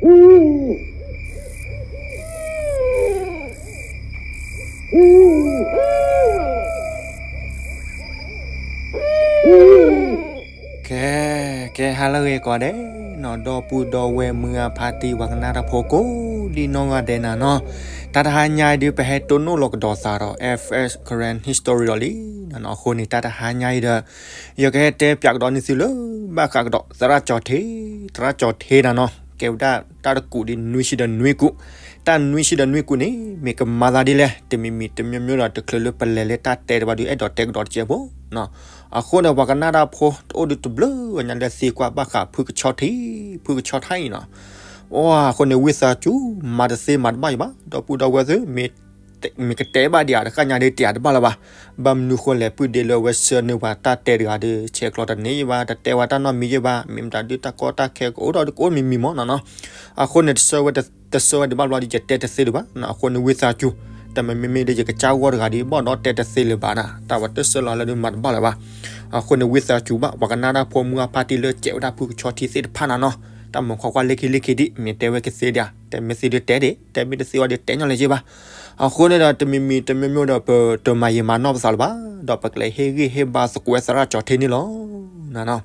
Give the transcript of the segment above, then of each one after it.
ကဲ ကဲ ဟါလၢအဂ့ၤကိးဂၤဒဲးနီၤ, ဒီပုၢ်ဒီဝဲၢ်မုၢ်အဖါတံၢ် ပှၤကနၣ်တၢ်ဖိကိးဒံနီၢ်ဂၤဒဲးနၤနီၤ, တၢ်တဟါညါအံၤဒုး ပဟဲတိၢ်နီၣ်လီၤကဒီးသးဒီး F S Karen History ဒီးလံနၤနီၤ. အဃိန့ၣ် တၢ်တဟါညါအံၤဒီး ယကဟဲတဲပၠးကဒီးန့ၢ်သုလၢ ဘၣ်ဃးကဒီး သရၣ်ကၠီၤထ့, သရၣ်ကၠီၤထ့နၤနီၤ, ကဲဝဲဒၣ်တၢ်တကူာ်ဒ်နွံဆံဒီးနွံကူာ်, တၢ်နွံဆံဒီးနွံကူာ်န့ၣ် မ့ၢ်ကမၤသးဒ်လဲၣ်, တမံၤမံၤတမံၤမံၤဒီး တချုးလၢပလဲၤလၢတၢ်တဲတဘၣ်ဒုး အဲၣ်ဒိးတဲကဒီးတကဲးဖိနီၤ. အဃိန့ၣ် ပှၤကနၣ်တၢ်ဖိ တအိၣ်ဒုးတဘျုးဂၤညါလၢသံကွၢ်ဘၣ်ဃးဖုကဆီထံ, ဖုကဆီထံအံၤနီၤ. အဃိန့ၣ် ဝံသးစူၤ မၤတသ့မၤတဘၣ်ယဘၣ်, ဒီပုၢ်ဒီဝဲၢ်သ့ၣ် မ့ၢ်ကတဲဘၣ်ဒံးဧါ တဃၣ်ညါဒုးတဲတဘၣ်လၢၤဘၣ်. ဘၣ်မနုၤဃိလဲၣ် ပုၢ်ဒ့လၢအဝဲဆှၢန့ၢ်ပှၤတၢ်တဲတဂၤဒီး ဆဲးကျိးတန့ၢ်ယဘၣ်, တတဲဝဲတၢ်နီတမံၤယဘၣ်, မ့ၢ်မတၤဒုးတၢ်ကီတၢ်ခဲကအိၣ်ဒီးကအိၣ်မံၤမံၤမးနီၤနီၤ. အဃိန့ၣ် တဆှၢဝဲဒံးဘၣ်ဘျီဒီး ယတဲတသ့လၢၤဘၣ်. အဃိန့ၣ် ဝံသးစူၤ တမ့မ့ၢ်ဒီး ယကစၢ်ဂီၢ်တဂၤဒ်ဘၣ်ဒီးတဲတသ့လၢၤဘၣ်နၤ, တၢ်ဝဲတဆှၢလီၤလၢဒုးမၤတဘၣ်လၢၤဘၣ်. အဃိန့ၣ် ဝံသးစူၤဘၣ် ပှၤကနၣ်တၢ်ဖိမုၢ်အဖါတံၢ်လၢကဲးဝဲဒၣ်ဖုကဆီထံသ့ၣ်တဖၣ်နၤနီၤ, တၢ်မုာ်ခိးကွၢ်လ့ခံလ့ခံဒ် မ့ၢ်တဲဝဲကသ့ဒံးဧါ, တဲမ့ၢ်သ့ဒုးတဲဒံး, တဲမ့ၢ်တသ့ဝဲဒုးတဲညီလၢၤယဘၣ်. အဃိန့ၣ်ဒီး တမံၤမံၤတမံၤမံၤဒီး ပတမၤယံာ်မၤနီၢ်ပသးလၢၤဘၣ်, ဒီးပကလဲၤဟ့ၣ်ဂံၢ်ဟ့ၣ်ဘါသကိးသရၣ်ကၠီၤထ့န့ၣ်လီၤနၤနီၤ.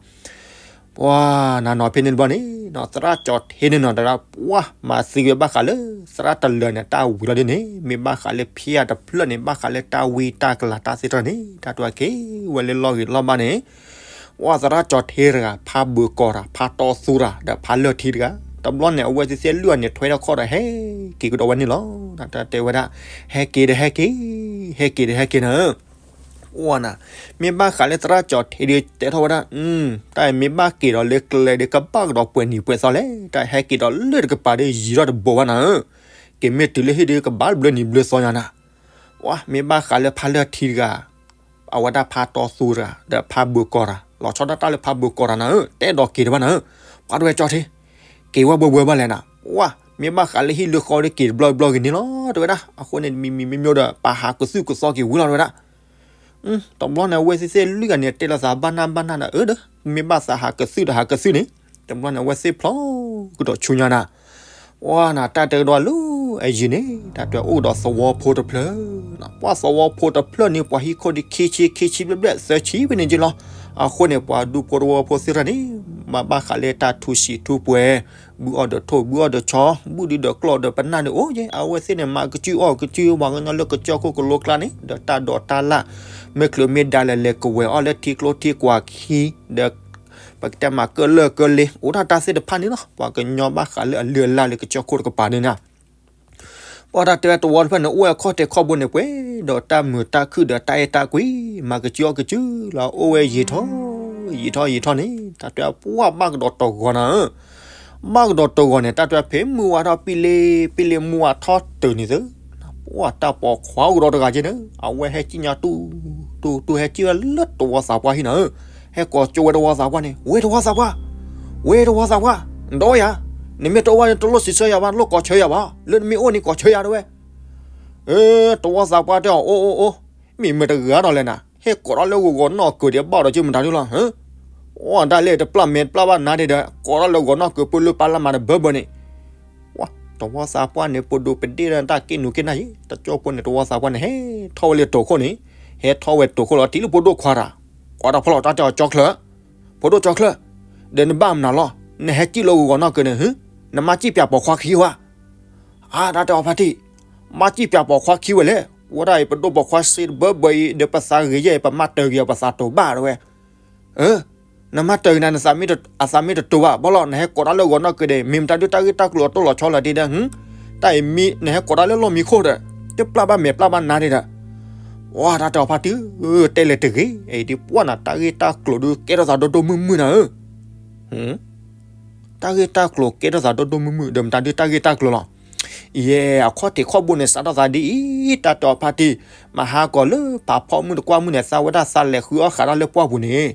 ပှၤနၤနီၤ ဖဲန့ၣ်တဘျီန့ၣ် သရၣ်ကၠီၤထ့န့ၣ်နီၤ တဒၣ်ပှၤမၤသံဝဲဘၣ်ဃးလၢ သရၣ်တလၢာ်န့ၣ် တၢ်ဝံၤလီၤဒ်န့ၣ် မ့ၢ်ဘၣ်ဃးလၢဖဲအံၤတဖျၢၣ်န့ၣ် ဘၣ်ဃးလၢတၢ်ဝံတၢ်ကလၤတၢ်သ့ၣ်တဖၣ်န့ၣ် တၢ်တဝဲက့ၤဝဲလၢလီၢ်ဂ့ၤလီၢ်ဘၣ်န့ၣ် ပှၤသရၣ်ကၠီၤထ့တဂၤ ဖးဘၢကီၤတၢ် ဖးတီသူတၢ် ဒီးဖးလၢၢ်ထံတဂၤ, တဘျီန့ၣ် အဝဲသ့ၣ်သ့ၣ်လွံၢ်ဂၤန့ၣ် ထွဲထီၣ်ခီၣ်ဒီးဟဲက့ၤကဒီးဝဲန့ၣ်လီၤ. တၢ်တဲဝဲဒၣ် ဟဲက့ၤဒီးဟဲက့ၤ, ဟဲက့ၤဒီးဟဲက့ၤနၤ အိၣ်နၤ, မ့ၢ်ဘၣ်ဃးလၢသရၣ်ကၠီၤထ့ဒီးတဲထီၣ်ဝဲဒၣ်, တၢ်အံၤမ့ၢ်ဘၣ်က့ၤဒီးလၢကျဲဒီး ကဘၣ်ကဒီးပှဲၤနံၤပှဲၤသီလဲၣ်, တၢ်ဟဲက့ၤဒီးလၢတကပၤဒီးယံာ်ထီၣ်တဘိဘၣ်နၤဧၢ, က့ၤမ့ၢ်တုၤလၢဟံၣ်ဒီးကဘၣ်ဘျၢနံၤဘျၢသီညါနၤ, ဝဲမ့ၢ်ဘၣ်ဃးလၢဖးလၢၢ်ထံတဂၤ, အဝဲဒၣ်ဖးတီသူတဂၤ ဒီးဖးဘၢကီၤတၢ်, လီၤဆီဒၣ်တၢ်လၢဖးဘၢကီၤတၢ်နၤဧၢ, တဲဒီးက့ၤတဘၣ်နၤဧၢ, ပှၤတဝဲကၠီၤထ့ က့ၤဝဲဘှဲဘှဲဘၣ်လဲၣ်နၤ, ဝဲမ့ၢ်ဘၣ်ဃးလၢဟံၣ်လၢဃီဒီးက့ၤတဘျီဘျီဂ့ၤန့ၣ်လီၤ တဲဝဲဒၣ်, အဃိန့ၣ် တမံၤမံၤမ့ၢ်မ့ၢ်ဒီး ပဟးကသုၣ်ကသီက့ၤဝံၤလီၤ တဲဝဲဒၣ်. တဘျီန့ၣ် အဝဲသ့ၣ်သ့ၣ်လွံၢ်ဂၤန့ၣ် တဲလိာ်သးဘၣ်နၢ်ဘၣ်နၢ်ဒီး အၢဒီး မ့ၢ်ဘၣ်သးဟးကသုၣ်ဒီးဟးကသုၣ်န့ၣ်, တဘျီန့ၣ် အဝဲသ့ၣ်ဖျီကဒီးဆူညါနၤ, ပှၤနၤ တၢ်တဲကဒီးလၢအယံၤန့ၣ် တၢ်တဲအိၣ်ဒီးသဝီဖိတဖျၢၣ်, ပှၤသဝီဖိတဖျၢၣ်န့ၣ် ပှၤဟံၣ်ခိၣ်ဒံးခံဆံ ခံဆံဘျဲၣ်ဘျဲၣ် သၢဆံဖဲန့ၣ်က့လီၤ. အဃိန့ၣ် ပှၤဒူဖိသဝီဖိသ့ၣ်တဖၣ်န့ၣ် မၤဘၣ်ဃးလၢတၢ်ထူစံာ်ထူပှဲၤ, ဘုအီၣ်ဒီးထိၣ် ဘုအီၣ်ဒီးဆီ, ဘုဒုဒီးကျီၢ်ဒီးပနၢ်န့ၣ် အိၣ်ယဲ အဝဲသ့ၣ်န့ၣ် မၤကစုၢ်အီၣ်ကစုၢ် ပှၤကညီလၢကစၢၢ်ခိၣ်ကလိကျါန့ၣ် ဒီးတၢ်ဒိးတၢ်လၣ်, မ့ၢ်ချုးမ့ၢ်ဒါလဲၣ် လဲၤကဝဲၤအီၣ်လၢထံကျိထံကွာ်ခံ, ဒီး ပကတဲမၤကၢၣ်လၢၢ်ကၢၣ်လ့ အိၣ်ဒၣ်တၢ်သ့ၣ်တဖၣ်န့ၣ်လီၤ. ပှၤကညီဘၣ်ဃးလၢအလုၢ်အလၢ်လၢကစၢၢ်ခိၣ်တကပၤန့ၣ်နၤ, ပှၤတၢ်တဲဝဲသဝီတဖျၢၣ်န့ၣ် အိၣ်ဝဲအခီၣ်ထံးခီၣ်ဘိန့ၣ် ပှဲၤဒီးတၢ်မုာ်တၢ်ခုၣ်ဒီးတၢ်အဲၣ်တၢ်ကွံ, မၤကစုၢ်အီၣ်ကစုၢ်လီၤ အိၣ်ဝဲယံာ်ထီၣ် ယံာ်ထီၣ်ယံာ်ထီၣ်န့ၣ် တၢ်တဲပှၤဘၣ်ကဒီးတဂီၤနၤဧၢ, ဘၣ်ကဒီးတဂီၤန့ၣ် တၢ်တဲဖဲမုၢ်ဝါထီၣ်ပံလ့ပံလ့ မုၢ်ဝါထီၣ်တုၤန့ၣ်သု, ပှၤတၢ်ပိာ်ခွါအိၣ်ကဒီးတဂၤက့န့ၣ် အဝဲဟဲစံၣ်ညီၣ်တူၢ်တူၢ်တူၢ် ဟဲစံၣ်ဝဲလၢသဝီသးပှၢ်ဟံၣ်နၤဧၢ, ဟဲကိးကၠိဝဲသဝီသးပှၢ်န့ၣ် ဝဲသဝီသးပှၢ်, ဝဲသဝီသးပှၢ်, နဒီးယၤ, နမ့ၢ်တအိၣ်ဘၣ်န့ၣ် တလိၣ်စံးဆၢယၤဘၣ် တလိၣ်ကိးဆၢယၤဘၣ်, လၢနမ့ၢ်အိၣ်န့ၣ်ကိးဆၢယၤတဝဲ, သဝီသးပှၢ်တဲအီၤ အိၣ်အိၣ်အိၣ်, မ့ၢ်မတၤတဂၤဒီးလဲၣ်နၤ, ဟဲကိးထီၣ်လၢဂီၤဂီၤနီၢ်ကၢၤဒံးဘၣ်ဒီးက့မတၤဒုလီၤ, အိၣ်ဒၣ်လဲာ်တပျၢ်မဲာ်တပျၢ်ဘၣ်နၤဒံးဒီး ကိးထီၣ်လၢဂီၤနီၢ်ကၢၤပၢလၢပၢ်လၢမၤတဘၢဘၢန့ၣ် သဝီသးပှၢ်န့ၣ် ပဒိးပဒ့ၣ်ဒီးတၢ်က့ၣ်နူာ်က့ၣ်နၢ်ယံၤ တကၠိဖိန့ၣ် သဝီသးပှၢ်န့ၣ် ဟဲထီၣ်ဝဲလၢတိာ်ခိၣ်န့ၣ်, ဟဲထီၣ်ဝဲတိာ်ခိၣ်လီၤ တံၤလၢဖိဒိၣ်ခွါတၢ်, ကိးတၢ်ဖီၣ်လီၤတၢ်တဲအီၤ ကၠီချၢ, ဖိဒိၣ်ကၠီချၢ, ဒီးနဘၣ်မနုၤလီၤ, နဟဲစံၣ်လၢဂီၤနီၢ်ကၢၤန့ၣ် နမၤစံၣ်ပၠးပိာ်ခွါခံဝဲ, အါ တၢ်တဲအီၤဖါတံၢ်, မၤစံၣ်ပၠးပိာ်ခွါခံဝဲလဲၣ်, ဝဲဒၣ်အံၤ ပဒိၣ်ပိာ်ခွါစ့တဘၢဘၢအံၤ ဒီးပသးဂ့ၤယဲၢ် ပမၤတၢ်ဂ့ၤအီၤ ပသးတိၤဘၣ်တဝဲ နမၤတၢ်ဂ့ၤနၤ နသးမ့ၢ်တတိၤဘၣ်ဘၣ်လီၤ, နဟဲကိးတၢ်လၢဂီၤနီၢ်ကၢၤဒီး မ့ၢ်မတၤဒုးတၢ်ဂ့ၢ်တၢ်ကျိၤအတိၢ်လီၤဆီလီၤတံၢ်ဒီး, တၢ်အံၤမ့ၢ်နဟဲကိးတၢ်လၢလီၢ်မံခိၣ်ဒီး တပျၢ်ဘၣ်မဲာ်ပျၢ်ဘၣ်နၤဒံးဒီး, ဝဲတၢ်တဲအီၤဖါတံၢ်, တဲလဲၣ်တဂ့ၤ, အံၤဒ်ပှၢ်နၤ တၢ်ဂ့ၢ်တၢ်ကျိၤဒုးကဲထီၣ်သးဒိၣ်ဒိၣ်မုၢ်မုၢ်နၤဧၢ တၢ်ဂ့ၢ်တၢ်ကျိၤကဲထီၣ်သးဒိၣ်ဒိၣ်မုၢ်မုၢ် ဒီးမတၤဒုးတၢ်ဂ့ၢ်တၢ်ကျိၤလီၤ. ယဲ အခီၣ်ထံးခီၣ်ဘိန့ၣ် စးထီၣ်သးဒ်အံၤ တၢ်တဲအီၤဖါတံၢ်, မဟါကီၤလၢဖးဖီမုၢ်တကွၢ်မုၢ်န့ၣ် သးဝဲဒၣ်သးလဲၤဃုအီၣ်ဃးတၢ်လၢပှၢ်ပူၤန့ၣ်,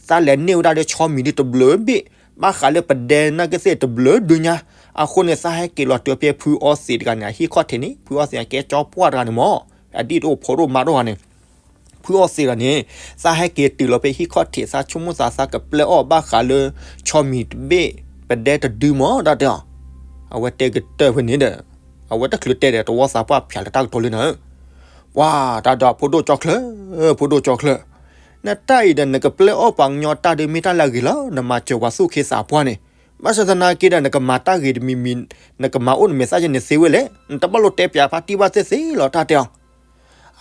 သးလဲၤန့ၢ်ဝဲဒၣ်လၢဆီမံၤဒုးတဘျုးဘ့ၣ်, ဘၣ်ဃးလၢပဒဲနာ်က့သ့ၣ်တဘျုးဒုညါ, အဃိန့ၣ် သးဟဲက့ၤလီၤတုၤဖဲဖုအီသံးတဂၤန့ၣ် အဟံၣ်ခီၣ်ထံးန့ၣ်, ဖုအီသံးကဲကၠီပှၢ်တဂၤန့ၣ်မး, အဒ်တအိၣ်ဖိဒိၣ်မါဒိၣ်ဂၤန့ၣ် ဖုအီသံးတဂၤန့ၣ်, သးဟဲက့ၤတုၤလီၤဖဲဟံၣ်ခီၣ်ထံး သးဆိကမိၣ်သး သးကပျဲအီၣ်ဘၣ်ဃးလၢ ဆီမံၤတဘ့ၣ် ပဒဲတဒုမး တၢ်တဲအီၤ. အဝဲတဲကတၢၢ်ဖဲန့ၣ်ဒီး အဝဲတချုးတဲဒီး သဝီသးပှၢ်ဖျါလၢတၢ်ကတိၤလံနၤဧၢ. ပှၤတၢ်ဒီးဖိဒိၣ်ကၠီချၢ, ဖိဒိၣ်ကၠီချၢ, နတၢ်အံၤဒီး နကပျဲအီၣ်ပှၤကညီတၢ်ဒုးမ့ၢ်တၢ်လၢအဂ့ၤလီၤ. နမၤစၢၤပှၤသူၣ်က့သးပှၢ်န့ၣ်, ဘၣ်ဆၣ်သနာ်က့ဒီး နကမၤတၢ်ဂ့ၤတမံၤမံၤ, နကမၤအိၣ်နမဲာ်သၣ်ယဲန့ၣ်သ့ဝဲလဲၣ်. နတဘၣ်လိၣ်တဲပၠးဖါတံၢ်ဘၣ်သ့ၣ်သ့ၣ်လီၤ တၢ်တဲအီၤ.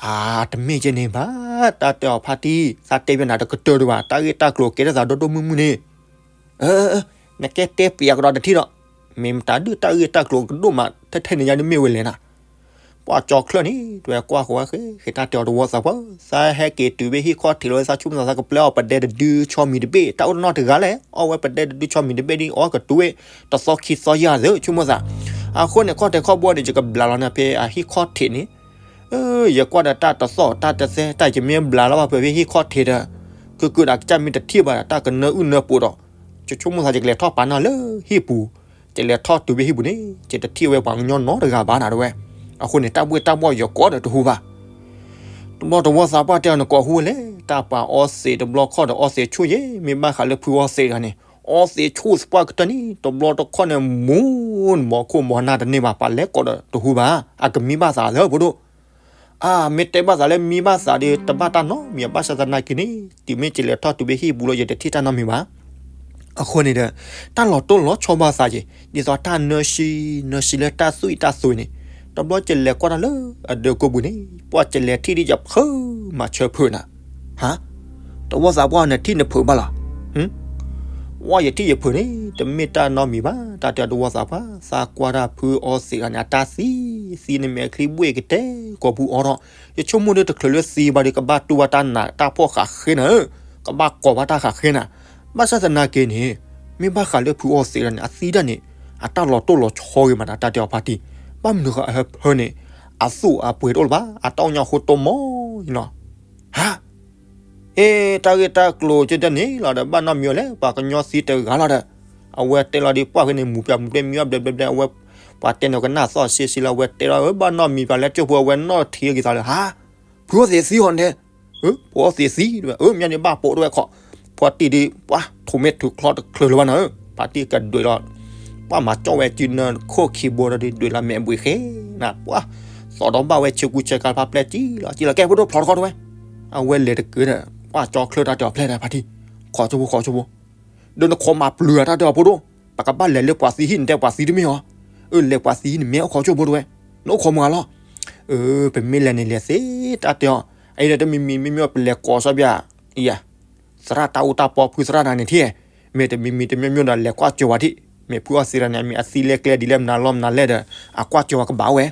အါ, တမ့ၢ်ကဲန့ၣ်ဘၣ်, တၢ်တဲအီၤဖါတံၢ်, သးတဲပၠးနၤတကတၢၢ်ဒံးဘၣ်, တၢ်ဂ့ၢ်တၢ်ကျိၤကဲထီၣ်သးဒိၣ်ဒိၣ်မုၢ်မုၢ်န့ၣ် နကဲတဲပၠးကဒီးတထံၣ်ဒီး, မ့ၢ်မတၤဒုးတၢ်ဂ့ၢ်တၢ်ကျိၤကဒိၣ်မး ထဲထဲန့ၣ်ညါဒုးမ့ၢ်ဝဲလဲၣ်နၤ. ပှၤကၠီချၢန့ၣ် တဝဲကွၢ်ဃီဝဲဃဲ ဃဲတၢ်တဲအီၤသဝီသးပှၢ်, သးဟဲက့ၤတုၤဖဲဟံၣ်ခီၣ်ထံးလီၤ သးဆိကမိၣ်သးသးကပျဲအီၣ်ပဒဲတဒုဆီမံၤတဘ့ၣ်, တၢ်အိၣ်တနီၣ်တဂၤလဲၣ်, အီၣ်ဝဲပဒဲတဒုဆီမံၤတဘ့ၣ်ဒ်အီၣ်ကတုၤဝဲ တသီခံသီယၤသၢ ဆိကမိၣ်သး. အဃိန့ၣ် ခီၣ်ထံးခီၣ်ဘိန့ၣ် ယကဘျးလီၤနၤဖဲအဟံၣ်ခီၣ်ထံးန့ၣ် ယကွၢ်ဒီးတၢ်တသီၣ်တၢ်တသဲ တၢ်ယမ့ၢ်ဘျးလီၤဘၣ်ဖဲဟံၣ်ခီၣ်ထံးဒီး, ကုၢ်ကုၢ်ဒီးကစၢ်မ့ၢ်တထံၣ်ဘၣ်ဒီး တၢ်ကနၢအုၣ်နၢပူၤဒီး, ယဆိကမိၣ်သးယကလဲၤထီၣ်ပာ်နၢ်လၢဟံၣ်ပူၤ, ယလဲၤထီၣ်တုၤဖဲဟံၣ်ပူၤန့ၣ် ယတထံၣ်ဝဲပှၤကညီနီတဂၤဘၣ်နၤတဝဲ. အဃိန့ၣ် တၢ်ဘှ့ၣ်တၢ်ဘှီၣ်ယကိးဒီးတဟူဘၣ်. တဘျီသဝီသးပှၢ်တဲအီၤ နကိးဟူဝဲလဲၣ်, တၢ်ပှၤအီသံးတဘျီခီၣ်ဒီးအီသံးဆူၣ်ယဲ, မ့ၢ်ဘၣ်ဃးလၢဖုအီသံးတဂၤန့ၣ်, အီသံးဆူၣ်သပှၢ်ကတၢၢ်န့ၣ် တဘျီတခီၣ်န့ၣ် မူနမီၤခိၣ်မီၤနၢ်တန့ၢ်ဘၣ်, ပှၤလဲၤကိးဒီးတဟူဘၣ်, အကမံဘၣ်သးလၢဖိဒိၣ် အါ, မ့ၢ်တဲဘၣ်သးလၢမံဘၣ်သးဒီး တဘၣ်တၢ်နီတမံၤ, ဘၣ်ဆၣ်သနာ်က့န့ၣ် တုၤမ့ၢ်ယလဲၤထီၣ်တုၤဖဲဟံၣ်ပူၤလီၤ ယတထံၣ်တၢ်နီတမံၤဘၣ်. အဃိန့ၣ်ဒီး တၢ်လီၤတိၢ်လီၤဆီဘၣ်သးက့ၤ ဒ်သိးတၢ်နၢဆံ နၢဆံလၢတၢ်သွံၣ်တၢ်သွံၣ်န့ၣ်, တဘျီယလဲၤကွၢ်တၢ်လၢအဒၢးကိးပူၤန့ၣ် ပှၤယလဲၤထံၣ်ဒ်ယဖုးမၤဆၢဖုးနၤ. ဟါ, သဝီသးပှၢ်နထံၣ်နဖုးဘၣ်လီၤ. ဝဲယထံၣ်ယဖုးန့ၣ် တမ့ၢ်တၢ်နီတမံၤဘၣ်, တၢ်တဲအီၤသဝီသးပှၢ်, သးကွၢ်တၢ်ဖုအီသံးတဂၤန့ၣ် အတၢ်သံ, သံန့ၣ်မ့ၢ်အချံဘှ့ၣ်ကတဲာ်ကိးပူၤအီၤဒီး, ယဆိကမိၣ်ဒီးတချုးလၢသံဘၣ်ဒီး ကဘၣ်တူၢ်ဘၣ်တၢ်နးတၢ်ဖှီၣ်ဃးဃ့နၤဧၢ, ကဘၣ်ကိးဘၣ်တၢ်ဃးဃ့နၤ. ဘၣ်ဆၣ်သနာ်က့န့ၣ် မ့ၢ်ဘၣ်ဃးလၢဖုအီသံးတဂၤန့ၣ် အသံတၢ်န့ၣ် အတၢ်လီၤတိၢ်လီၤဆီဂ့ၤမးဒီး တၢ်တဲအီၤဖါတံၢ်, ဘၣ်မနုၤဃီအဟၢဖၢန့ၣ် အသူၣ်အပှ့ၤတအိၣ်လၢၤဘၣ်, အတၢ်အိၣ်ညါဃိတိၢ်မီၤအံၤလီၤ. ဟါ အ့ တၢ်ဂ့ၢ်တၢ်ကျိၤကဲဒ်န့ၣ်လီၤဒီး ဘၣ်နီတမံၤအီၤလဲၣ်, ပှၤကညီသံတဂၤလီၤဒီး, အဝဲတဲလီၤဒီး ပှၢ်ဖဲန့ၣ် မူၤပျၢ်မူၤပျဲမံအီၣ်ဘျဲဘျဲဘျဲ, အဝဲ ပှၤတဲန့ၣ်ကနၣ်သီၣ်ဆံးဆံးလီၤ, အဝဲတဲလီၤ ဘၣ်နီတမံၤ ပှၤလဲၤကၠိဖိ အဝဲနီၣ်ထံးဂ့ၤသးလၢ ဟါ ဖုအီသံးသံဟီန့ၣ်, ဖုအီသံးသံ တဲဝဲ, မ့ၢ်န့ၣ်ဘၣ်ပိာ်တဝဲခီ, ဖါတံၢ်ဒီး ပှၤထိးမဲာ်ထုးချီတချုးလၢၤဘၣ်နၤဧၢ, ဖါတံၢ်ကဒွဲၣ်လီၤ ပှၤမၤကၠီၣ်ဝဲစုနၢခိၣ်ခံဘိဒီး ဒွဲၣ်လီၤမဲာ်ဘှံးဃဲနၤ, ပှၤ သီၣ်ဒီးဘၣ်ဝဲဆ့ကူဆ့ကၤဖးပျဲၢ်ကံလီၤ, ကံလီၤ ကဲ ဖိဒိၣ်ဖျိးတခီတဝဲ, အဝဲလဲၤတကုာ်ဒီး ပှၤကၠီချၢတၢ်တဲအီၤဖျဲၣ်ဒီးဖါတံၢ်, ခိးကၠိဖိ ခိးကၠိဖိ, ဒီးနခိးမၤပျုၤဧါ တၢ်တဲအီၤဖိဒိၣ်, ပကဘၣ်လဲၤလၢပှၤသံဟံၣ် နတဲပှၤသံတမ့ၢ်ဧါ, အၢ လဲၤပှၤသံဟံၣ်န့ၣ် မ့ၢ်အိၣ်ခိးကၠိဖိတဝဲ, နအိၣ်ခိးမုၢ်ဂၤလီၤ, အၢ ပမ့ၢ်လဲၤန့ၣ်လဲၤသ့ တၢ်တဲအီၤ, အအံၤဒီးတမံၤမံၤမ့ၢ်မ့ၢ်ပလဲၤကိးစီဘၣ်, အံၤ သရၣ်တၢ်အိၣ်တၢ်ပီဖုသရၣ်တဂၤန့ၣ်ထံၣ်, မ့ၢ်တမံၤမံၤတမ့ၢ်မ့ၢ်ဒီးလဲၤကွၢ်ကၠိဝဲထံၣ်, မ့ၢ်ဖုအီသံးတဂၤန့ၣ် အမ့ၢ်အသံလဲကျဲဒ်လဲၣ်မနုၤလီၤမနုၤလဲၣ်ဒီး အကွၢ်ကၠိဝဲကဘၣ်ဝဲ,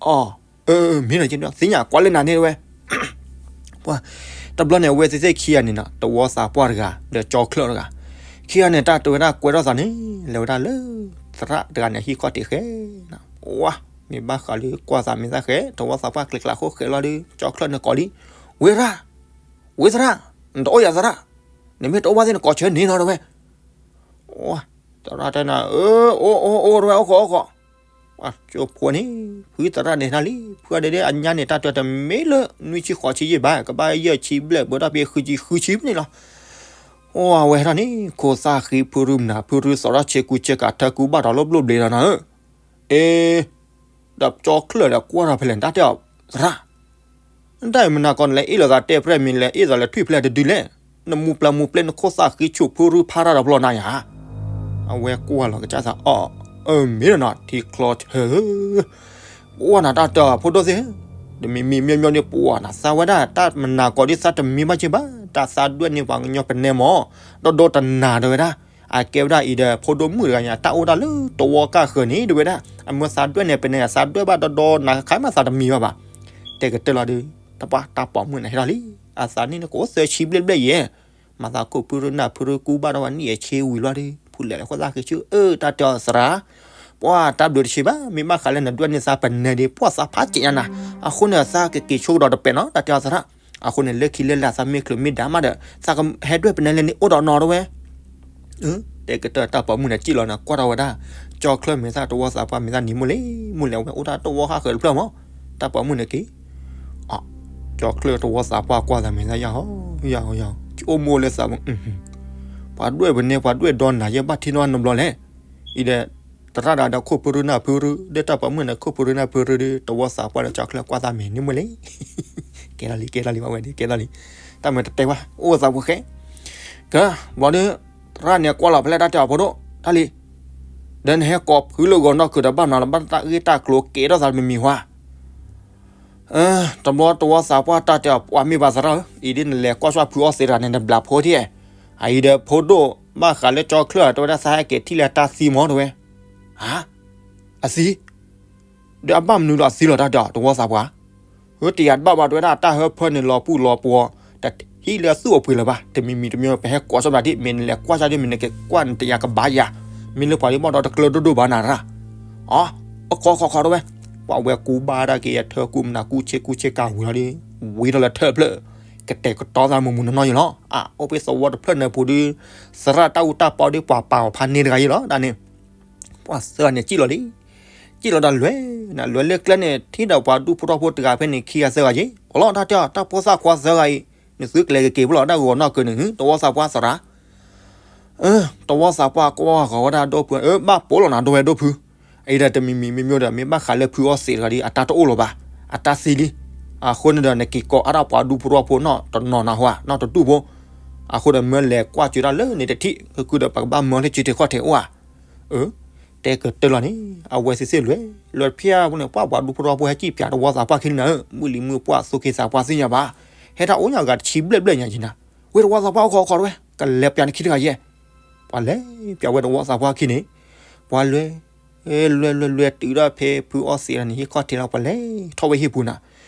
အီၤ, အၢ မ့ၢ်ဒီး သ့ၣ်ညါကွၢ်လၢနၤန့ၣ်တဝဲ ပှၤ, တဘျီန့ၣ် အဝဲသ့ၣ်သ့ၣ်ခံဂၤန့ၣ်နီၤ သဝီသးပှၢ်တဂၤ ဒီးကၠီချၢတဂၤ, ခံဂၤန့ၣ် တၢ်တဲဝဲဒၣ်ကွဲထီၣ်သးန့ၣ် လဲၤဝဲဒၣ်လၢ သရၣ်တဂၤန့ၣ် ဟံၣ်ခီၣ်ထံးဃဲ, ဝါ, မ့ၢ်ဘၣ်ဃးလၢကွၢ်သးမ့ၢ်သၣ်ဃဲ သဝီသးပှၢ်ကျဲးကျးဃိဃဲလီၤဒီး ကၠီချၢန့ၣ်ကိးလံ, ဝ့သရၣ်, ဝ့သရၣ်, နတအိၣ်ယၤသရၣ်, နမ့ၢ်တအိၣ်ဘၣ်သ့ၣ်နကိးဆၢန့ၣ်နီၤတဝဲ သရၣ်တဲနၤ, အၢ အိၣ်အိၣ်အိၣ်တဝဲ အိၣ်ခိးအိၣ်ခိး, ပှၤကၠိဖိန့ၣ် ဖုသရၣ်န့ၣ်နၤလံ, ဖုအဒဲဒဲအညါန့ၣ် တၢ်တဲတမ့ၢ်လၢ နွံဆံဃိးဆံယဲၢ်ဘၣ်, ကဘၣ်ယဲၢ်ဆံဘျဲၣ်ဘၣ်ဒီးဖဲဃုဆံဃုဆံန့ၣ်လီၤ, အိၣ်အဝဲထီၣ်န့ၣ် ခိၣ်သၣ်ဃံဖုရူမနၤ ဖုရူသီၣ်ထီၣ်ဆ့ကူဆ့ကၤထၢကူဘၣ်ဒီးလိၣ်ဘျိဘျ့ဒီးနၤဧၢ, အ့ ဒီးကၠီချၢဒီးကွၢ်ထီၣ်ဖဲလဲၣ် တၢ်တဲအီၤ, သရၣ် တၢ်အံၤမနၤကိးနလဲၤအ့ၣ်လိာ်သးတဲဖျဲၣ်မ့ၢ်လဲၤအ့ၣ်သးလဲၤထွံၣ်ဖျဲၣ်တဒုလဲၣ်, နမူပျၢ်မူပျဲၢ်နခိၣ်သၣ်ဃံဆူၣ်ဖုရူဖးရၣ်ဒီးပျီနၤယၤ, အဝဲကွၢ်လီၤကစၢ်သးအီၤ, အၢမ့ၢ်ဒီးနီၤ ထံချီဆၢ ပှၤနၤတၢ်တဲအီၤဖိဒိၣ်သ့ၣ်, တမံၤမံၤမ့ၢ်မ့ၢ်န့ၣ် ပှၤနၤသးဝဲဒၣ် တၢ်မနၤကိးဒ်သးတမံၤဘၣ်က့ဘၣ်, တၢ်သးဒွဲၣ်န့ၢ်ပှၤကညီပနဲမး, ဒီးဒီးတနၤတဲဝဲဒၣ်, အကဲဝဲဒၣ်အံၤဒီး ဖိဒိၣ်မုၣ်တဂၤညါ တၢ်အိၣ်ဒၣ်လၢတဝီကၢ်ဃၢၤန့ၣ် တဲဝဲဒၣ်, အမ့ၢ်သးဒွဲၣ်န့ၢ်ပနဲ သးဒွဲၣ်ဘၣ်ဒီးဒီးနၤခါမးသးတမံၤဘၣ်ဘၣ်, တဲကတၢၢ်လီၤဒီး, တပှၢ်တၢ်ပိာ်မုၣ်န့ၣ်ဟဲထီၣ်လံ, အသးန့ၣ်နကအိၣ်သၢဆံဘျဲၣ်ဘျဲၣ်ယဲၢ် မၤသးခိၣ်ဖုရူနၢ်ဖုရူကူဘၣ်ဒီးဝဲနံၣ်အဆ့ဝံၤလီၤဒီး ဖုလဲၤလၢခိၣ်သၣ်ဃံဆူၣ် အၢ တၢ်တဲအီၤသရၣ်, ပှၤတၢ်ဘျုးတဆံးဘၣ်, မ့ၢ်ဘၣ်ဃးလၢနဒွဲၣ်န့ၢ်သးပနဲဒီး ပှၤသးဖးက့ညါနၤ, အဃိန့ၣ် သးကက့ၤဆိကဒီးတပဲာ်နီၤ တၢ်တဲအီၤသရၣ်, အဃိန့ၣ် လၢခံလၢလာ်သးမ့ၢ်ချုးမ့ၢ်ဒါမးဒီး သးကဟဲဒွဲၣ်ပနဲလဲၣ်န့ၣ်အိၣ်ဒီးနီၤတဝဲ တဲကတၢၢ်တၢ်ပိာ်မုၣ်န့ၣ် စံၣ်လီၤနၤ ကွၢ်ထီၣ်ဝဲဒၣ်, ကၠီချၢမ့ၢ်သၣ်တဝီသးပှၢ်မ့ၢ်သၣ်နံၤမုၢ်လံ, မုၢ်လံအဝဲအိၣ်တၢ်တဝီဃၣ်ဃၢၤတဖျၢၣ်မး, တၢ်ပိာ်မုၣ်န့ၣ်က့ၤ, ကၠီချၢတဝီသးပှၢ်ကွၢ်သးမ့ၢ်သၣ်ယၤဟီ, ယၤဟီယၤ, အိၣ်မိၢ်လၢသး, ပှၤဒွဲၣ်ပနဲ ပှၤဒွဲၣ်ဒီးနၤယဲၢ်ဘၣ်ထံနီၤနဘျီလဲၣ်, အံၤဒီး, သရၣ်တဂၤဒီးခိၣ်ဖုရူနၢ်ဖုရူ ဒီးတၢ်ပိာ်မုၣ်န့ၣ် ခိၣ်ဖုရူနၢ်ဖုရူဒီး တဝီသးပှၢ်ဒီးကၠီချၢကွၢ်သးမဲာ်န့ၣ်မ့ၢ်လဲၣ်. ကဲထီၣ်လံ ကဲထီၣ်လံ ဘၣ်ဝဲဒၣ် ကဲထီၣ်လံ. တၢ်မၤတတဲဝဲ အိၣ်သးဖိဃဲ ကဘျီဒီး သရၣ်န့ၣ်ကွၢ်လီၤဖဲလဲၣ်တၢ်တဲအီၤဖိဒိၣ် တၢ်လံ. ဒီးနဟဲကိးဖုလၢဂီၤနီၢ်ကုၤဒီးဘၣ်မနုၤလၢဘၣ်တၢ်ဂ့ၢ်တၢ်ကျိၤကဲထီၣ်သးတမံၤမံၤဟါ. တဘျီတဝီသးပှၢ်တၢ်တဲအီၤ ပှၤမ့ၢ်ဘၣ်သရၣ်ဧၢ, အံၤဒ်နလဲၤကွၢ်ဆှၢဖုအီၣ်သံးတဂၤန့ၣ် နဘျးဖိထံၣ်, အအံၤဒီးဖိဒိၣ်ဘၣ်ဃးလၢကၠီချၢတဲဝဲဒၣ် သးဟဲက့ၤထံၣ်လၢတၢ်သံမၢတဲဝဲ. ဟါ, အသံ, ဒီးအဘၣ်မနုၤဒီးအသံလီၤတၢ်တဲအီၤ တဝီသးပှၢ်. ဟၢတယၤတဘၣ်ဘၣ်တဲဝဲဒၣ် တၢ်ဟၢဖၢန့ၣ်လီၤပူၤလီၤပှီၤ, တဟံးလၢသူၣ်အပှ့ၤလၢၤဘၣ်, တမံၤမံၤတမံၤ ပဟဲကိးဆၢဘၣ်ဒ် မ့ၢ်နလဲၤကွၢ်ဆၢဒ် မ့ၢ်နကကွၢ်နတယၤကဘၣ်ယၤ, မ့ၢ်လၢပှၤဒ်ဘၣ်ဒီးတကျၢၤဒိၣ်ဒိၣ်ဘၣ်နၤရၣ်. အီ, အခီခီခီတဲဝဲ, ပှၤဝဲကူဘါဒၣ်က့ၤအထၢကူမနၤကူဆ့ကူဆ့ကၤဝံၤလီၤဒီး ဝံၤထီၣ်လၢထၢၣ်ဖျၢၣ်, ကတဲာ်ကတီၤသးမုၢ်မုၢ်နီၢ်နီၢ်ယံၤလီၤ. အအိၣ်ဖဲသဝီတဖျၢၣ်န့ၣ်ပူၤဒီး သရၣ်တၢ်အူတၢ်ပီဒီးပှၤပာ်အီၤဖးန့ၢ်တဂၤယံၤလီၤ တၢ်န့ၣ် ပှၤသၢဂၤန့ၣ်စံၣ်လီၤလံ, စံၣ်လီၤဒီးလဲၤ, နလဲၤလၢကျဲန့ၣ် ထံၣ်ဒီးပှၤဒူဖိထီဖိတဂၤဖဲန့ၣ် ခံဂၤသၢဂၤယံၤ, အိၣ်လီၤတၢ်တဲအီၤ တၢ်ဖိသၣ်ခွါသၢဂၤအံၤ, နသုကလဲၤကက့ၤဖိလီၤ တၢ်ဂီၤနီၢ်ကုၤန့ၣ် တဝီသးပှၢ်သရၣ် တဝီသးပှၢ်ကွၢ်ဃီၤဝဲဒၣ်ဒိၣ်ဖု, အၢ ဘၣ်ပိာ်လီၤနၤဒိၣ်ဝဲဒိၣ်ဖု, အံၤဒီးတမံၤမံၤမ့ၢ်မ့ၢ်ဒီး မ့ၢ်ဘၣ်ဃးလၢဖုအီၣ်သံးတဂၤဒီး အတၢ်တအိၣ်လၢၤဘၣ်, အတၢ်သံလံ. အဃိန့ၣ်ဒီး နက့ၤကိးအါထီၣ်ပှၤဒူဖိထီဖိနီၢ်တနီၤနၤဟါ, နီၢ်တဒူၣ်ဖိ, အဃိဒီးမၢလဲၤကွၢ်စၢၤတၢ်လၢန့ၣ်တထံၣ်, ကကုဒီးပကဘၣ်မၢလၢကၠံထံးခီၣ်ထံးအိၣ်ဧါ. အၢ, တဲကတၢၢ်လီၤန့ၣ် အဝဲသ့ၣ်သ့ၣ်လဲၤ, လဲၤဖဲအပူၤန့ၣ် ပှၤပှၤဒူဖိထီဖိဟဲစံၣ်ပၠးတဝီသးပှၢ်ခံန့ၣ်နၤဧၢ, မုၢ်လံၤမုၢ်ပှၢ်သူၣ်က့သးပှၢ်သ့ၣ်ညါဘၣ်, ဟဲတၢ်အိၣ်ညါဂၤတဆံဘျဲၣ်ဘျဲၣ်ညါယံၤနၤ, ဝဲတဝီသးပှၢ်အိၣ်ခီခီတဝဲ, ကလဲၤပၠးနခံတဂၤယဲၢ်, ပှၤလဲၤပၠးဝဲတဝီသးပှၢ်ခံန့ၣ်, ပှၤလဲၤ လွဲလွဲလွဲတုၤဒၣ်ဖဲဖုအီၣ်သံးတဂၤန့ၣ် ဟံၣ်ခီၣ်ထံးလီၤ ပှၤလဲၤထီၣ်ဝဲဟံၣ်ပူၤနၤ,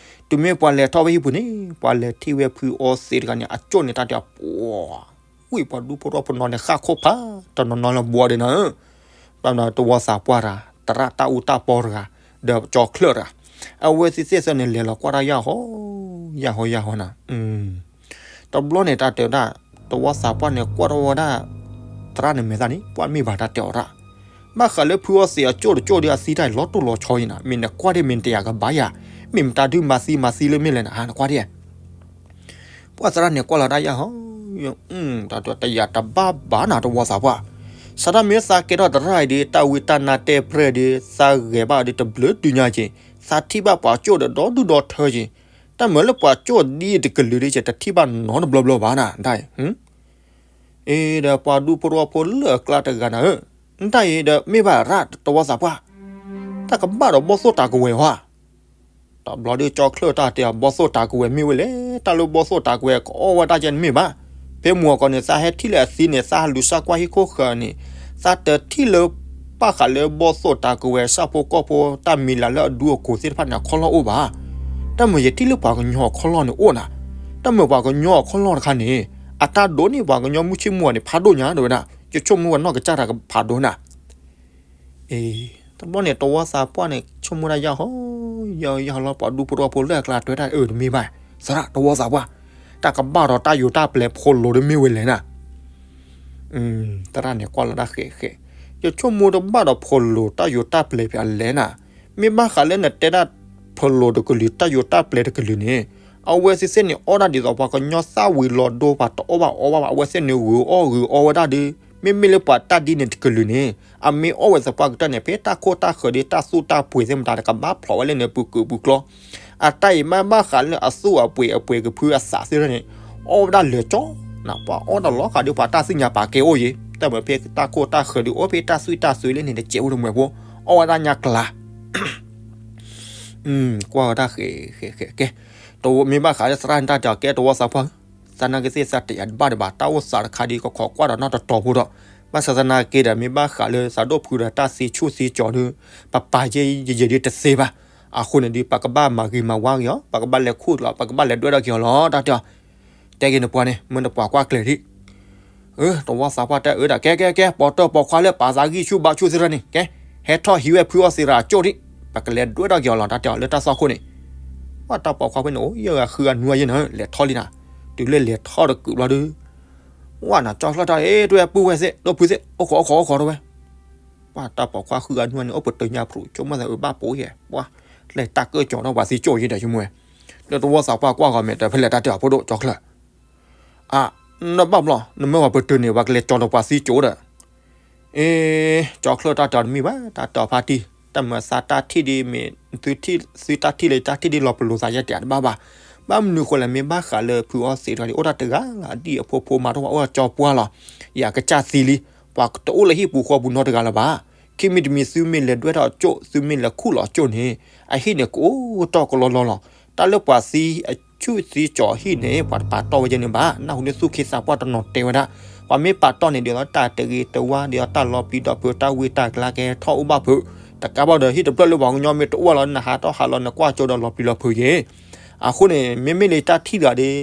တုၤမ့ၢ်ပှၤလဲၤထီၣ်ဝဲဟံၣ်ပူၤန့ၣ် ပှၤလဲၤထံၣ်ဝဲဖုအီၣ်သံးတဂၤန့ၣ် အကၠိၣ်န့ၣ်တၢ်တဲအီၤ ပှၤဒူဖိထီဖိနီၢ်န့ၣ် ဃၣ်ခိၣ်ဖးတနီၤနီၤလၢဘှီဒ့နၤဧၢ, ဘၣ်မနုၤတဝီသးပှၢ်တဂၤ သရၣ်တၢ်အူတၢ်ပီတဂၤ ဒီးကၠီချၢၣ်တဂၤ, အဝဲသ့ၣ်သ့ၣ်သၢန့ၣ် လဲၤလီၤကွၢ်တၢ်ယၢ်ဟီ ယၢ်ဟီယၢ်ဟီနၤ တဘျီန့ၣ်တၢ်တဲဝဲဒၣ် တဝီသးပှၢ်န့ၣ် ကွၢ်ထီၣ်ဝဲဒၣ် သရၣ်န့ၣ်မဲာ်သၣ်န့ၣ် ပှၢ်မ့ၢ်ဘၣ်တၢ်တဲအီၤရၣ်, ဘၣ်ဃးလၢဖုအီၣ်သံးအကၠိၣ်တကၠိၣ်ဒီးအသံတၢ်အံၤလီၤတိၢ်လီၤဆီအံၤနၤ, မ့ၢ်နကွၢ်ဒ်မ့ၢ်နတယာ်ကဘၣ်ယၤ, မ့ၢ်မတၤဒုးမၤသံမၤသံလၢမ့ၢ်လဲၣ်နၤ နကွၢ်ဒ် ပှၢ်သရၣ်န့ၣ်ကွၢ်လီၤတၢ်ယၢ်ဟီ, တၢ်တဲတယာ်တဘၣ်ဘၣ်နၤတဝီသးပှၢ်, စးထီၣ်မ့ၢ်သးကဲထီၣ်သရၣ်အံၤဒီး တၢ်ဝံတၢ်နါတဲပြဲၢ်ဒီး သးဂဲၤဘၣ်ဒီးတဘျုးဒုညါက့ၤ, သးထံၣ်ဘၣ်ပှၤကၠိၣ်ဒီးဒီဒူၣ်ဒီထၢက့ၤ, တၢ်မၤလၢပှၤကၠိၣ်ဒ်တကလုာ်ဒ်က့ၤ တထံၣ်ဘၣ်နီတဘျီဘျီဘၣ်နၤ, ဒ်အံၤ အ့ ဒီးပှၤဒူဖိထီဖိလၢအကျါတဂၤနၤဧၢ, တၢ်အံၤဒီးမ့ၢ်ဘၣ်ရၣ်တဝီသးပှၢ်, တၢ်ကဘၣ်ဒီးဘီၣ်သိၣ်တၢ်ကဝဲၤဟီဧါ, တဘျီဒီးကၠီချၢၣ်တၢ်တဲအီၤ ဘီၣ်သိၣ်တၢ်ကဝဲၤမ့ၢ်ဝဲလဲၣ်, တၢ်လၢဘီၣ်သိၣ်တၢ်ကဝဲၤကအီၣ်ဝဲတၢ်ကဲန့ၣ်မ့ၢ်ဘၣ်, ဖဲမုၢ်အီၤကီးန့ၣ် သးဟဲထံၣ်လၢအသံန့ၣ် သးဟးလူၤစၢ်ကွၢ်ဟံၣ်ခိၣ်ဃၢၤန့ၣ်, သးတထံၣ်လၢ ဘၣ်ဃးလၢဘီၣ်သိၣ်တၢ်ကဝဲၤ ဆၣ်ဖိကီၢ်ဖိ တၢ်မံၤလၤလၢအဒူအကိာ်သ့ၣ်တဖၣ်န့ၣ် အခီၣ်လီၢ်အိၣ်ဘၣ်, တၢ်မၤယထံၣ်လၢပှၤကညီအခီၣ်လီၢ်န့ၣ်အိၣ်နၤ, တၢ်မၤပှၤကညီအခီၣ်လီၢ်တခါန့ၣ် အတၢ်ဒိးန့ၢ်ပှၤကညီမုၢ်ဆ့ၣ်မုၢ်ဂီၤန့ၣ် ဖးဒိၣ်ညါတဲဝဲဒၣ်, ယဆိကမိၣ်ဝဲနီၢ်ကစၢ်တၢ်ကဖးဒိၣ်နၤ အ့ တဘျီန့ၣ် တဝီသးပှၢ်န့ၣ် ဆိကမိၣ်ဒၣ်ယၢ်ဟီ, ယၢ်ယၢ်ဟီလီၤ ပှၤဒူဖိထီဖိလၢအကျါတဲဝဲဒၣ် အၢ တမ့ၢ်ဘၣ်, သရၣ်တဝီသးပှၢ်, တၢ်ကဘၣ်ဒီးတၢ်ယိၤတၢ်ပျဲၤဖိလိၤတမ့ၢ်ဝဲလဲၣ်နၤ, သရၣ်န့ၣ်ကွၢ်လီၤတၢ်ဃဲးဃဲး, ယဆိကမိၣ်တဘၣ်ဒီးဖိလိၤတၢ်ယိၤတၢ်ပျဲၤဖဲအလဲၣ်နၤ, မ့ၢ်ဘၣ်ဃးလၢနတဲဒၣ် ဖိလိၤတကလုာ် တၢ်ယိၤတၢ်ပျဲၤတကလုာ်န့ၣ်, အဝဲသ့ၣ်သ့ၣ်န့ၣ် အီၣ်ဒၣ်ဒ်သိးပှၤကညီသၣ်ဝံၤလီၤဒိ ပှၤတအီၣ်ဘၣ်အီဘၣ်ဘၣ် အဝဲသ့ၣ်န့ၣ်ဂုာ်အီၣ်ဂုာ်အီဝဲဒၣ်ဒီး, မ့မ့ၢ်လၢပှၤတၢ်ဒ်န့ၣ်တကလုာ်န့ၣ်, အမ့ၢ်အီၣ်ဝဲသပှၢ်ကတၢၢ်န့ၣ် ဖဲတၢ်ခိၣ်တၢ်ဃၢၤဒီးတၢ်သူၣ်တၢ်ပှ့ၤသ့ၣ်မတၤတကဘၣ်ဖျိးဝဲလၢန့ၣ် ပူၤကုာ်ပူၤကျီ, အတၢ်အံၤမ့ၢ်ဘၣ်ဃးလၢအသူၣ်အပှ့ၤအပှ့ၤကဖုအသးသ့ၣ်န့ၣ်, အီၣ်ဝဲဒၣ်လၢာ်ကၠီ, နပှၤအီၣ်တၢ်လီၤဃာ်ဒီးပှၤတၢ်သ့ၣ်ညါပာ်ကဲအိၣ်ယံၤ, တၢ်မၤဖဲတၢ်ခိၣ်တၢ်ဃၢၤဒီး အိၣ်ဖဲတၢ်သွံၣ်တၢ်သွဲလၢန့ၣ်တစဲးအိၣ်တမှဲၤဖိ, အီၣ်ဝဲဒၣ်ညါကျါ ကွၢ်ဝဲဒၣ်ဃဲးဃဲးဃဲးကဲ, တမ့ၢ်ဘၣ်ဃးလၢသရၣ်န့ၣ်တၢ်တဲအီၤကဲတဝီသးပှၢ်, သနာ်က့သ့ၣ်သးတယာ်တဘၣ်ဒံးဘၣ် တၢ်အိၣ်သးတခါဒီးကခိးကွၢ်ဒီးနီၢ်တတီၤဖိဒီး, ဘၣ်ဆၣ်သနာ်က့ဒီး မ့ၢ်ဘၣ်ဃးလၢသးဒိၣ်ဖုဒီးတၢ်သံဆူၣ်သံကၠီၤဒီး, ပပာ်ယဲယဲယဲဒီးတသ့ဘၣ်, အဃိန့ၣ်ဒီး ပကဘၣ်မၤဂ့ၤမၤဝါက့ၤအီၤ ပကဘၣ်လဲၤခူၣ်လီၤ ပကဘၣ်လဲၤဒွဲၣ်ထီၣ်က့ၤအီၤလီၤ တၢ်တဲအီၤ တဲက့ၤနပှၤန့ၣ် မ့ၢ်နပှၤကွၢ်ကျဲၤဒံး အၢ တဝီသးပှၢ်တၢ်အၢဒၣ် ကဲကဲကဲ ပှၤတီပှၤခွါလၢပာ်သးဂံၢ်ဆူၣ်ဘါဆူၣ်သ့ၣ်တဖၣ်န့ၣ် ကဲ ဟဲထီၣ်ဟံးဝဲဖုအီၣ်သံးတဂၤကၠိၣ်ဒံး ပကလဲၤဒွဲၣ်ထီၣ်က့ၤအီၤလီၤ တၢ်တဲအီၤလၢတၢ်သွၣ်ခိၣ်န့ၣ်, ပှၤတၢ်ပိာ်ခွါဖဲန့ၣ် အိၣ်ယဲၢ်ဂၤဃုဂၤနွံဂၤယဲၢ်နၤ လဲၤထီၣ်လံနၤ, တုၤလၢလဲၤထီၣ်တကုာ်ဘျီဒုး ဝဲနၤကၠီချၢၣ်တၢ် အ့ တဝဲပုၢ်ဝဲၢ်သ့ၣ် ဒိၣ်ဖုသ့ၣ် အိၣ်ခိးအိၣ်ခိးအိၣ်ခိးတဝဲ ပှၤတၢ်ပိာ်ခွါဃုဂၤနွံဂၤန့ၣ် အိၣ်ပတုာ်ညါဖရူး ဆိကမိၣ်သးအၢဘၣ်ပိာ်ယဲၢ် ပှၤ တၢ်ကၢၣ်ကၠီၤထီၣ်ပှၤသံကၠိၣ်ယဲၢ်ဒီးဆိကမိၣ်ဝဲ, ဒီးတဝီသးပှၢ်ကွၢ်ဂီၤမဲာ်တၢ်ဖဲလဲၣ်တၢ်တဲအီၤဖိဒိၣ်ကၠီချၢၣ် အါ, နဘၣ်ဘျီ နမၢပှၤပတုာ်န့ၣ် ပှၤကလဲၤကၠီၤဒီးပှၤသံကၠိၣ်ဒီး, အ့ ကၠီချၢၣ်တၢ်တဲအီၤတမ့ၢ်ဘၣ်, တၢ်တဲအီၤဖါတံၢ်, တၢ်မၤသးတၢ်ထံၣ်ဒ်မ့ၢ် သုတၢ်ထံၣ်လၢတၢ်ထံၣ်ဒ်လီၤပလိာ်သးယဲၢ်တဲတဘၣ်ဘၣ်. ဘၣ်မနုၤဃိလဲၣ်မ့ၢ်ဘၣ်ဃးလၢဖုအီသံးတဂၤန့ၣ် အိၣ်တၢ်တဂၤလီၤ အဒံၣ်အဖိဖိမၤထီၣ်ဝဲအိၣ်ကၠီပှၢ်လီၤ. ယၤကစၢ်သံလံ, ပှၤတအိၣ်လၢဟံၣ်ပူၤဃီပူၤနီတဂၤလၢၤဘၣ်. ခံမံၤတမံၤသုမ့ၢ်လဲၤဒွဲၣ်ထီၣ်ကၠိၣ် သုမ့ၢ်လဲၤခူၣ်လီၤကၠိၣ်န့ၣ် အဟံၣ်န့ၣ်ကအိၣ်တီၢ်ကလီလီလီၤ. တၢ်လၢပှၤသံအဆူၣ်သံကၠီၤဟံၣ်န့ၣ် ပှၤတပာ်တီၢ်ဝဲယဲန့ၣ်ဘၣ်. နၢ်ဟူလၢသူၣ်က့သးပှၢ်တနီၤတဲဝဲဒၣ်, ပှၤမ့ၢ်ပာ်တီၢ်န့ၣ် ဒ်သိးတၢ်တဂ့ၤတဝါ ဒ်သိးတၢ်လီၤပျံၤဒီးဖုး တၢ်ဝံတၢ်ကျါကဟဲထီၣ်အိၣ်ဘၣ်ဖုး, တကးဘၣ်ဒီးဟံၣ်တဖျၢၣ်လၢပှၤကညီမ့ၢ်တအိၣ်လီၤ နဟးထီၣ်ဟးလီၤ နကွၢ်ကၠိဒီးလီၤပျံၤလီၤဖုးက့ၤ. အဃိန့ၣ် မ့မ့ၢ်လၢတၢ်ထံၣ်တဂၤဒီး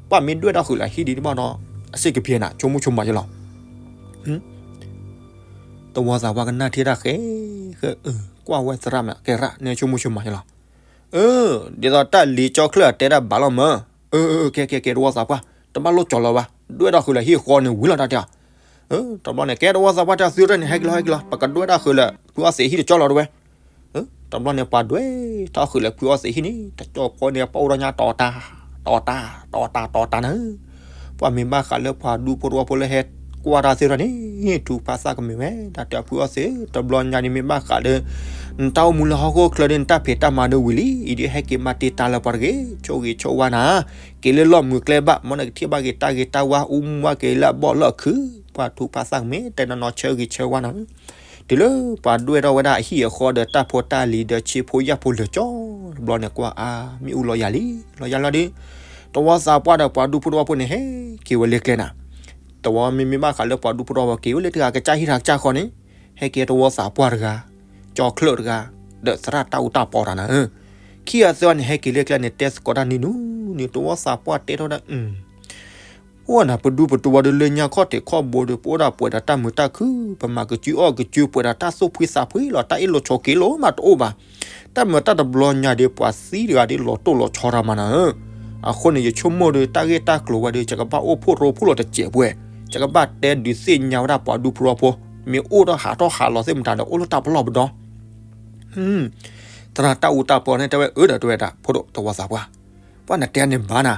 ပှၤမ့ၢ်ဒွဲၣ်ထီၣ်ဃုာ်လၢဟံၣ်ဒ်တဘၣ်ဒီး အစ့ၣ်ကပံၤနၤ ဆိကမိၣ်ဆိကမးယလီၤ. တဝီသးပှၢ်ကနၣ်ထံၣ်တၢ်ဃဲ, ကွၢ်ဝဲသရၣ်မး ကဲရၣ် နဆိကမိၣ်ဆိကမးယလီၤ. ဒ်သိးတၢ်လံၤကၠီချၢၣ်အတဲတၢ်ဘၣ်လီၤမၢ်. ကဲကဲကဲ တဝီသးပှၢ် တဘၣ်လိၣ်ကၠီၤလီၤဘၣ်, ဒွဲၣ်ထီၣ်ဃုာ်လၢဟံၣ်ဃီန့ၣ်ဝံၤလီၤတၢ်တဲအီၤ. တဘျီန့ၣ် ကဲတဝီသးပှၢ်တဲသုတၢ်န့ၣ် ဟဲက့ၤလီၤ ဟဲက့ၤလီၤ ပကဒွဲၣ်ထီၣ်ဃုာ်လၢဖုအီသံးဟံၣ်တကၠီလီၤတဝဲ. တဘျီန့ၣ် ပှၤဒွဲၣ်ထီၣ်ဃုာ်လၢဖုအီသံးဟံၣ်န့ၣ် တကၠီဖီန့ၣ် ပအိၣ်ဒီးညါတီၤတၢ်, တီၤတၢ်, တီၤတၢ်တီၤတၢ်န့ၣ် ပှၤမ့ၢ်ဘၣ်ဃးလၢပှၤဒူဖိတဝီဖိလၢဟဲကွၢ်တၢ်သ့ၣ်တဖၣ်န့ၣ် ထုးဖးသးကမ့ၢ်ဝဲ တၢ်တဲဖုအီသံး တဘျီညါန့ၣ်မ့ၢ်ဘၣ်ဃးလၢ နတၢ်အိၣ်မူလၢဟီၣ်ခိၣ်ချၢဒီး နတၢ်ဖံးတၢ်မၤဒီးဝံၤလံ, အံၤဒ်ဟဲက့ၤမၤတ့ၢ်တၢ်လၢပှၤတဂ့ၤ, ဆိၣ်ဂ့ၤဆိၣ်ဝါနၤ, က့ၤလၢလီၢ်မုာ်ကျဲဘၣ်, မ်နကထံၣ်ဘၣ်က့ၤတၢ်ဂ့ၤတၢ်ဝါ အူမူဝါက့ၤလၢအဘီၣ်လၢအခု, ပှၤထုးဖးသးကမ့ၢ် တဲနီၢ်နီၢ်ဆၢဂ့ၤဆၢဝါနၤ တုၤလၢပှၤဒွဲၣ်ထီၣ်ဝဲဒၣ်အဟံၣ်အဃီဒီးတၢ်ဖိတၢ်လံၤဒီးဆံးဖိယာ်ဖိလၢာ်ကၠီ, တဘျီန့ၣ်ကွၢ်အါ မ့ၣ်အူလီၤယၤလံ, လီၤယၤလီၤဒီး တဝီသးပှၢ်ဒီးပှၤဒူဖိတဝီဖိန့ၣ် ဟဲက့ၤဝဲလၢကျဲနၤ, တဝီမ့မ့ၢ်ဘၣ်ဃးလၢပှၤဒူဖိတဝီဖိက့ၤဝဲလၢတဂၤကစၢ်ဟံၣ်တဂၤကစၢ်ဃီန့ၣ်, ဟဲက့ၤတဝီသးပှၢ်တဂၤ, ကၠီချၢၣ်တဂၤ, ဒီးသရၣ်တၢ်အူတၢ်ပီတၢ်နၤဧၢ, ခံဂၤသၢဂၤန့ၣ် ဟဲက့ၤလၢကျဲန့ၣ် တဲသကိးတၢ်နံၤနူၤနံၤ တဝီသးပှၢ်တဲထီၣ်ဒၣ် အိၣ်နၤ ပဒူပတဝီဒီးလၢညါခီၣ်ထံးခီၣ်ဘိဒီး ပအိၣ်ဒၣ်ပှဲၤဒီးတၢ်မုာ်တၢ်ခုၣ် ပမၤကစုအီၣ်ကစုပှဲၤဒီးတၢ်သူၣ်ဖှံသးဖှံလီၤ တၢ်အ့ၣ်လိာ်ဆိးက့လိာ်မးတအိၣ်ဘၣ်, တၢ်မၤတၢ်တဘျီညါဒီး ပှၤသံတဂၤဒီးလီၤတိၢ်လီၤဆီတၢ်မးနၤဧၢ, အဃိန့ၣ် ယဆိကမိၣ်ဒီးတၢ်ဂ့ၢ်တၢ်ကျိၤဝဲဒီး ယကဘၣ်အိၣ်ဖှိၣ်ရိဖှိၣ်လီၤတစဲးပှဲၤ, ယကဘၣ်တဲဒုးသ့ၣ်ညါဝဲဒၣ်ပှၤဒူဖိတဝီဖိ, မ့ၢ်အိၣ်ဒီးဟးထီၣ်ဟးလီၤသ့ၣ်မတၤဒီး အိၣ်လၢတၢ်ပလီၢ်ပဒီ သရၣ်တၢ်အူတၢ်ပီန့ၣ် တဲဝဲအၢဒီးတဲဝဲဒၣ် ဖိဒိၣ်တဝီသးပှၢ်, ပှၤနတဲန့ၣ်ဘၣ်နၤ,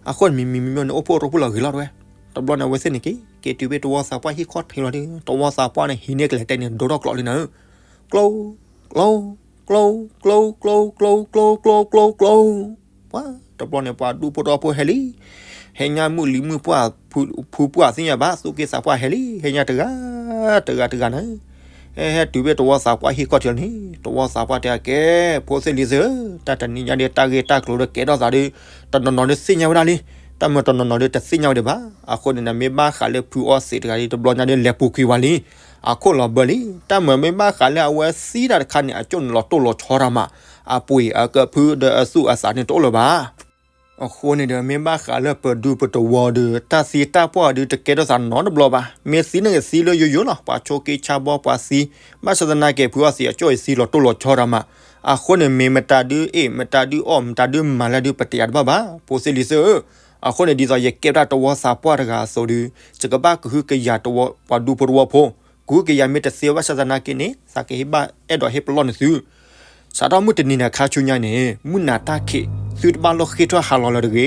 အဃိန့ၣ်မံၤမံၤမံၤမံၤန့ၣ် အိၣ်ဖှိၣ်ရိဖှိၣ်လီၤဂ့ၤလီၤတဲဝဲ, တဘျီန့ၣ် အဝဲသ့ၣ်န့ၣ်က့ၤ က့ၤတုၤဖဲတဝီသးပှၢ်ဟံၣ်ခီၣ်ထံးလီၤဒီး တဝီသးပှၢ်န့ၣ် ဟံးန့ၢ်ကလဲၤတဲန့ၣ် ဒိထီၣ်ကျိးလံနၤဧၢ, ကျိ ကျိ ကျိ ကျိ ကျိ ကျိ ကျိ ကျိ ကျိ ကျိ ကျိ ပှၤတဘျီန့ၣ် ပှၤဒူဖိတဝီဖိဟဲလံ, ဟဲညါမုၢ်လံၤမုၢ်ပှၢ် ဖုပှၢ်သ့ၣ်ညါဘၣ် သူၣ်က့သးပှၢ်ဟဲလံ ဟဲညါတဂၤ တဂၤတဂၤနၤ, ဟဲဟဲတုၤဖဲတဝီသးပှၢ်ဟံၣ်ခီၣ်ထံးလီၤန့ၣ် တဝီသးပှၢ်တဲအကဲ ဖိသ့ၣ်လံၤသ့ၣ်ဧၢ, တၢ်တနံၤညါဒီးတၢ်ဂ့ၢ်တၢ်ကျိၤဒီးကဲထီၣ်သးဒီး တနီၤနီၤဒီးသ့ၣ်ညါဝဲဒၣ်လံ, တၢ်မၤတနီၤနီၤဒီးတသ့ၣ်ညါဝဲဒၣ်ဘၣ်, အဃိန့ၣ် မ့ၢ်ဘၣ်ဃးလၢဖုအီသံးတဂၤဒီး တဘျီညါဒီးလဲၤပူၤကွံာ်ဝဲလံ, အခိၣ်လီၤဘၢလံ, တၢ်မၤမ့ၢ်ဘၣ်ဃးလၢအဝဲသံတၢ်တခါန့ၣ် အကၠိၣ်န့ၣ်လီၤတိၢ်လီၤဆီတၢ်မး, အပှ့ၤအကဖုဒီးအသူၣ်အသးန့ၣ်တအိၣ်လၢၤဘၣ်. အဃိန့ၣ်ဒီး မ့ၢ်ဘၣ်ဃးလၢပဒူပတဝီဒီး တၢ်သံတၢ်ပှၢ်ဒီး တကဲထီၣ်သးနီတဘျီဘၣ်. မ့ၢ်သံန့ၣ်ကသံလၢယိယိလီၤ, ပှၤဆိးက့ဆါဘီပှၤသံ, ဘၣ်ဆၣ်သနာ်က့ ဖုအီသံးအကၠိၣ်အံၤသံလီၤတိၢ်လီၤဆီတၢ်မး, အဃိန့ၣ် မ့ၢ်မတၤဒုးအ့ၣ် မတၤဒုးအီၣ် မတၤဒုးမၤလဲၣ်ဒုး ပတယာ်တဘၣ်ဘၣ်, ဖိသ့ၣ်လံၤသ့ၣ်ဧၢ. အဃိန့ၣ် ဒ်သိးယကဲဝဲဒၣ်တဝီသးပှၢ်တဂၤအသိးဒီး ယကဘၣ်ကဟုကယာ်တဝီ ပှၤဒူဖိတဝီဖိ, ကဟုကယာ်မ့ၢ်တသ့ဘၣ်ဆၣ်သနာ်က့န့ၣ် သးကဟ့ၣ်ဘၣ်အဲၣ်ဒိးဟ့ၣ်ပလီၢ်န့ၢ်သု စးထီၣ်မုၢ်တနံၤန့ၣ် ခါဆူညါန့ၣ် မုၢ်နၤတၢ်ခံး သုတဘၣ်လိၣ်ဃ့ၢ်ထီၣ်ဟးလီၤလၢၤတဂ့ၤ.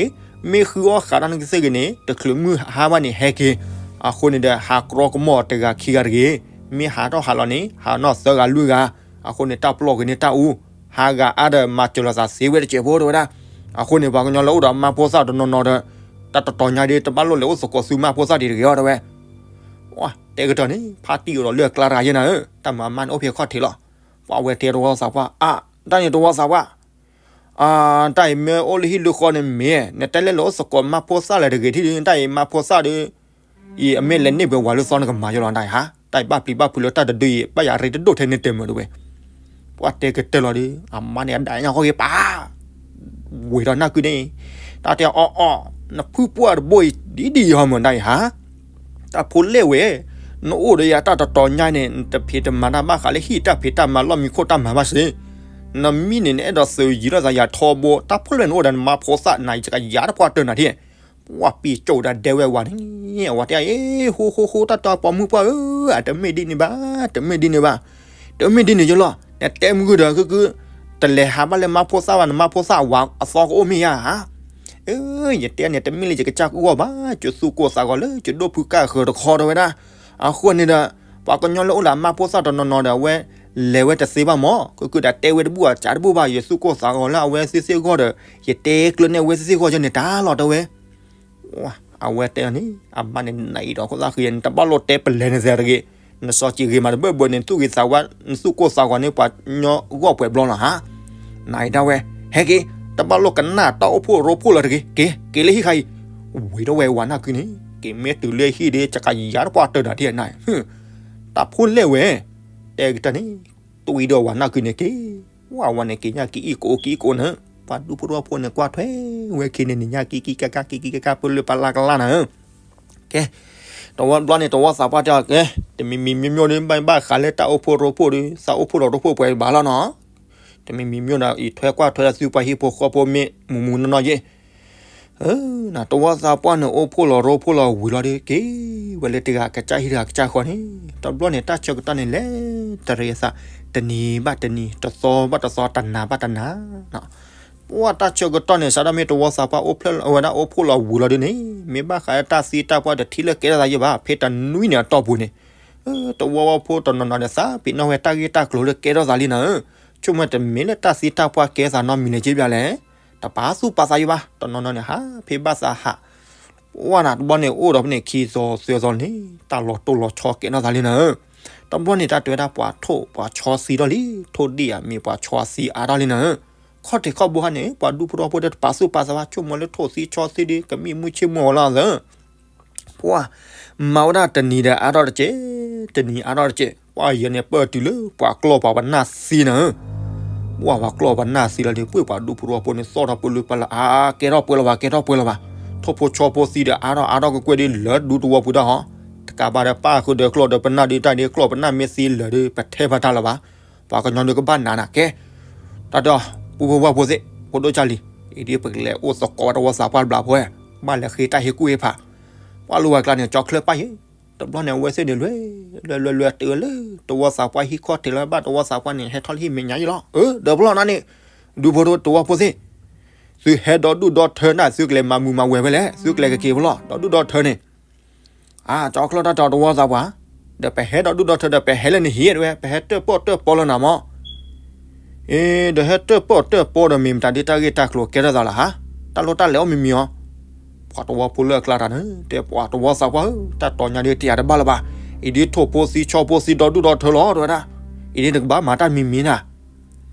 မ့ၢ်ဃုအီၣ်ဃးတၢ်နကသ့ၣ်ဂ့ၤန့ၣ် တချုးမုၢ်ဟါဘၣ်န့ၣ်ဟဲက့ၤ, အဃိန့ၣ်ဒီး ဟးကြီကမီၣ်တဂၤခံဂၤတဂ့ၤ. မ့ၢ်ဟးထီၣ်ဟးလီၤန့ၣ် ဟးနီၢ်သၢဂၤလွံၢ်ဂၤ, အဃိန့ၣ် တၢ်ပလီၢ်ဂ့ၤန့ၢ်တၢ်အူ, ဟးဂၤအါဒီးမၤစၢၤလိာ်သးသ့ဝဲတစဲးဖိတဲဝဲဒၣ်. အဃိန့ၣ် ပှၤကညီလၢအိၣ်ဒီးမါဖိသၣ်တနီၤနီၤဒီး တၢ်တတီၤညါဒီး တဘၣ်လိၣ်လဲၤအိၣ်သကိးဆူမါဖိသၣ်ဒံးတဂ့ၤအီၤတဲဝဲ. တဲကတၢၢ်န့ၣ် ဖါတံၢ်အိၣ်ဒီးလၢအကျါတဂၤယဲနၤဧၢ, တၢ်မၤမါန့ၣ်အိၣ်ဖဲခီၣ်ထံးလီၤ. ပှၤဝဲတဲတဝီသးပှၢ်, အါ, တၢ်န့ၣ်တဝီသးပှၢ်, တၢ်အံၤမ့ၢ်အိၣ်လၢဟံၣ်လၢဃီန့ၣ်မ့ၢ် နတဲလဲၤလဲၤအိၣ်သကိးမါဖိသၣ်လၢၤတဂ့ၤထံၣ်ဒုး တၢ်အံၤမါဖိသၣ်ဒီး အံၤအမ့ၢ်လဲၤန့ၢ်ပှဲၤဝၤလၢသီနကမၤယလီၤတၢ်အံၤဟါ, တၢ်အံၤဘၣ်ပျံၤဘၣ်ဖုးလၢတၢ်တဒုအံၤ ဘၣ်ယၤရ့တဒိၣ်ထဲန့ၣ်တဲမုာ်တဝဲ. ပှၤတဲကတၢၢ်လီၤဒီး အမါန့ၣ်အဒၣ်ညါဃီဂ့ၤပာ် ဝံၤဒီးနၢ်ကုန့ၣ်, တၢ်တဲအီၣ်အီၣ်, နဖုပှၢ်တဘိအံၤ ဒ်ဒ်အံၤဟီမုၢ်တၢ်အံၤဟါ, တၢ်ဖိလဲၣ်ဝဲ, နအိၣ်ဒီးယၤတၢ်တတီၤညါန့ၣ် နတဖံးတမၤတၢ်ဘၣ်ဃးလၢဟံၣ်တၢ်ဖံးတၢ်မၤလီၢ်မံခိၣ်တၢ်မၤဘၣ်စ့ၢ်, နမံန့ၣ် နအဲၣ်ဒိးသုးယံၤထီၣ်သးယၤထီဘိ, တၢ်ဖိလဲၣ်နအိၣ်ဒီးနမါဖိသၣ်နၤ ယကယၤတပှၢ်တၢၢ်နၤထံၣ်, ပှၤပံၤကၠိၣ်ဒီးဒဲဝဲဝၤန့ၣ်, အဝၤတဲအီၤ ဟ့ ဟိဟိဟိ တၢ်တီပိာ်မုၣ်ပှၢ်ဧၢ, အတမ့ၢ်ဒ်န့ၣ်ဘၣ်, တမ့ၢ်ဒ်န့ၣ်ဘၣ်, တမ့ၢ်ဒ်န့ၣ်ယလီၤ, နတဲမုၢ်ဂုၢ်ဒီး ကုကု တလဲၤဟးဘၣ်လၢမါဖိသၣ်ဘၣ်, နမါဖိသၣ်ဝၤအသီကအိၣ်မ့ၢ်ဧါ, အၢ ယတဲန့ၣ် တမ့ၢ်လၢယကစၢ်ကအိၣ်ဘၣ်, ကၠိသူၣ်ကိၢ်သးဂီၤလၢ ကၠိဒိၣ်ဖုကၢ်ဃၢၤတခီတဲဝဲဒၣ်, အဃိန့ၣ်ဒီး ပှၤကညီလၢအိၣ်ဒီးအမါဖိသၣ်တနီၤနီၤဒီး အဝဲလဲၤဝဲတသ့ဘၣ်မၢ်, ကကုာ်ဒီးတဲဝဲတဘူၣ်အစးတဘူၣ်ဘၣ်, ယသူၣ်ကိၢ်သးဂီၤလၢအဝဲသ့ၣ်သ့ၣ်အဂီၢ်ဒီး ယတဲကျၢၤန့ၢ်အဝဲသ့ၣ်သ့ၣ်အဂီၢ်ယဲန့ၣ်တၢ်လီၤတဲဝဲ. အဝဲတဲအီၤန့ၣ် အမါန့ၣ်နအံၤဒီးခိၣ်သၣ်ဃံန့ၣ် တဘၣ်လိၣ်တဲပလဲၤန့ၣ်သဲတဂ့ၤ, နစီၤစံးဂ့ၤမးတဘၣ်ဘၣ်န့ၣ် သူၣ်ဂ့ၤသးဝါ, နသူၣ်ကိၢ်သးဂီၤန့ၢ်ပှၤကညီဂီၢ်ပှဲၤဘျီလီၤဧါ. နအံၤဒၣ်ဝဲ, ဟဲက့ၤ, တဘၣ်လိၣ်ကနၣ်တၢ်အိၣ်ဖှိၣ်ရိဖှိၣ်လၢၤတဂ့ၤ, က့ၤ, က့ၤလၢဟံၣ်ဃါအံၤ. ဝံၤဒီးဝဲဝၤနၢ်ကုန့ၣ် က့ၤမ့ၢ်တုၤလၢဟံၣ်ဒီး ကကယၤတပှၢ်တၢၢ်ဒၣ်ထံၣ်နၤ, တၢ်ဖိလဲၣ်ဝဲ, တဲကတၢၢ်န့ၣ် တွံဒီးဝၤနၢ်ကုန့ၣ်က့ၤ, ဝဲဝၤန့ၣ်က့ၤညၣ်က့ၤအံၣ်ကိးက့ၤအံၣ်ကိးနၤ, ပှၤဒူဖိတဝီဖိန့ၣ် ကွၢ်ထွဲဝဲက့ၤန့ၣ်န့ၣ် ညၣ်က့ၤက့ၤက့ၤက့ၤက့ၤက့ၤက့ၤက့ၤ ပလၢပလၢကလၢနၤ. ကဲ, တဝီဘျီန့ၣ် တဝီသးပှၢ်တဲအီၤကဲ, တမံၤမံၤမံၤမံၤဒီး ဘၣ်ဃးလၢတၢ်အိၣ်ဖှိၣ်ရိဖှိၣ်ဒီး သးအိၣ်ဖှိၣ်လီၤရိဖှိၣ်ပှဲၤဘၣ်လီၤနီၤ. တမံၤမံၤမံၤဒီး အံးထွဲကွၢ်ထွဲဒီးသုပှၤဟံၣ်ဖိဃီဖိမ့ၢ်မူမူနီၢ်နီၢ်ယဲၢ် တဝီသးပှၢ်န့ၣ် အိၣ်ဖှိၣ်လီၤရိဖှိၣ်လီၤဝံၤလီၤဒီး က့ၤဝဲလၢတဂၤကစၢ်ဟံၣ်တဂၤကစၢ်ဃီန့ၣ်, တဘျီန့ၣ် တၢ်ဆၢကတီၢ်န့ၣ်လဲၤတရံးအသး, တနံၤဘၣ်တနံၤ, တသီဘၣ်တသီ, တနၤဘၣ်တနၤ, ပှၢ်တၢ်ဆၢကတီၢ်န့ၣ် စးထီၣ်မ့ၢ်တဝီသးပှၢ်အိၣ်ဖှိၣ်လီၤဝဲဒၣ်အိၣ်ဖှိၣ်လီၤဝံၤလီၤဒီးန့ၣ် မ့ၢ်ဘၣ်ဃးလၢတၢ်သံတၢ်ပှၢ်တထံၣ်လၢကဲထီၣ်သးယဲၢ်ဘၣ်, ဖဲတနွံန့ၣ်အတီၢ်ပူၤန့ၣ် တဝီဖိတနီၤနီၤဒီး သးပ့ၤနီၣ်ဝဲတၢ်ဂ့ၢ်တၢ်ကျိၤလၢကဲထီၣ်သးလံနၤဧၢ, ဆိကမိၣ်တမ့ၢ်လၢတၢ်သံတၢ်ပှၢ်ကဲသးနီတမံၤလဲၣ်က့ဘၣ်လဲၣ်, တပာ်သူၣ်ပာ်သးယဲၢ်ဘၣ်, တနီၤနီၤန့ၣ် ဟးဖဲဘၣ်သးဟး, ပှၢ်နၤတဘျီန့ၣ် အိၣ်ဒီးဖဲန့ၣ် ခံသီသၢသီန့ၣ် တၢ်လီၤတိၢ်လီၤဆီကဲထီၣ်သးလံနၤဧၢ, တဘျီန့ၣ် တၢ်တဲဝဲဒၣ်ပှၤထိၣ်ပှၤဆီသံထီၣ်လံ, ထိၣ်ဒံၣ်ဧါ မ့ၢ်ပှၤဆီသံအါထီၣ်လံနၤဧၢ, ခီၣ်ထံးခီၣ်ဘိဟါန့ၣ် ပှၤဒူဖိတဝီဖိဒီးတပာ်သူၣ်ပာ်သးဘၣ်, ဆိကမိၣ်လၢထိၣ်သံဆီသံဒီး ကမံမုၢ်ဆ့ၣ်မုၢ်ဝဲလီၤသၢ ပှၢ်, မၤဝဲဒၣ်တနံၤဒီးအါထီၣ်တကဲး, တနံၤအါထီၣ်တကဲး, ပှၢ်ယဲန့ၣ် ပၢၢ်တုၤလၢပှၤကျီၢ်ပှၤပနၢ်သံနၤဧၢ, ပှၢ်ပှၤကျီၢ်ပှၤပနၢ်သံလီၤဒီး ပှၢ်ပှၤဒူဖိတဝီဖိန့ၣ် သီၣ်ထီၣ်ပှဲၤလၢပှဲၤလၢ အါ ကဲထီၣ်ပှဲၤလီၤဘၣ် ကဲထီၣ်ပှဲၤလီၤဘၣ်, ထိၣ်ဖိဆီဖိသံဒီးအါထီၣ်အါထီၣ်ကကွဲၢ်ဒ်လၢဒူသဝီပူၤတၢ်ဟီ, တကးဘၣ်ဒီးပၢ်ဃုာ်ဒီးကျီၢ်ဒီးပနၢ်ဒ်တၢ်ဒ်ကျီၢ်ပနၢ်မ့ၢ်သံလၢာ်ဒီး ပထဲပတၢ်လၢၤဘၣ်, ပှၤကညီဒုးကဘၣ်နးနၤကဲ တၢ်ဒီး ပူဖိဝၢ်ဖိသ့ၣ် ဖိဒိၣ်ကၢ်လံၤ, အံၤဒ်ပကလဲၤအိၣ်သကိးဝဲတဝီသးပှၢ်တဘျီဖိဝဲ, ဘၣ်လဲၤဃ့တၢ်ဟ့ၣ်ကူၣ်ဟ့ၣ်ဖး, ပှၢ်လိဝဲကျါန့ၣ် ကၠီချၢပၢ်ယဲ, တဘျီန့ၣ် အဝဲသ့ၣ်န့ၣ် လွဲလွဲလွဲတုၤလၢ တဝီသးပှၢ်ဟံၣ်ခီၣ်ထံးလၢဘၣ်တဝီသးပှၢ်န့ၣ် ဟဲထီၣ်လၢဟံၣ်မဲာ်ညါယဲလီၤ, အၢ ဒီးဖျီၣ်နၤန့ၣ် ဒူဖိတဝီဖိသ့ၣ်, သုဟဲဒီဒူၣ်ဒီထၢနၤ သုကလဲၤမၤမုာ်မၤဝဲၤဖဲလဲၣ် သုကလဲၤကက့ၤဖျီၣ် ဒီဒူၣ်ဒီထၢန့ၣ် အါ ကၠီချၢတၢ်တဲတဝီသးပှၢ်, ဒီးပဟဲဒီဒူၣ်ဒီထၢဒီး ပဟဲလၢနဟံၣ်ဝဲ ပဟဲတၢၣ်ပီၣ်တၢၣ်ပီလၢနၤမၢ်, အ့ ဒီးဟဲတၢၣ်ပီၣ်တၢၣ်ပီဒီး မ့ၢ်မတၤဒ်တၢ်ဂ့ၢ်တၢ်ကျိၤကဲထီၣ်သးလၢဟါ, တၢ်လိၣ်တၢ်လဲၤအိၣ်မံၤမံၤအီၤ, ပှၤတဝီဖိလၢအကျါတၢ်န့ၣ် တဲပှၤတဝီသးပှၢ်ဧၢ တၢ်တီၤညါဒ်တယာ်တဘၣ်လၢၤဘၣ်, အံၤဒ်ထိၣ်ဖိသံဆီဖိသံဒီဒူၣ်ဒီထၢလီၤ တဲဝဲဒၣ်, အံၤဒ်နကဘၣ်မၤတၢ်မံၤမံၤနၤ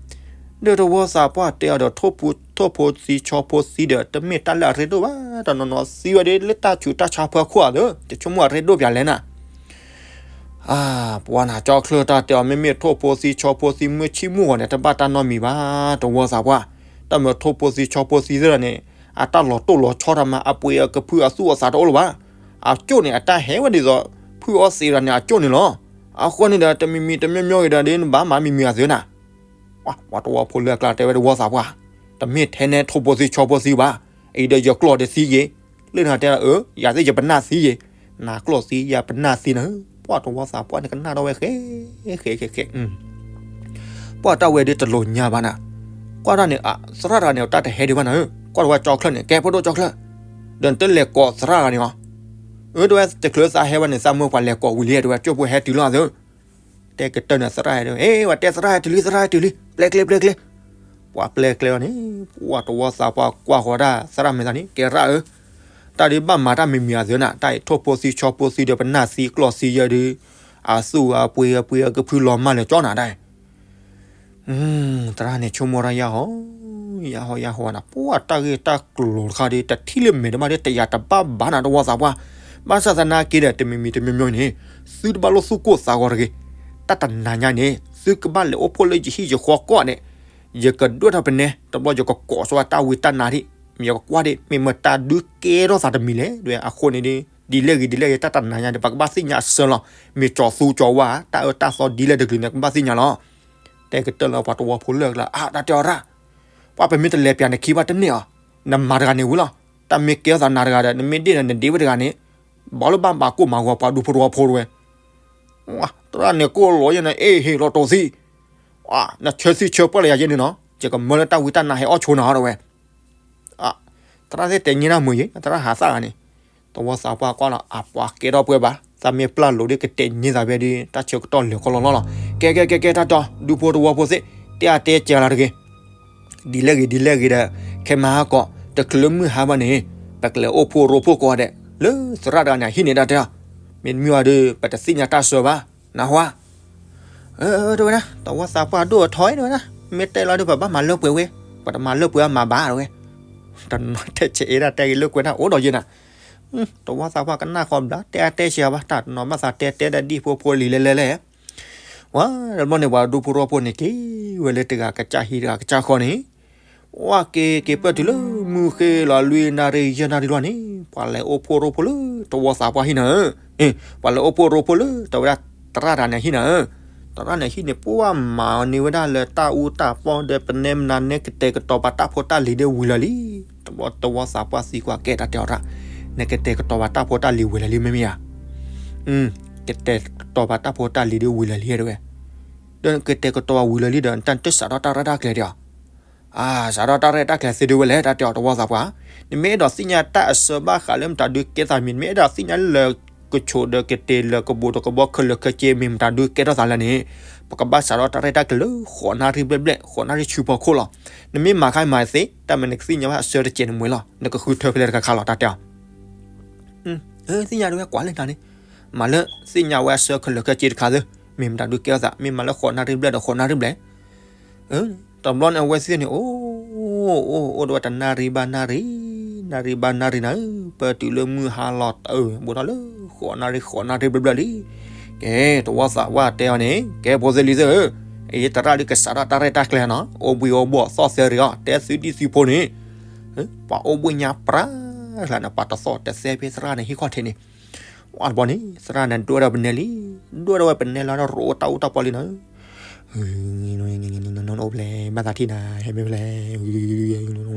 ဒီးတဝီသးပှၢ်တဲအီၤဒီး ထိၣ်ဖိသံဆီဖိသံဒီး တမ့ၢ်တၢ်လၢအရ့ဒိၣ်ဘၣ်, တနီၤနီၤသံဝဲဒ်လၢတၢ်ဆူးတၢ်ဆါဖၢခိၣ်အသိး တဆိကမိၣ်အရ့ဒိၣ်ပၠးလဲၣ်နၤ, အါ ပှၤနၤကၠီချၢတၢ်တဲအီၤ မ့မ့ၢ်ထိၣ်ဖိသံဆီဖိသံမုၢ်ဆ့ၣ်မုၢ်ဂီၤန့ၣ် တဘၣ်တၢ်နီတမံၤဘၣ် တဝီသးပှၢ်, တၢ်မၢထိၣ်ဖိသံဆီဖိသံသ့ၣ်ဒီးန့ၣ် အတၢ်လီၤတိၢ်လီၤဆီတၢ်မး အပှ့ၤအကဖုအသူၣ်အသးတအိၣ်လၢၤဘၣ်, အကၠိၣ်န့ၣ် အတၢ်ဟဲဝဲဒ်သိး ဖုအီသံးဒီးန့ၣ် အကၠိၣ်န့ၣ်လီၤ, အဃိန့ၣ်ဒီး တမံၤမံၤတမံၤမံၤဂ့ၤဒီး ဒ်နဘၣ်မၤမံၤမံၤအသိးနၤ ပှၤတဝီဖိလၢအကျါတဲဝဲတဝီသးပှၢ်, တမ့ၢ်ထဲနဲထိၣ်ဖိသံဆီဖိသံဘၣ်, အံၤဒီးယကျီၢ်ဒီးသံယ့ၤ, လၢနၤတဲအၢ ယၤသ့ၣ်ယပနၢ်သံယ့ၤ, နၤကျီၢ်သံယၤပနၢ်သံနၤ, ပှၤတဝီသးပှၢ်န့ၣ်ကနၣ်ထီၣ်ဝဲဃဲ ဃဲ ဃဲ ဃဲ ပှၢ်တၢ်ဝဲဒ်တလိၤညါဘၣ်နၤ, ကွၢ်တၢ်န့ၣ် သရၣ်တဂၤန့ၣ် တၢ်တဟဲဒံးဘၣ်နၤ, ကွၢ်တဝဲကၠီချၢန့ၣ် ကဲဖိဒိၣ်ကၠီချၢ, ဒီးနတလဲၤကိးသရၣ်တဂၤန့ၣ်အီၤ, အၢ တဝဲတချုးသးဟဲဝဲန့ၣ် သးမၢပှၤလဲၤကိးဝံၤလံ တဝဲကၠိဖိဟဲတုၤလီၤအသိး တဲကတၢၢ်န့ၣ် သရၣ်ဟဲဒီး ဟ့ ပှၤတဲသရၣ်ဟဲတုၤလံ သရၣ်ဟဲတုၤလံ ပျဲကျဲပျဲကျဲ, ပှၤပျဲကျဲလီၤန့ၣ် ပှၤတဝီသးပှၢ်ကွၢ်ဃီၤဒၣ်သရၣ်မဲာ်သးန့ၣ် ကဲရၣ်ဧၢ, တၢ်ဒ်ဘၣ်မၤတၢ်မံၤမံၤအသိးနၤ တၢ်အံၤထိၣ်ဖိသံဆီဖိသံဒီးပနၢ်သံကျီၢ်သံယဲၢ်ဒုး, အသူၣ်အပှ့ၤအပှ့ၤအကဖုလီၤမၢ်လၢာ်ကၠီနၤဒၣ် သရၣ်န့ၣ်ဆိကမိၣ်တၢ်ယၢ်ဟီ, ယၢ်ဟီယၢ်ဟီနၤ ပှၢ်တၢ်ဂ့ၢ်တၢ်ကျိၤတခါဒီး တထံၣ်လၢမဲာ်တဘၣ်ဒီးတယာ်တဘၣ်ဘၣ်နၤတဝီသးပှၢ်, ဘၣ်ဆၣ်သနာ်က့ဒီး တမံၤမံၤတမံၤမံၤန့ၣ် သုတဘၣ်လိၣ်သူၣ်ကိၢ်သးဂီၤတဂ့ၤ, တၢ်တနၤညါန့ၣ် သုကဘၣ်လဲၤအိၣ်ဖှိၣ်လၢယဟံၣ်ယဃီကီၢ်န့ၣ်, ယကဒွဲၣ်ထီၣ်ပနဲ တဘျီယကကိးဆိဝဲတၢ်ဝံတၢ်နါဒံး, မ့ၢ်ယကကွၢ်ဒံး မ့ၢ်မတၤဒုးကဲထီၣ်သးတမံၤလဲၣ် ဒ်အဃိန့ၣ်ဒီး ဒ်လဲၣ်ဂ့ၤဒ်လဲၣ်ဂ့ၤ တၢ်တနၤညါန့ၣ် ပကဘၣ်သ့ၣ်ညါအဆၢလီၤ, မ့ၢ်ကၠီၤသူကၠီၤဝါ တၢ်အၢတၢ်သီဒ်လဲၣ်တကလုာ်န့ၣ် ကဘၣ်သ့ၣ်ညါလီၤ. တဲကတၢၢ်လၢပှၤတဝီဖိလၢအကျါ အါ တၢ်တဲအီၤရၣ်, ပှၤပမ့ၢ်တလဲၤပၠးနခံဘၣ်တန့ၢ်အီၤ, နမၤတဂၤန့ၣ်ဝံၤလီၤ, တၢ်မ့ၢ်ကဲထီၣ်သးနၤတဂၤဒီး နမ့ၢ်ဒ့ၣ်ဒီးနဒ့ၣ်ဝဲတဂၤန့ၣ်, ဘၣ်လၢဘၣ်ဘၣ်ကိၢ်မၤဂီၤပှၤဒူဖိတဝီဖိတဝဲ သရၣ်န့ၣ်ကိၢ်လီၤယဲၢ်န့ၣ် အ့ၣ်ဟ့ၣ်လီၤတိာ်သံ, နဆၢသံဆၢပှၢ်လၢယၤယဲၢ်န့ၣ်နီၤ, ယကမၢလၢတၢ်ဝံတၢ်နါဟဲအီၣ်ဆိနၤတဝဲ သရၣ်သ့ၣ်တဲညါတၢ်မုာ်ယဲၢ် သရၣ်ဟးသၣ်ဂၤန့ၣ်, တဝီသးပှၢ်ကွၢ်လီၤ အပှၤကဲထီၣ်ပှဲၤဘၣ်, သးမ့ၢ်ပျၢ်လိာ်ဒီးကတဲာ်ညါသးဖဲဒီး တၢ်ဆၢကတီၢ်လၢာ်ကီလီၤလီၤလီၤ. ကဲကဲကဲကဲ တၢ်တဲအီၤ ဒူဖိတဝီဖိသ့ၣ် တဲအါတဲကဲလီၤတဂ့ၤ. ဒ်လဲၣ်ဂ့ၤဒ်လဲၣ်ဂ့ၤဒီး ခဲမၤဟါကီး တချုးလၢမုၢ်ဟါဘၣ်န့ၣ် ပကလဲၤအိၣ်ဖှိၣ်ရိဖှိၣ်ကိးဂၤဒဲး လၢသရၣ်တဂၤန့ၣ်အဟံၣ်န့ၣ် တၢ်တဲအီၤ. မ့တမ့ၢ်ဘၣ်ဒီး ပတသ့ၣ်ညါတၢ်ဆၢဘၣ် နၢ်ဟူဧါ. အၢ တဲဝဲဒၣ် တဝီသးပှၢ်ဒိၣ်အထီ တဲဝဲဒၣ် မ့ၢ်တဲလီၤဒီး ပဘၣ်မၤလၢပှဲၤဝဲ, ပတမၤလၢပှဲၤအမၤဘၣ် တဲဝဲ. တနီၤတဲဆဲးအ့ဒၣ်တဲဂ့ၤလၢကွဲးတၢ်အိၣ်ဒီးယဲနၤ. တဝီသးပှၢ်ကနၣ်ဃီဘျီ တဲအါတဲဆဲးဘၣ် တၢ်တနီၤဘၣ်သးတဲတဲဒၣ်ဒ်ဖိဖိလံၤလဲၤလဲၤလဲၣ်. ဝဲတဘျီန့ၣ် ပှၤဒူဖိရိဖှိၣ်န့ၣ် က့ၤဝဲလၢတဂၤကစၢ်ဟံၣ်တဂၤကစၢ်ဃီန့ၣ် ဝဲက့ၤက့ၤပၢၢ်တုၤလၢမုၢ်ဃ့လီၤ လွံၢ်နၣ်ရံၣ်ယဲၢ်နၣ်ရံၣ်လီၤန့ၣ် ပှၤလဲၤအိၣ်ဖှိၣ်ရိဖှိၣ်လၢတဝီသးပှၢ်ဟံၣ်နၤဧၢ. ပှၤလဲၤအိၣ်ဖှိၣ်ရိဖှိၣ်လၢတဝဲဒၣ်သရၣ်တဂၤန့ၣ်ဟံၣ်နၤဧၢ. သရၣ်န့ၣ်ဟံၣ်န့ၣ် ပှၤမၤန့ၢ်ဝဲဒၣ်လၢတၢ်အူတၢ်ပီဒီး ပနဲမနုၤနဲကတဲာ်ကတီၤပာ်တၢ်ဖိတၢ်လံၤဒီးဝံၤလီၤလံ. တဘျီတဝီသးပှၢ်သံကွၢ်ကဲတၢ်တဲအီၤရၣ်, နကတဲာ်ကတီၤပာ်တၢ်ဖိတၢ်လံၤဝံၤလီၤလံ မ့မ့ၢ်ဧါ. ကတဲာ်ကတီၤပာ်တၢ်ဖိတၢ်လံၤဒီးဝံၤလီၤလံတဲဝဲ. ဒီးကတဲာ်ကတီၤပာ်ဝံၤလီၤလံဒီး တၢ်တစးထီၣ်တၢ်ရဲၣ်တၢ်ကျဲၤဒံးဧါ. အါ စးထီၣ်တၢ်ရဲၣ်တၢ်ကျဲၤသ့ဒုးဝဲလဲၣ် တၢ်တဲအီၤတဝီသးပှၢ်. နမ့ၢ်အဲၣ်ဒိးသ့ၣ်ညါတၢ်အဆၢဘၣ်ဃးလၢမတၤဒုးကဲသးမံၤ နမ့ၢ်အဲၣ်ဒိးသ့ၣ်ညါလၢကဆိးဒီးကတ့ၤလၢကဘူးဒီးကဘီခဲလၢာ်ခဲဆ့မ့ၢ်မတၤဒုးကဲထီၣ်သးလဲၣ်န့ၣ် ပကဘၣ်စးထီၣ်တၢ်ရဲၣ်တၢ်ကျဲၤလၢဃိးနၣ်ရံၣ်ဘျဲၣ်ဘျဲၣ် ဃိးနၣ်ရံၣ်ဆူဖီခိၣ်လီၤ. နမ့ၢ်မၤခါမၤသ့ တၢ်မၤနကသ့ၣ်ညါဘၣ်အဆၢတကဲးန့ၣ်မ့ၢ်လီၤ နကဃုထၢဖဲလဲၣ်တခါခါလီၤ တၢ်တဲအီၤ. သ့ၣ်ညါဒုးဝဲကွၢ်လၢနၤန့ၣ်, မၤလၢသ့ၣ်ညါဝဲအဆၢခဲလၢာ်ခဲဆ့တခါသ့, မ့ၢ်မတၤဒုးကဲထီၣ်သး မ့ၢ်မၤလၢဃိးနၣ်ရံၣ်ဘျဲၣ်ဒီးဃိးနၣ်ရံၣ်ဘျဲၣ် တဘျီန့ၣ်အဝဲသ့ၣ်န့ၣ် အိၣ် အိၣ် အိၣ်ဒီးဝဲတနၣ်ရံၣ်ဘၣ်နၣ်ရံၣ်, နၣ်ရံၣ်ဘၣ်နၣ်ရံၣ်နၤဧၢ, ပၢၢ်တုၤလၢမုၢ်ဟါလီၤတၢ်အၢ ဘူးထီၣ်လၢဃိးနၣ်ရံၣ် ဃိးနၣ်ရံၣ်ဘျဲၣ်ဘျဲၣ်လံ. ကဲ တဝီသးပှၢ်တဲအီၤန့ၣ် ကဲဖိသ့ၣ်လံၤသ့ၣ်ဧၢ, အံၤသရၣ်ဒုးကစးထီၣ်တၢ်ရဲၣ်တၢ်ကျဲၤနီၤ အိၣ်ဘှံးအိၣ်ဘှီၣ်သီၣ်သဲရံၤအီၤ တဲသုဒ်သုဖိန့ၣ်, ပှၤအိၣ်ဘှံးညါပြၢ်လၢ်န့ၣ် ပှၤတသီၣ်တသဲဖဲသရၣ်န့ၣ်ဟံၣ်ခီၣ်ထံးန့ၣ် ဝဲတဘျီန့ၣ် သရၣ်န့ၣ်ဒွဲၣ်ဒီးပနဲလံ, ဒွဲၣ်ဒီးဝဲပနဲလီၤဒီးရိးတၢ်အူတၢ်ပီလံနၤဧၢ, အိၣ်ဖျဲၣ် ဘၣ်သးထံၣ်နၤ ဟဲမ့ၢ်ဖျဲၣ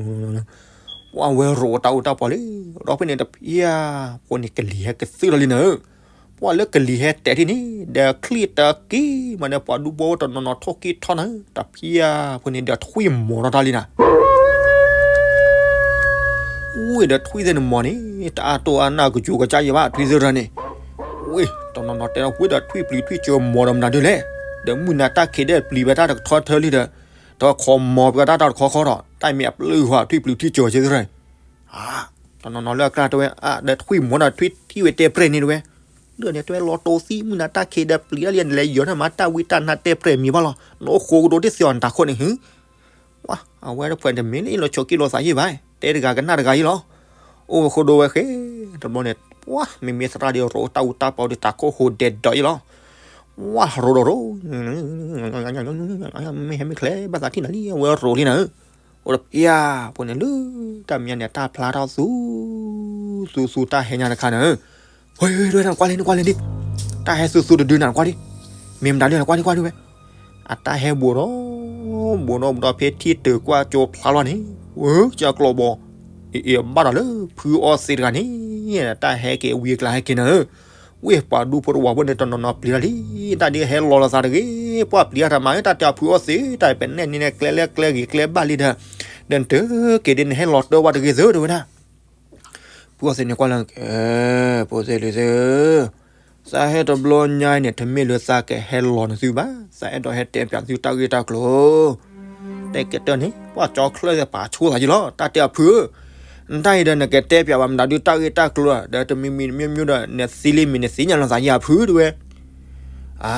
်, ပှၤဝဲရိးတၢ်အူတၢ်ပီလံ, ဒီးဖဲန့ၣ်တဖၠၣ်ဖိန့ၣ်ကလံၤဟဲကသုၣ်ထီၣ်လံနၤဧၢ, ပှၤလၢကလံၤဟဲတဲာ်ထံၣ်န့ၣ် ဒီးချံၣ်တက့ၢ်မးဒီး ပှၤဒူဖိတနီၤနီၤထိၣ်က့ၤထီၣ်နၤဧၢ, တဖၠၣ်ဖိန့ၣ်ဒီးထွံၣ်မီၤထီၣ်တၢ်လံနၤ ဝ့ၢ်ဒီးထွံၣ်သ့ၣ်န့ၣ်မီၤန့ၣ် တၢ်အါတိၢ်အါနၢ်ကစူၤကစၢ်ယဲဘၣ်ထွံၣ်သ့ၣ်တဖၣ်န့ၣ်, ဝ့ၢ်တနီၤနီၤတဲဒီးဝ့ၢ်ဒီးထွံၣ်ပျံၤထွံၣ်စၢၤမီၤဒီးမနုၤဒ်လဲၣ်, ဒီးမုၢ်နၤတၢ်ခံးဒီးပျံၤဝဲတၢ်တခီထၢလံဒီး, တခီမီၤပှၤတၢ်တခီခီဒီး တၢ်မ့ၢ်အပျုၢ်ဃီထွံၣ်ပျံၤထွံၣ်စၢၤသ့ၣ်တဖၣ်, တနီၤနီၤလၢအကြၢးတဲဝဲ ဒီးထွံၣ်မီၤဒီးထွံၣ်ထံၣ်ဝဲတဲပြဲၢ်န့ၣ်တဝဲ, ဒီးန့ၣ်တဲဝဲလီၤတိၤသံမုၢ်နၤတၢ်ခံးဒီးပျံၤတၢ်လံန့ၣ် လဲၤယီၤန့ၣ်မၤတၢ်ဝံတၢ်နါတဲပြဲၢ်မံၤဘၣ်လီၤ, နအိၣ်ဃိကဒီးတသ့အီၤနတၢ်ခိၣ်န့ၣ်ဟ ဝဲ အဝဲတဖၣ်တမ့ၢ်လၢလီၤဆိးက့လိာ်သးယံာ်ဘၣ်, တဲတဂၤကနၣ်တဂၤယံာ်လီၤ. အိၣ်ဝဲဃိဒိဝဲဃဲ, တဘျီန့ၣ် ပှၤ မ့မ့ၢ်သရၣ်ဒီးရိးတၢ်အူတၢ်ပီဒီးတၢ်ခိၣ်ဟိးဒဲးဒီးယံာ်လီၤ. ဝဲ ရိးဒီးရိး, မ့ၢ်ဟဲမ့ၢ်ချဲဘၣ်သးထံၣ်နၤလံ အဝဲရိးလံနၤဧၢ, အိၣ်တဖၠၣ်ဖိန့ၣ်လၢ တၢ်မံၤန့ၣ် တၢ်ဖျါထီၣ်သူ သူသူတၢ်ဟဲညါတခါနၤဧၢ, ဝဲ ဝဲ နကွၢ်လံ နကွၢ်လံဒံး, တၢ်ဟဲသူသူတဒုနၤ နကွၢ်ဒံး, မ့ၢ်မတၤဒုနကွၢ်ဒံး ကွၢ်ဒံးဝဲ အတၢ်ဟဲဘူးဒီး ဘူးဒီးဘူးဒီးဖဲထံၣ်တုၤကွၢ်ကၠိဖျါလီၤန့ၣ်, ဝဲ ကၢ်ကျီဘီ, အ့ အ့ ဘၣ်ဒီးလၢ ဖုအီၣ်သံးတဂၤန့ၣ် တၢ်ဟဲက့ၤဝံၤအကျါဟဲက့ၤနၤဧၢ, ဝ့ၢ်ပှၤဒူဖိတဝီဖိန့ၣ် တနီၤနီၤပျံၤတၢ်လံ, တၢ်ဒ်ဟဲလီၤလိာ်သးတဂ့ၤ, ပှၤပျံၤတၢ်မၤတၢ်တဲအဖုအီၣ်သံး တၢ်ပနဲၣ်န့ၣ်ကျဲလဲၣ်ကျဲဂ့ၤကျဲဘၣ်လံဒီး, ဒီးနတက့ၤဒ်နဟဲလီၤတၢၢ် ဝဲတဂ့ၤသ့ တဲဝဲဒၣ် ဖုအီၣ်သံးန့ၣ်ကွၢ်လၢ ကဲ ဖိသ့ၣ်လံၤသ့ၣ်ဧၢ, သးဟဲတဘျီညါအံၤန့ၣ် တမ့ၢ်လၢသးကဟဲလီၤနသုဘၣ်, သးအဲၣ်ဒိးဟဲတဲပၠးသုတၢ်ဂ့ၢ်တၢ်ကျိၤ, တဲကတၢၢ်န့ၣ် ပှၤကၠီချၢသ့ၣ်ပာ်ဆူၣ်သးယံာ်လီၤ, တၢ်တဲအဖုဧၢ, နတၢ်အံၤဒီးနကတဲပၠးဘၣ်မတၤဒုတၢ်ဂ့ၢ်တၢ်ကျိၤဒီး တမံၤမံၤမံၤမံၤဒီး နသံလံမ့ၢ်နသ့ၣ်ညါလီၤသးယံာ်အဖုတဲဝဲ အါ,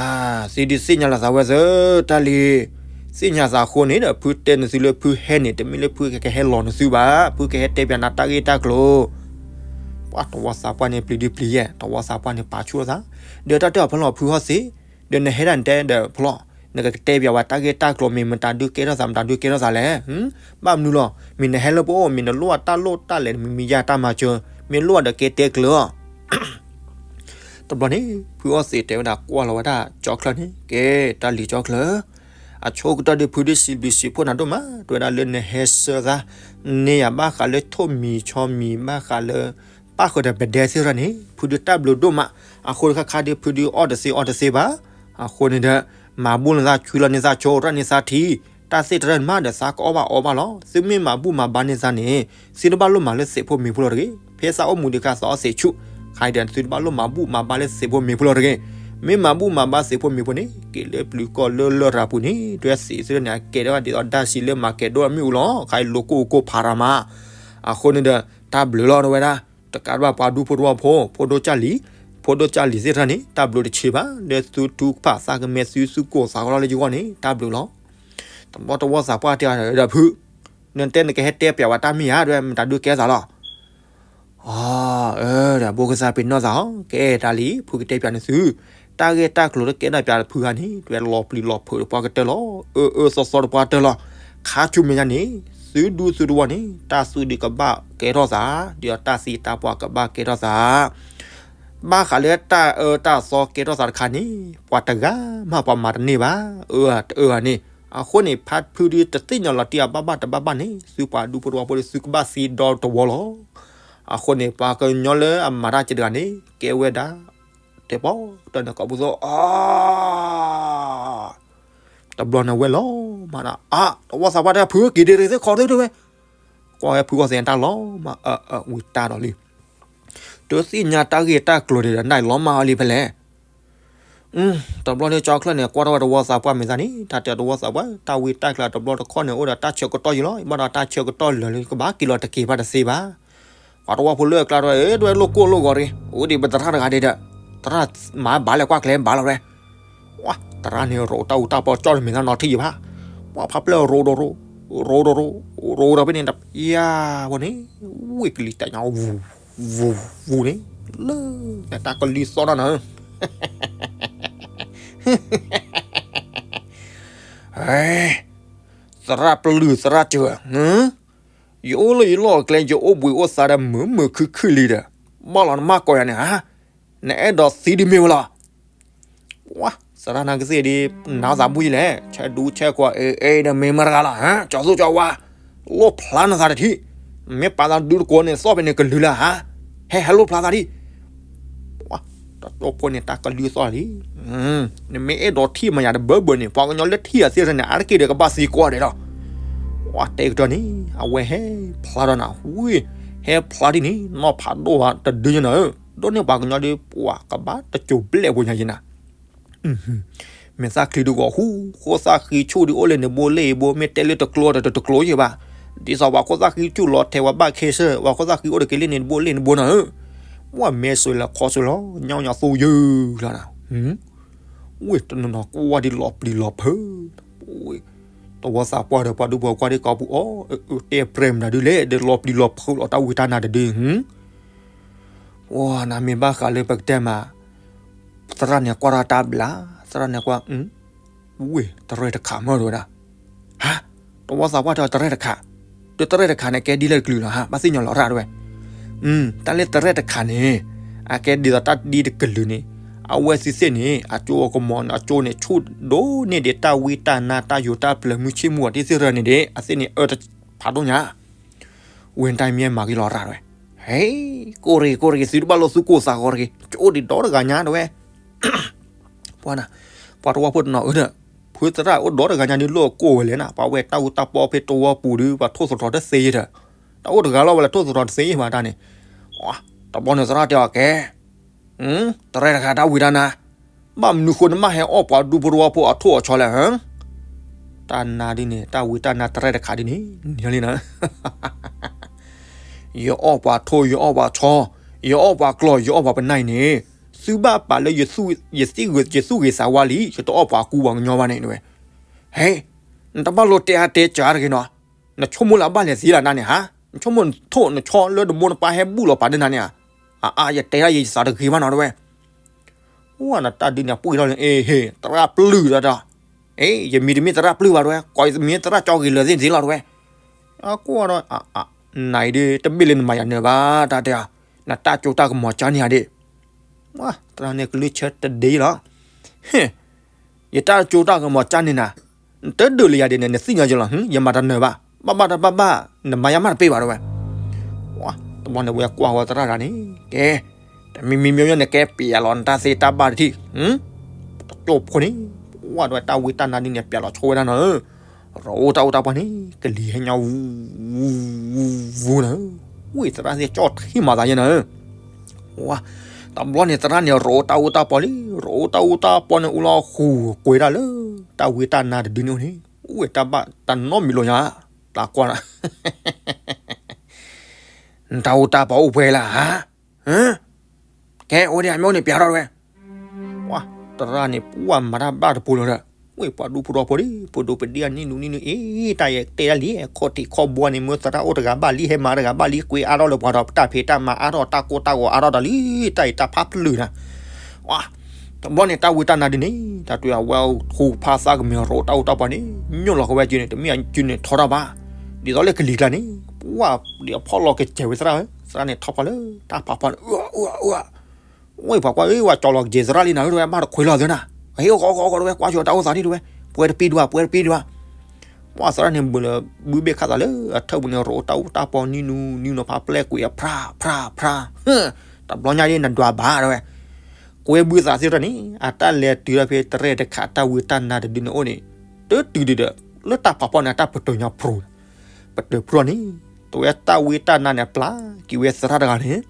သ့ဒုးသ့ၣ်ညါလီၤသးဝဲသ့ၣ်, တၢ်လံၤ, သ့ၣ်ညါသးအဃိန့ၣ်ဒီး ဖုတဲနသုလၢဖုဟဲန့ၣ် တမ့ၢ်လၢဖုကဟဲလီၤနသုဘၣ်, ဖုကဟဲတဲပၠးနၤတၢ်ဂ့ၢ်တၢ်ကျိၤ, ပှၤတဝီသးပှၢ်န့ၣ်ပျံၤဒုးပျံၤယဲၢ်, တဝီသးပှၢ်န့ၣ်ပာ်ဆူၣ်လီၤသး, ဒီးတၢ်တဲအီၤဖုလီၤဖုဟီၣ်သံး, ဒီးနဟဲဒၣ်နတဲဒီးဖုလီၤ, နကတဲပၠးဝဲတၢ်ဂ့ၢ်တၢ်ကျိၤမ့ၢ်မတၤဒုကဲထီၣ်သး မတၤဒုကဲထီၣ်သးလဲၣ်, ဘၣ်မနုၤလီၤ, မ့ၢ်နဟဲလၢပအိၣ် မ့ၢ်နလိၣ်တၢ်လိၣ်တၢ်လဲၤ မ့ၢ်မံၤယါတၢ်မၤစၢၤ, မ့ၢ်လိၣ်ဒီးကဲတဲကျၢၤအီၤ တဘျီန့ၣ် ဖုအီၣ်သံးတဲဝဲဒၣ်ကွၢ်လီၤဝဲဒၣ်ကၠီချၢန့ၣ်, ကဲ တၢ်လံၤကၠီချၢ, အဆိကတၢၢ်ဒုးဖုဒုးစံးဘျုးစံးဖှိၣ်နၤဒိၣ်မး, တဲဝဲဒၣ်လၢနဟဲဆှၢသး, န့ၢ်ယၤဘၣ်ဃးလၢထိၣ်မံၤဆီမံၤ ဘၣ်ဃးလၢ ပၣ်ဃုာ်ဒီးပဒဲသ့ၣ်တဖၣ်န့ၣ် ဖုဒုးတၢ်ဘျုးဒိၣ်မး, အဃိတခါခါဒုးဖုဒုးအီၣ်တသ့အီတသ့ဘၣ်, အဃိန့ၣ်ဒီး မၤဘူၣ်လၢသး ဆွံလီၤန့ၢ်သးဆိ ရၣ်န့ၢ်သးထံ, တၢ်သ့ၣ်တဖၣ်န့ၣ်မးဒီးသးကအီၣ်ဘၣ်အီဘၣ်လီၤ, သုမ့ၢ်မၤဘူၣ်မၤဘါန့ၢ်သးန့ၣ် သုတဘၣ်လိၣ်မၤလၢသ့ၣ်ဖိမံၤဖိလီၤတဂ့ၤ, ဖဲသးအိၣ်မူဒံးခါသးအီၣ်သ့ၣ်ဆူၣ်, ခ idea သုတဘၣ်လိၣ်မၤဘူၣ်မၤဘါလၢသ့ၣ်ဖိမ့ၢ်ဖိလီၤတဂ့ၤ. မ့ၢ်မၤဘူၣ်မၤဘါသ့ၣ်ဖိမ့ၢ်ဖိန့ၣ် က့ၤလၢပျုၤကီၢ်လၢလရာ်ပူၤန့ၣ် တွဲသ့ၣ်သ့ၣ်န့ၣ် အကဲထီၣ်ဒ်သိးဒၣ်စံးလၢမၤကဲၤဒိၣ်အမ့ၣ်အူလီၤ. ခါအံၤလိာ်ကိၢ်ကိၢ်ဖးရၤမး. အဃိန့ၣ်ဒီး တၢ်ဘျုးလီၤတဝဲဒၣ် တကးဘၣ်ပှၤဒူဖိတဝီဖိ ဖိဒိၣ်ကၢ်လံၤ ဖိဒိၣ်ကၢ်လံၤသ့ၣ်တဖၣ်န့ၣ် တၢ်ဘျုးတဆံးဘၣ် လၢသုထုကဖၣ်သးကမဲာ်သု သုကိၢ်သးဂီၤလီၤလၢယဂီၢ်န့ၣ် တၢ်ဘျုးလီၤ. တဘျီတဝီသးပှၢ်တဲဒီးဖု နတဲနကဟဲတဲပျးဝဲတၢ်မ့ၢ်ဧါ ဒ်မတၤဒုးကဲသးလီၤ. အ အၢဒီးဘိကစၢ်ပ့ၤနီၣ်သးအီၤ ကဲတၢ်လံ ဖုကတဲပျးန့ၣ်သု တၢ်ဂ့ၢ်တၢ်ကျိၤလၢကဲထီၣ်ပျးဖုဂၤန့ၣ် တွဲလီၤပျံၤလီၤဖုးတပှၢ်ကတၢၢ်လီၤ. အၢအၢသီသီတပှၢ်ကတၢၢ်လီၤ. ခါဆူမဲာ်ညါန့ၣ် သုဒူသုတဝီန့ၣ် တၢ်သူၣ်ဒံးကဘၣ်ကဲထီၣ်သး ဒီးတၢ်သံတၢ်ပှၢ်ကဘၣ်ကဲထီၣ်သး ဘၣ်ဃးလၢတၢ်အၢတၢ်သီကဲထီၣ်သးတခါန့ၣ် ပှၤတဂၤမးပှၤမၤတန့ၢ်ဘၣ် အၢတအၢဂၤန့ၣ်. အဃိန့ၣ် ဖါဖုဒုတသ့ၣ်ညါလီၤတံၢ်အဘၣ်ဘၣ်တဘၣ်ဘၣ်န့ၣ် သုပှၤဒူဖိတဝီဖိဒီးသုကဘၣ်သံဒီတဝီလီၤ. အဃိန့ၣ် ပှၤကညီလၢအမၤတၢ်စှၤတဂၤန့ၣ် ကဲဝဲဒၣ် တဲပီတၢ်န့ၣ်ကိးပူၤသိ အ တဘျီန့ၣ်ဝဲလီၤမးနီၤ အ တဝီသးပှၢ်တဲဖုက့ၤဒ့ရ့ၣ်သ့ၣ်ခီ သ့ၣ်တဝဲ ကွၢ်ဝဲဖုကီၢ်သဲးတၢ်လီၤမး အ အ ဝံၤတၢ်ဒီးလံ တသ့ၣ်ညါတၢ်ဂ့ၢ်တၢ်ကျိၤဒံးဒီး နလီၤမၢ်အီၤလံဖဲလဲၣ်. တဘျီန့ၣ်ကၠီချၢၣ်န့ၣ် ကွၢ်ထီၣ်ဝဲတဝီသးပှၢ်မ့ၢ်သးန့ၣ် တၢ်တဲတဝီသးပှၢ် တၢ်ဝံတၢ်ကျၢၤတဘျီတခီၣ်န့ၣ် အိၣ်ဒီးတၢ်ဆၢကတီၢ်ယံၤလီၤ. ဘၣ်ဒီးတၢ်ဆၢကတီၢ်လၢာ်လံ ကဘၣ်က့ၤလီၤတက့ၤဘၣ်တသ့ဘၣ်. ပှၤတဝီဖိလၢအကျါဒီး အဲၣ်ဒိးလိာ်ကိၢ်လိာ်ဂီၤရ့ အိၣ်ဒံးပသရၣ်တဂၤဒံးဒီး သရၣ်မၤဘၣ်လဲၣ်ကွၢ်ကျဲဘၣ်လီၤဝဲ ဝဲ သရၣ်န့ၣ် ရိးတၢ်အူတၢ်ပီကၠီၣ်တမ့ၢ်သးနီထံယံၤဘၣ်. ပှၤဖးပျဲၢ်ရိးဒီးရိး, ရိးဒီးရိး, ရိးဒီးဖဲန့ၣ် ယါဝဲန့ၣ် ဝ့ၢ်ကလံၤတၢ်ညါ ဝူၤ, ဝူၤ, ဝူၤန့ၣ် လၢ တၢ်ကလံၤသီၣ်နီၢ်နီၢ် သရၣ်ပလုၢ်သရၣ်စၢၤ, ယအိၣ်လၢယလီၢ်အကျဲ ယအိၣ်ဘှံးအိၣ်သါဒီးမုာ်မုာ်ခုၣ်ခုၣ်လံဒီး ဘၣ်လီၤနမၢ်ကီၢ်ယၤန့ၣ်ဧါ, နအဲၣ်ဒိးသံဒ်မ့ၢ်ဝဲလီၤ. ဝါ, သရၣ်နာ်ကသ့ၣ်ဒ် နၤသးဘူၣ်ယလဲၣ်, ဆဲးဒူဆဲးကွၢ်အ့ၣ်အ့ၣ်ဒီးမ့ၢ်မတၤတဂၤလီၤ, ကၠီသူကၠီဝါ, လိၣ်ဖျါနသးတထံၣ်, မ့ၢ်ပာ်သးဒုတကိးန့ၣ် သီၣ်ဖဲန့ၣ်ကလုာ်လၢဟါ, ဟဲဟဲလိၣ်ဖျါသးဒံး တၢ်တိၢ်ဖိန့ၣ် တၢ်ကလုၢ်သီၣ်လံ, နမ့ၢ်အဲၣ်ဒိးထံၣ်မယၤတဘၢဘၢန့ၣ် ပှၤကညီလၢထံၣ်အသ့ၣ်န့ၣ် အါတက့ၢ်ဒီးကဘၣ်သံကွၢ်ဒဲးလီၤ. ဝါတဲကတၢၢ်န့ၣ် အဝဲဟဲဖျါဒီးနၤဝံၤ, ဟဲဖျါဒ်န့ၣ် နီၢ်ဖးဒိၣ်ဝဲတဒုညါနၤဧၢ, ဒိၣ်န့ၢ်ပှၤကညီဒ်ပှၤကဘၣ်တစိၤဘျဲၣ်ဖိညါယနၤ မ့ၢ်သၣ်ချံဒုးဂီၤဟူ, ဃိသၣ်ဃံဆူၣ်ဒုးအိၣ်လၢန့ၣ်ဘိလ့ၣ်အဘိ, မ့ၢ်တဲလၢတကျိဒီးတကျိယဘၣ်. ဒ်သိးပှၤဃိသၣ်ဃံဆူၣ်လီၤထဲးဝဲဘၣ်ခဲစၢၣ်, ပှၤဃိသၣ်ဃံအိၣ်တက့ၤလၢန့ၣ်တဘိလ့ၣ်န့ၣ်ဘိနီၤဧၢ, ဝဲမ့ၢ်စၢၤလၢခီစၢၤလီၤ, ညီညီသူယုၢ်လီၤနၤ. ဝ့ၢ်တနီၤနီၤကွၢ်ဒ်လီၤပျံၤလီၤဖုး, တဝီသးပှၢ်ဒီးပှၤဒူဖိကွၢ်ဒ်ကီပူၤအီၤ, တဲပြဲၢ်မနုၤဒ်လဲၣ်, ဒီးလီၤပျံၤလီၤဖုးလီၤတၢ်ဝံတၢ်နါတဒု ဝဲနမ့ၢ်ဘၣ်ဃးလၢပကတဲမး, သရၣ်န့ၣ်ကွၢ်ထီၣ်တၢ်ဘျး, သရၣ်န့ၣ်ကွၢ်, ဝ့ၢ်တရဲၣ်တခးမၢ်တဝဲဒၣ်, ဟါ, တဝီသးပှၢ်တဲတရဲၣ်တခး, ဒီးတရဲၣ်တခးန့ၣ် ကဲဒ်လဲၣ်တကလုာ်လီၤဟါ, ဘၣ်သ့ၣ်ညါလီၤရၣ်တဝဲ, တၢ်လၢတရဲၣ်တခးန့ၣ်, အကဲဒ်သိးတၢ်ဒ်တကလုာ်န့ၣ်, အဝဲသ့ၣ်သ့ၣ်န့ၣ် အကၠိအကမီၤန့ၣ် အကၠိန့ၣ်ဆူၣ်ဒိၣ်န့ၢ်ဒံးတၢ်ဝံတၢ်နါတၢ်ယိာ်တၢ်ပျၢၤမုၢ်ဆ့ၣ်မုၢ်ဂီၤတသ့ၣ်ရၢန့ၣ်ဒီး အသ့ၣ်န့ၣ်အၢတဖးဒိၣ်ညါ ဝဲတၢ်မ့ၢ်မၤက့ၤလီၤရၣ်ဝဲ, ဟဲ, ကိၢ်ရ့ၣ်ကိၢ်ရ့ၣ် သုတဘၣ်လိာ်သူၣ်ကိၢ်သးဂီၤတဂ့ၤ, ကအိၣ်ဒံးဒီတဂၤညါတဝဲ, ပှၤနၤ, ပှၤတဝီဖိတနီၤအၢဒီး, ဖုသရၣ်အိၣ်ဒီတဂၤညါဒုးလိာ်ကိၢ်ဝဲလဲၣ်နၤ, ပှၤဝဲတၢ်အူတၢ်ပီဖဲတဝီပူၤဒုး ပှၤထိၣ်သတြီၤတသ့ယဲၢ်ဒီး, တၢ်အိၣ်တဂၤလီၤဝဲလၢထိၣ်သတြီၤတသ့ယဲၢ်ဘၣ်တၢ်န့ၣ်, တဘျီန့ၣ်သရၣ်တဲအီၤကဲ တရဲၣ်တခးတၢ်ဝံတၢ်နါ, ဘၣ်မနုၤဃိနမ့ၢ်ဟဲအီၣ်ပှၤဒူဖိတဝီဖိအထိၣ်အဆီလဲၣ်ဧၢ, တၢ်နါဒ်န့ၣ် တၢ်ဝံတၢ်နါတရဲၣ်တခးဒ်န့ၣ်, န့ၣ်လံနၤ, ယအီၣ်ပှၤထိၣ် ယအီၣ်ပှၤဆီ, ယအီၣ်ပှၤကျီၢ် ယအီၣ်ပှၤပနၢ်အံၤန့ၣ်, သုဘၣ်ပာ်လၢ ယသူၣ်ဂ့ၤသးဝါလံ, ယတအီၣ်ပှၤကူပှၤကညီဘၣ်န့ၣ်ဝဲ, ဟဲ, နတဘၣ်လိာ်တဲအါတဲစှၤတဂ့ၤနီၤ, နဆိကမိၣ်လၢအဘၣ်လဲၤသ့လၢနၤန့ၣ်ဧါ, နဆိကမိၣ်နထိၣ်နဆီလၢနမိၢ်နပၢ်ဟဲဘူၣ်လီၤပာ်ဒၢနၤန့ၣ်ဧါ, အါအါ ယတဲဒၣ်ယသးတဂ့ၤဘၣ်နီၤတဝဲ ဝဲနတၢ်ဒ်န့ၣ် ပှ့ၤထီၣ်န့ၣ် အ့ဟ့ၣ် သရၣ်ပျုၢ်ဒီး, အ့ ယမံၤတမ့ၢ်သရၣ်ပျုၢ်ဘၣ်တဝဲ, ကိးယမံၤသရၣ်ကၠီဂ့ၤလၢာ်သ့ၣ်န့ၣ်လီၤတဝဲ, အကွၢ်ဒီး, နၤအံၤဒ် တဘ့ၣ်လၢနမၤယၤနၢၤဘၣ် တၢ်တဲ, နတၢ်ကၠိတၢ်ကမီၤကၢ်န့ၢ်ယၤဒ့ၣ်, သရၣ်န့ၣ်ကလုၢ်ဆၢတဒ့လီၤ, ဟ့ၣ် ယတၢ်ကၠိတၢ်ကမီၤကၢ်န့ၢ်နၤ, နတဒုးလၢယၤဒ့ၣ်န့ၣ် နသ့ၣ်ညါယလီၤ, ယမၤတနၢၤဘၣ်, ဘၣ်ဘၣ်တဘၣ်ဘၣ်, နမၤယၤမးတပ့ၢ်ဘၣ်တဝဲ, တဘျီန့ၣ်ဝဲကွၢ်ဝဲသရၣ်တဂၤန့ၣ်, ကဲ, တမံၤမံၤမံၤန့ၣ် ကဲပျဲလီၤနတၢ်သ့တၢ်ဘၣ်တထံၣ်, တကၠိဖိန့ၣ်, ဝဲဒီးတၢ်ဝံတၢ်နါဒ်န့ၣ် ပျဲလီၤဆိဝဲဒၣ်နီၤဧၢ, ရိးတၢ်အိၣ်တၢ်ပှၢ်န့ၣ် ကလံၤဟဲညီဝူၤ, ဝူၤ, ဝူၤနၤဧၢ, ဝံသရၣ်သ့ၣ်ကၠီၣ်ထံမၤသးယဲနၤဧၢ, ဝါ တဘျီန့ၣ်သရၣ်န့ၣ် ရိးတၢ်အူတၢ်ပီလံ, ရိးတၢ်အူတၢ်ပီန့ၣ် အူလီၤဃုာ်ကွဲးဒၣ်လၢ တၢ်ဝံတၢ်နါတဒုန့ၣ်အိၣ်န့ၣ်, အိၣ်ဝဲတၢ်ဘၣ်တၢ်နီတမံၤလီၤညါ, တၢ်ကွၢ်နၤ နတၢ်အူတၢ်ပီအိၣ်ပှဲၤလၢဧါ, ကဲအိၣ်ဒံးအမ့ၢ်အိၣ်န့ၣ်ပျးထီၣ်တဝဲ, သရၣ်န့ၣ် ပှၢ်မၤတၢ်ဘၣ်တပူၤလီၤဒီး, ဝ့ၢ်ပှၤဒူဖိထီဖိဒံး ဖိဒိၣ်ပဒ့ၣ်အနံၣ်နူနံၣ်နူအ့, တၢ်ယတဲဒၣ်လံ ခီၣ်ထံးခီၣ်ဘိန့ၣ် မ့ၢ်သရၣ်အိၣ်တဂၤဘၣ်လံ ဟဲမၤတဂၤဘၣ်လံ ကွံာ်အါထီၣ်လၢပှၤဒီး တၢ်ဖံးတၢ်မၤအါထီၣ် တၢ်ကိၢ်တၢ်ဂီၤအါထီၣ်တၢ်လံ, တၢ်အံၤတၢ်ဖးပျုၢ်နၤ တဘျီန့ၣ် တၢ်ဝံတၢ်နါဒုန့ၣ် တၢ်တွံၢ်အဝဲထူဖးသးကမ့ၢ်ရိးတၢ်အူတၢ်ပီန့ၣ် ညိၣ်လီၤကဝဲကၠ့န့ၣ် တမ့ၢ်အကၠ့န့ၣ်ထီထီၣ်ဘၣ်, ဒ်သိးလၢကလံၤကျါန့ၣ် ပှၢ်ဒ်အဖီၣ်လီၤကစဲးဝဲသရၣ်ဧၢ, သရၣ်န့ၣ်ထီၣ်ဖီလၢတၢ်ဖးဖီန့ၣ် အၢ အၢ အၢ ဝဲပှၤကွၢ် အၢ ဝဲကၠီလီၤကစဲးသရၣ်လံနၤဧၢ တဝဲ ဘၣ်တခွဲးလီၤသ့နၤ, ဟ့ၣ်အီၣ်ကီးကီးကီးတဝဲ ကွၢ်ဆိတၢ်အိၣ်သးဒံးတဝဲ, ပှဲၤတပံဒွး ပှဲၤတပံဒွး, ပှၢ်သရၣ်န့ၣ် ဘုးလၢဘုးဘ့ၣ်ခၣ်သးလၢအထၢၣ်ပူၤန့ၣ် ရိးတၢ်အူတၢ်ပီနံၤနူနံၤနူဖးပျဲၢ်ကွံာ်အဖျါဖျါဖျါ, တဘျီညါဒ်နဒွးဘၣ်တဝဲ, ကွဲဘုးသးသ့ၣ်တဖၣ်န့ၣ် အတၢ်လဲၤတုၤဒီးဖဲတရဲၣ်တခါ တၢ်ဝံတၢ်နါတဒုန့ၣ်အိၣ်န့ၣ် တတုၤဒံးဒီး လၢတၢ်ဖးဖီန့ၣ် အတၢ်ပတၢၢ်ညါဖျိ ပတၢၢ်ဖျိန့ၣ် တဝဲတၢ်ဝံတၢ်နါန့ၣ် ပျၢ်က့ၤဝဲသရၣ်တဂၤန့ၣ်,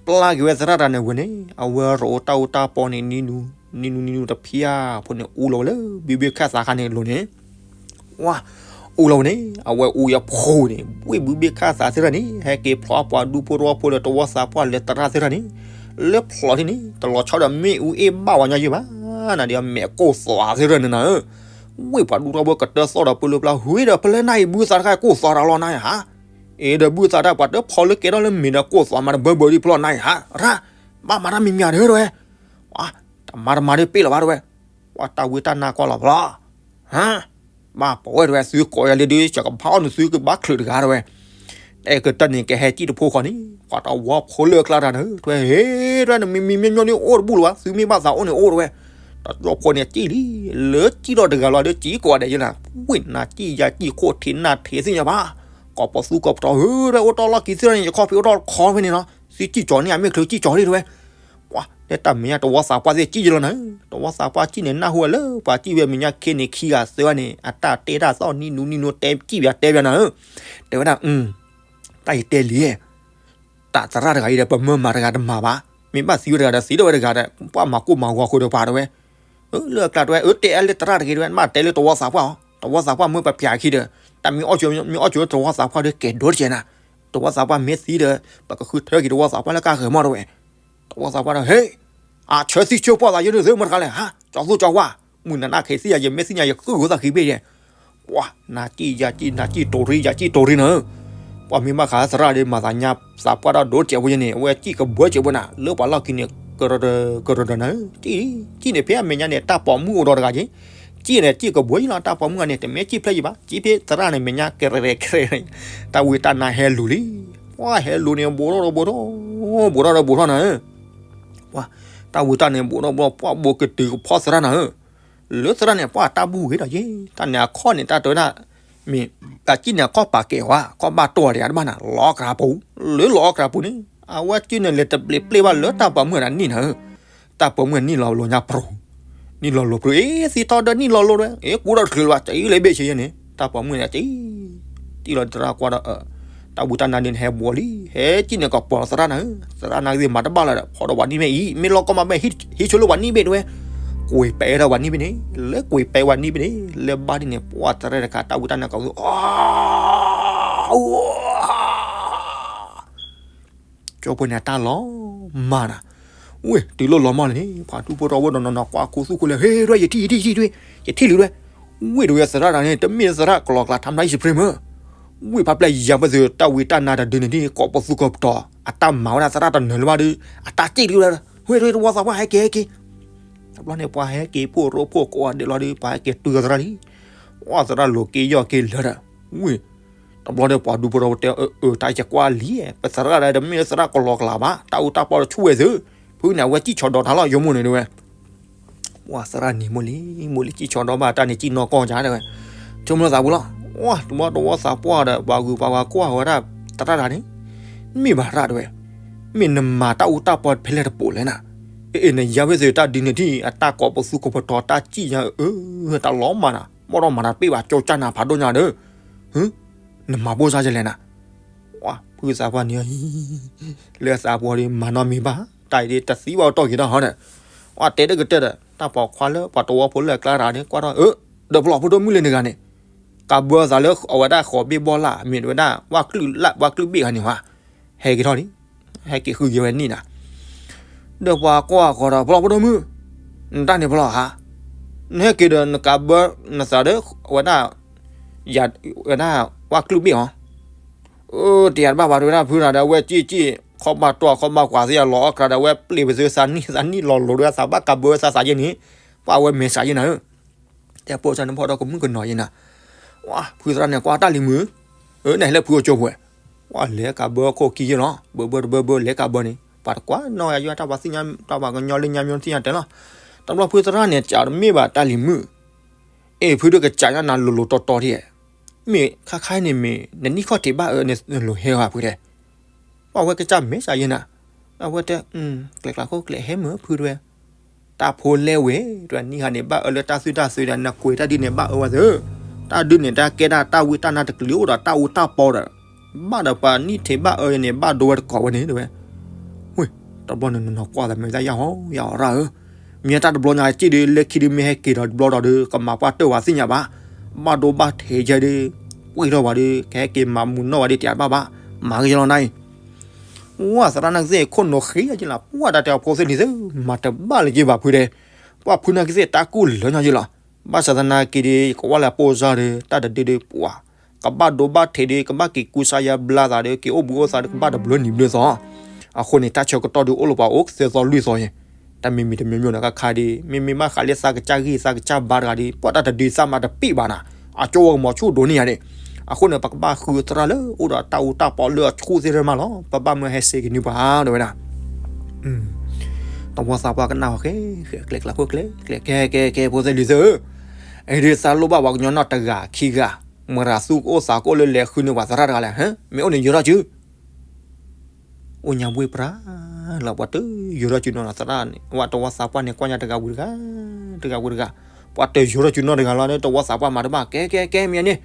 ပျၢ်က့ၤဝဲသရၣ်တဂၤန့ၣ်ဝဲန့ၣ် အဝဲရိးတၢ်အူတၢ်ပီန့ၣ် နံၤနူ နံၤနူနံၤနူတဖျါဖိန့ၣ် အူလီၤဝဲလၢဘုးဘ့ၣ်ခၣ်သးခါန့ၣ်အလိၤန့ၣ် ဝါ, အူလီၤဝဲန့ၣ် အဝဲအူအဖှိၣ်န့ၣ် ဝ့ၢ်ဘုးဘ့ၣ်ခၣ်သးသ့ၣ်တဖၣ်န့ၣ် ဟဲက့ၤဖျီပှၤဒူဖိထီဖိဒီးတဝီသးပှၢ်လၢသရၣ်သ့ၣ်တဖၣ်န့ၣ်, လၢဖျိးထံၣ်န့ၣ် တလီၤဆီဒီးမ့ၣ်အူအ့ၣ်ဘၣ်ဝဲညီယုၢ်ဘၣ်, နၤဒီးမဲာ်ကိၢ်သွးသ့ၣ်တဖၣ်န့ၣ်နၤဧၢ, ဝ့ၢ်ပှၤဒူထီဖိကတၢၢ်သီၣ်ဒီးပလၢပျၢ် ဟ့ၣ်ဒီးပလဲနၤအံၤဘုသးတခါကိၢ်သွးတၢ်လီၤနၤအံၤဟါ, အ့ဒီးဘုသးတၢ်ပှၤတဖီလၢကဲထီၣ်လၢမ့ၢ်ဒီးကိၢ်သွးမၤတဘၢဘၢဒံးဖျီနၤအံၤဟါ, ရၣ်, ဘၣ်မၤတၢ်မံၤမံၤတဟၢတဝဲ တမၤတမၤဒ်ပ့ၣ်လီၤဘၣ်တဝဲ, ပှၤတၢ်ဝံတၢ်နါကွၢ်လီၤဖျီ, ဟါ, ဘၣ်ပဝဲတဝဲ သုကိးယၤလံဒုး ကဘၣ်အီၣ်နသုကဘၣ်ချုးတဂၤတဝဲ, အဲကတၢၢ်န့ၣ် ကဟဲစံၣ်တဖိဃီန့ၣ် ပှၤတဝီဖိလၢအကျါတၢ်န့ၣ် တဝဲ ဟ့ၣ်တဝဲ နမံၤမံၤမ့ၢ်မ့ၢ်န့ၣ်အိၣ်တဘူၣ်လၢၤဘၣ် သုမ့ၢ်ဘၣ်သးအိၣ်န့ၣ်အိၣ်တဝဲ, တၢ်တဝီဖိန့ၣ်စံၣ်လံ, လၢစံၣ်ထီၣ်တဂၤလီၤဒီးစံၣ်ကိးဂၤဒဲးယဲနၤ, ဝ့ၢ်နၤစံၣ်ယၤစံၣ်ခိၣ်ထံးနၢ်ထံးသ့ၣ်ညါဘၣ်, ကိးပသူကိးပတီၤဧၢ တဝဲ အိၣ်တ့ၢ်လီၢ်ခံသ့ၣ်န့ၣ် ယခီၣ်ဖံးအိၣ်တ့ၢ်ခီဖဲန့ၣ်နီၤ, သုစံၣ်ကၠီၤန့ၣ် အမ့ၢ်ချုးစံၣ်ကၠီၤလံတဝဲ ပှၤ လၢတၢ်မဲာ်ညါတဝီသးပှၢ်သ့ၣ်စံၣ်ယလီၤနၤ, တဝီသးပှၢ်စံၣ်န့ၣ် နၢ်ဟူဝဲလၢ ပှၤစံၣ်ဝဲမဲာ်ညါခ့န့ၣ် ခံဂၤသၢဂၤန့ၣ် အတၢ်တဲတၢ်သီၣ်နံၤနူနံၤနူတဲစံၣ်ပၠးတဲပၠးနၤဧၢ, တဲဝဲဒၣ် တၢ်ယတဲလံ, တၢ်သရၣ်တဂၤအံၤဒီး ပမၢမၤတဂၤတမၤဘၣ်, မ့ၢ်ဘၣ်သံဝဲတဂၤဒီး သံထီၣ်ဝဲတဂၤဒီး ပှၤမၤကိၢ်မၤဂီၤဃုာ်ဒီးပှၤတဝဲ, လၢအကျါတဝဲ အၢ တဲအါလၢသရၣ်တဂ့ၤတဝဲ မ့ၢ်တဲလၢတဝီသးပှၢ်အီၤ, တဝီသးပှၢ်မၢပပၠးခံဒီး တၢ်မ့ၢ်အီၣ်ကၠိ မ့ၢ်အီၣ်ကၠိလၢတဝီသးပှၢ်ဒီး ကဲဒိတကဲနၤ, တဝီသးပှၢ်မ့ၢ်သံဒီး ပကဃုထၢက့ၤတဝီသးပှၢ်လၢကါဂၤမီၢ်တဝဲ, တဝီသးပှၢ်ဒီး ဟ့ၣ်, အဆၢသံဆၢပှၢ်သးယိန့ၣ်သုမတခါလဲၣ် ဟါ, ကၠီသူကၠီဝါ, မုၢ်နၤနၢ်ခဲသ့ၣ်ယၤ ယမ့ၢ်သ့ၣ်ညါ ယဃုဂိသးဃံဘ့ၣ်ယဲ, ပှၤ နၤစံၣ်ယၤစံၣ် နၤစံၣ်တိၤရံ ယၤစံၣ်တိၤရံနၤဧၢ, ပှၤမ့ၢ်ဘၣ်ဃးသရၣ်ဒီး မၤသးညါသးပှၢ်တၢ်ဒိတကဲးဖိယဲန့ၣ် အဝဲစံၣ်ကဘှၢကဲးဖိနၤ လၢပှၤလီၢ်ခံန့ၣ် ကရၢဒီး ကရၢဒီးနၤဧၢ, စံၣ်န့ၣ်ဖဲအမဲာ်ညါန့ၣ် တၢ်ပိာ်မုၣ်အိၣ်ဒီးတဂၤက့ၤ စံၣ်န့ၣ် စံၣ်ကဘှၢယလီၤ တၢ်ပိာ်မုၣ်ဂၤန့ၣ် တမ့ၢ်စံၣ်ဖျဲၣ်ယံၤဘၣ် စံၣ်ဖဲသရၣ်န့ၣ် မဲာ်ညါကရဲကရဲ, တၢ်ဝံတၢ်နါဟဲလူၤလံ, ပှၤဟဲလူၤန့ၣ် ဘူးထီၣ်ဒီးဘူးထီၣ်, ဘူးထီၣ်ဒီးဘူးထီၣ်နၤဧၢ, ပှၤ တၢ်ဝံတၢ်နါန့ၣ် ဘူးထီၣ်ဘူးထီၣ် ပှၤဘူးကတုၤကဖီသရၣ်နၤဧၢ, လၢသရၣ်န့ၣ် ပှၤတၢ်ဘူၣ်ဂ့ၤဒီးက့ၤ, တၢ်န့ၣ်အခီၣ်န့ၣ် တၢ်တဲဝဲဒၣ် မ့ၢ် အစံၣ်န့ၣ် အခီၣ်ပာ်ကဲၤဝဲ အခီၣ်ဘၣ်တီၢ်ဒံးတဘၣ်နၤ လီၤအီၣ်ကရၤပူၤ, လၢလီၤအီၣ်ကရၤပူၤန့ၣ် အဝဲစံၣ်န့ၣ် လဲၤတဘျ့းပျ့ၢ်ဘၣ်လၢတၢ်ပိာ်မုၣ်အနံၣ်နၤဧၢ, တၢ်ပိာ်မုၣ်အနံၣ်လီၤလိၤညါပြူၤ, နံၣ်လီၤလိၤပြူၤ အ့ သံထီၣ်ဒီးနံၣ်လီၤလိၤဝဲ အ့ ကူထီၣ်တချုးလၢၤဘၣ် တအံၤလၢဘ့ၣ်ဆ့ယဲန့ၣ် တၢ်ပိာ်မုၣ်န့ၣ် တအံၤ တံၢ်လီၤတရၣ်ကွၢ်ဒီး တၢ်ဝံတၢ်နါဒုန့ၣ် ဟဲဘူးလံ ဟဲစံၣ်န့ၣ် ကပီၤသရၣ်နၤဧၢ, သရၣ်နၤဂ့ၤမၤတဘၣ်လၢၤဒီး ဖီၣ်ဒီးပှၤနံၣ်ဘ့ၣ်အံၤ မ့ၢ်လီၤကီမးဘၣ် ဟံးဆိလၢပှၤနံၣ်ဘ့ၣ်တဝဲ, ကွံာ်ပဲာ်ဒီးပှၤနံၣ်ဘ့ၣ်န့ၣ် လၢကွံာ်ပဲာ်ပှၤနံၣ်ဘ့ၣ်န့ၣ် လၢဘၣ်ဒ်န့ၣ် ပှၤသရၣ်တခါ တၢ်ဝံတၢ်နါကီး ကၠီဖိန့ၣ် အတၢ်လီၤမၢ်နၤ, ဝ့ၢ်တုၤလီၤလီၤမၢ်လၢၤန့ၣ် ပှၤဒူဖိထီဖိဒီးနီၢ်နီၢ်ကွၢ်ခူသူၣ်ခိၣ်လၢ ဟ့ၣ် ရဲၣ် ယထံၣ် ယထံၣ် ယထံၣ် ယထံၣ်လံဝဲ, ဝ့ၢ်တဝဲသရၣ်တဂၤန့ၣ် တမ့ၢ်သရၣ်ကလီၤကျါ ထါမတၤယစပရ့မၢ်, ဝ့ၢ်ဖးပျဲၢ်ယၤပသ့ၣ် တၢ်ဝံတၢ်နါတဒုန့ၣ်ဒ် ကိးပသူကိးပတီၤ အတၢ်မၤဝဲဒၣ်သရၣ်တနၢၤလၢၤဘၣ်ဒီး အတၢ်စံၣ်လံဝဲဒၣ် ဝ့ၢ်တဝဲတဝီသးပှၢ် ဟဲက့ၤ ဟဲက့ၤ, တဘျီန့ၣ် ပှၤဟဲက့ၤဖှိၣ်ရိဖှိၣ်ကိးဂၤဒဲးလီၤဒီး ပှၤဟဲက့ၤတုၤသရၣ်လံ, ဝဲသရၣ်လိၤက့ၤယီၢ်က့ၤလၢၤဒီး ဝ့ၢ် တဘျီဒီးပှၤဒူဖိထီဖိတဲ အၢ တၢ်ယကွၢ်လံ ပသရၣ်ဒီး တမ့ၢ်သရၣ်ကလီၤကျါဘၣ် တၢ်အူတၢ်ပီတဆူၣ်ဝဲသု, ဖုန့ၣ် အဝဲစံၣ်ဆီဒီးတၢ်လီၤ ယိမိၢ်န့ၣ်တဲဝဲ, ဝဲသရၣ်န့ၣ်မိၢ်လံ မိၢ်လံ စံၣ်ဆီဒီးဘၣ်တၢ်န့ၣ် စံၣ်နီၢ်ကီၢ်ကါတဲဝဲ, ဆိကမိၣ်သးပူၤလီၤ, ဝဲတဘျီတဝီသးပှၢ်ဒီး ပှၤဂုၤပှၤဂၤကွၢ်ဝဲဒၣ် သရၣ်တဂၤန့ၣ်, မ့ၢ်ဘၣ်ရၣ်တဲဝဲ, မ့ၢ်နမၤတၢ်အူတၢ်ပီဖဲလဲၣ်တပိာ်လဲၣ်နၤ, အ့ နယါဝဲသ့ၣ်တၢ်ဒုးန့ၣ်ထံၣ် အတၢ်ကိးပသူကိးပတီၤ တၢ်စံၣ်ညါအၢ တၢ်လီၤမၢ်နၤ ဘီၣ်ထီၣ်မၤနၤတပ့ၢ်ဘၣ် ကၠီကၢ်နၤဖးဒိၣ်ညါဒီး, နမၤဘိၣ်စါယလဲၣ်နၤ, ဝဲဖုသးပှၢ်န့ၣ် လၢသးပှၢ်ဒီး မၤနီတမံၤဘၣ် တၢ်အံၤဒ်တသံဘၣ်အတီၢ်က့ၤထီၣ်ဟီဒီး ဝဲတဲတကတၢၢ်ဒီး တၢ်ပိာ်ခွါလၢပှၤတဝီဖိလၢအကျါတဂၤန့ၣ် ကွၢ်ထီၣ် အၢ ဒီးပျီဖိဒိၣ်မုၣ်လၢနဂၤန့ၣ် ကးဘၢအသးလၢအဝဲဒၣ်ဃိးဘ့ၣ်ဘီလၣ် မ့ၢ်ဝဲဒၣ် ဝၣ်ကျုၣ်လၣ် ဝၣ်ကျုၣ်ဘ့ၣ်ဂၤန့ၣ်ဝဲ ဟဲက့ၤထီၣ်န့ၣ် ဟဲက့ၤဃုက့ၤဝဲနံၣ်နၤ ဒီးပှၤကွၢ်ဃီဒီး ပျီဖိဒိၣ်မုၣ် နတၢ်န့ၣ်ဖျီဧါ, နဟဲက့ၤဒီးနကးဘၢနသးဒီး အဝဲဒၣ် ယၤ ဝဲဒၣ် ဝၣ်ကျုၣ်ဘ့ၣ်အီၤ, အၢ တယၤတဘၣ်ဘၣ် တဲဝဲဒၣ်ဖုနၤဒီး အဝဲက့ၢ်က့ၢ် ခီၣ်ဘၣ်တွၢ် ခီၣ်ဘၣ်ကွၢ်သ့ၣ် အလီၤအီၣ်ကြၤဒီး အဝဲပျ့ၤပသ့သးနံၣ်သးနံၣ်လီၤလိၤဒီး သးဘၣ်ကးဘၢဝဲသးသးယဲၢ်န့ၣ်, ပှၤအဝဲမဲာ်ဆှးယဲၢ်နၤဧၢ, တဲပိာ်စၢ်န့ၣ်ဖီၣ်ဒီးကမုၣ်ကနီၤယဲၢ်နၤ, ဝါ ဖုသရၣ်န့ၣ် ကွၢ်တၢ်လံၤမုာ်, အၢ နဟဲလၢဖုအကၠိဖိဝဲ, ဝါ လဲၤကးဘၢခိၣ်ခံယဲၢ်လီၤ, ဘၢဘၢတဘၢဘၢ လဲၤကးဘၢန့ၣ် ပှၤတကွၢ်နီၣ်ယၤယွၤ တၢ်ပှၤသ့ၣ်ညါ တၢ်ပှၤကညီလၢညါမ့ၢ်သ့ၣ်ညါတဲလီၤ, တဘျီဖုသရၣ်န့ၣ် ကးတမ့ၢ်ဘၣ်တၢ်လံၤမုာ်, အ့ၣ် ဖုဒိၣ်ကစးညါနၤလိၤလိၤတီတီဒ်, မ့ၢ်ခါခါန့ၣ်မ့ၢ် နနံၣ်ခီၣ်ထံးဘၣ်အၢန့ၣ် နလိၤဟဲဂၤဖုတဲ ပှၤဝဲကစၢ်မဲာ်ဆှးယဲၢ်နၤ, အဝဲတဲ ကျဲးကျးခိၣ်ကျဲးဟဲမုာ်ဖုတဲဝဲ, တၢ်ဖိလဲဝဲ, တဲဝဲနံၣ်ဟါန့ၣ် ဘၣ်အၢလၢတၢ်သွံၣ်တၢ်သွဲဒီး နကွဲးတၢ်ဒ်န့ၣ် ဘၣ်အၢဝဲသ့ၣ်, တၢ်ဒုးန့ၣ် တၢ်ကဲဒၣ်တၢ်ဝံတၢ်နါတကလုာ် အိၣ်ဒီးတၢ်အူတၢ်ပီဒီး, ဘၣ်ဒီးပှၤနံၣ်ထံးဘၣ်အၢန့ၣ် ဘၣ်ဒိဝဲတကိးဝဲန့ၣ်တဲဝဲ, ဝ့ၢ် တဘျီန့ၣ် နနီၢ်ကွၢ်သးမဲာ်တၢ်ယၢ်ဟီ ယၢ်အီၤရၣ်ဧၢ, မ့ၢ်တၢ်တဘျီညါက့ၢ်ဒီး လၢခံဒုးမ့ၢ်ဟဲက့ၤဒီးတဘျီဒီး ကမၤပှၢ်တၢၢ်ဝဲသ့ၣ်ညါဘၣ်, ဘၣ်ဒိဘၣ်ထံးယဲၢ်ဒီး ပှ့ၤထီၣ်ဝဲဒီး ကဟဲက့ၤမၤမုာ်နီၣ်ဝဲဒီး တယၤတဘၣ်ဘၣ်, မၤကယီလီၤနၤအံၤ ဝါ သရၣ်နာ်ကသ့ၣ် ခိၣ်နူာ်ဃ့ယဲၢ်လီၤ, ပှၤတၢ်တဲအဖိသ့ၣ်လံၤသ့ၣ် မၤတဘၣ်လၢၤက့ၤဘၣ်ဖုတဲ, ပှၤဖုနာ်ကသ့ၣ် တၢ်ကူၣ်လၢာ်ညီယဲၢ်လီၤ, ဘၣ်ဆၣ်သနာ်က့ဒီး ယကဝၢ်လၢအပိၢ်စၢ်ဒီး တၢ်တဒုဒီးပှၤ, ကဘၣ်ဒိဘၣ်ထံးဒီး ကဘၣ်က့ၤကူစါယါဘျါသးဒီး က့ၤအိၣ်ဘှံးအိၣ်သါဒီး ကဘၣ်တဘျုးနံၤဘျုးသီ, အဃိန့ၣ် တၢ်ဆၢကတီၢ်ဒီးအိၣ်လၢပှၤအိၣ်သၢသီလွံၢ်သီယဲၢ်, တၢ်မ့မ့ၢ်တမံၤမံၤဒီး ခါခါဒီး မ့မ့ၢ်ဘၣ်ဃးလၢသးကစၢ်ဂံၢ်သးကစၢ်ဘါတဂၤဒီး ပှၤတၢ်တဒုသးမၤတပ့ၢ်ဘၣ်နၤ, အကၠိဝဲကမီၤဆူၣ်ဒိၣ်န့ၢ်ယၤန့ၣ်, အဃိန့ၣ် ပကဘၣ်ဃုသရၣ်လၢအိၣ်ဒီးတၢ်အူတၢ်ပီလၢအဆူၣ်သ့ၣ်တဖၣ်မးလီၤ, ပဘၣ်မၢဟဲစ့ကနံၣ်ပှၤတဲဝဲဒၣ် တဝီသးပှၢ်ကနၣ်ဃီဃဲ ကျဲးကျးခိၣ်ကျဲးကျဲး ကဲကဲကဲ ဖိသ့ၣ်လံၤသ့ၣ်ဧၢ, အံၤဒုးသးလိၣ်ဘၣ်ပှၤကညီနီၢ်တဂၤခံဂၤ, မရၤသူကအိၣ်သးကအိၣ်လၢလဲၤဃုန့ၢ်ပှၤသရၣ်တဂၤလဲၣ်, မ့ၢ်အိၣ်န့ၣ်ယၢၤထီၣ်စု အိၣ်ညါဘှ့ၣ်ပြၢလီၤ, ပှၤတယၢၤထီၣ်စုနီၢ်နီၢ်သရၣ်န့ၣ် ဝဲတဝီသးပှၢ်န့ၣ် ကွၢ်ညါတဂၤဝံၤတဂၤ, တဂၤဝံၤတဂၤ, ပှၤတယၢၤထီၣ်စုနီၢ်တဂၤလီၤ, တဝီသးပှၢ်မၤတဘၣ် ကဲကဲကဲ မ့ၢ်န့ၣ်,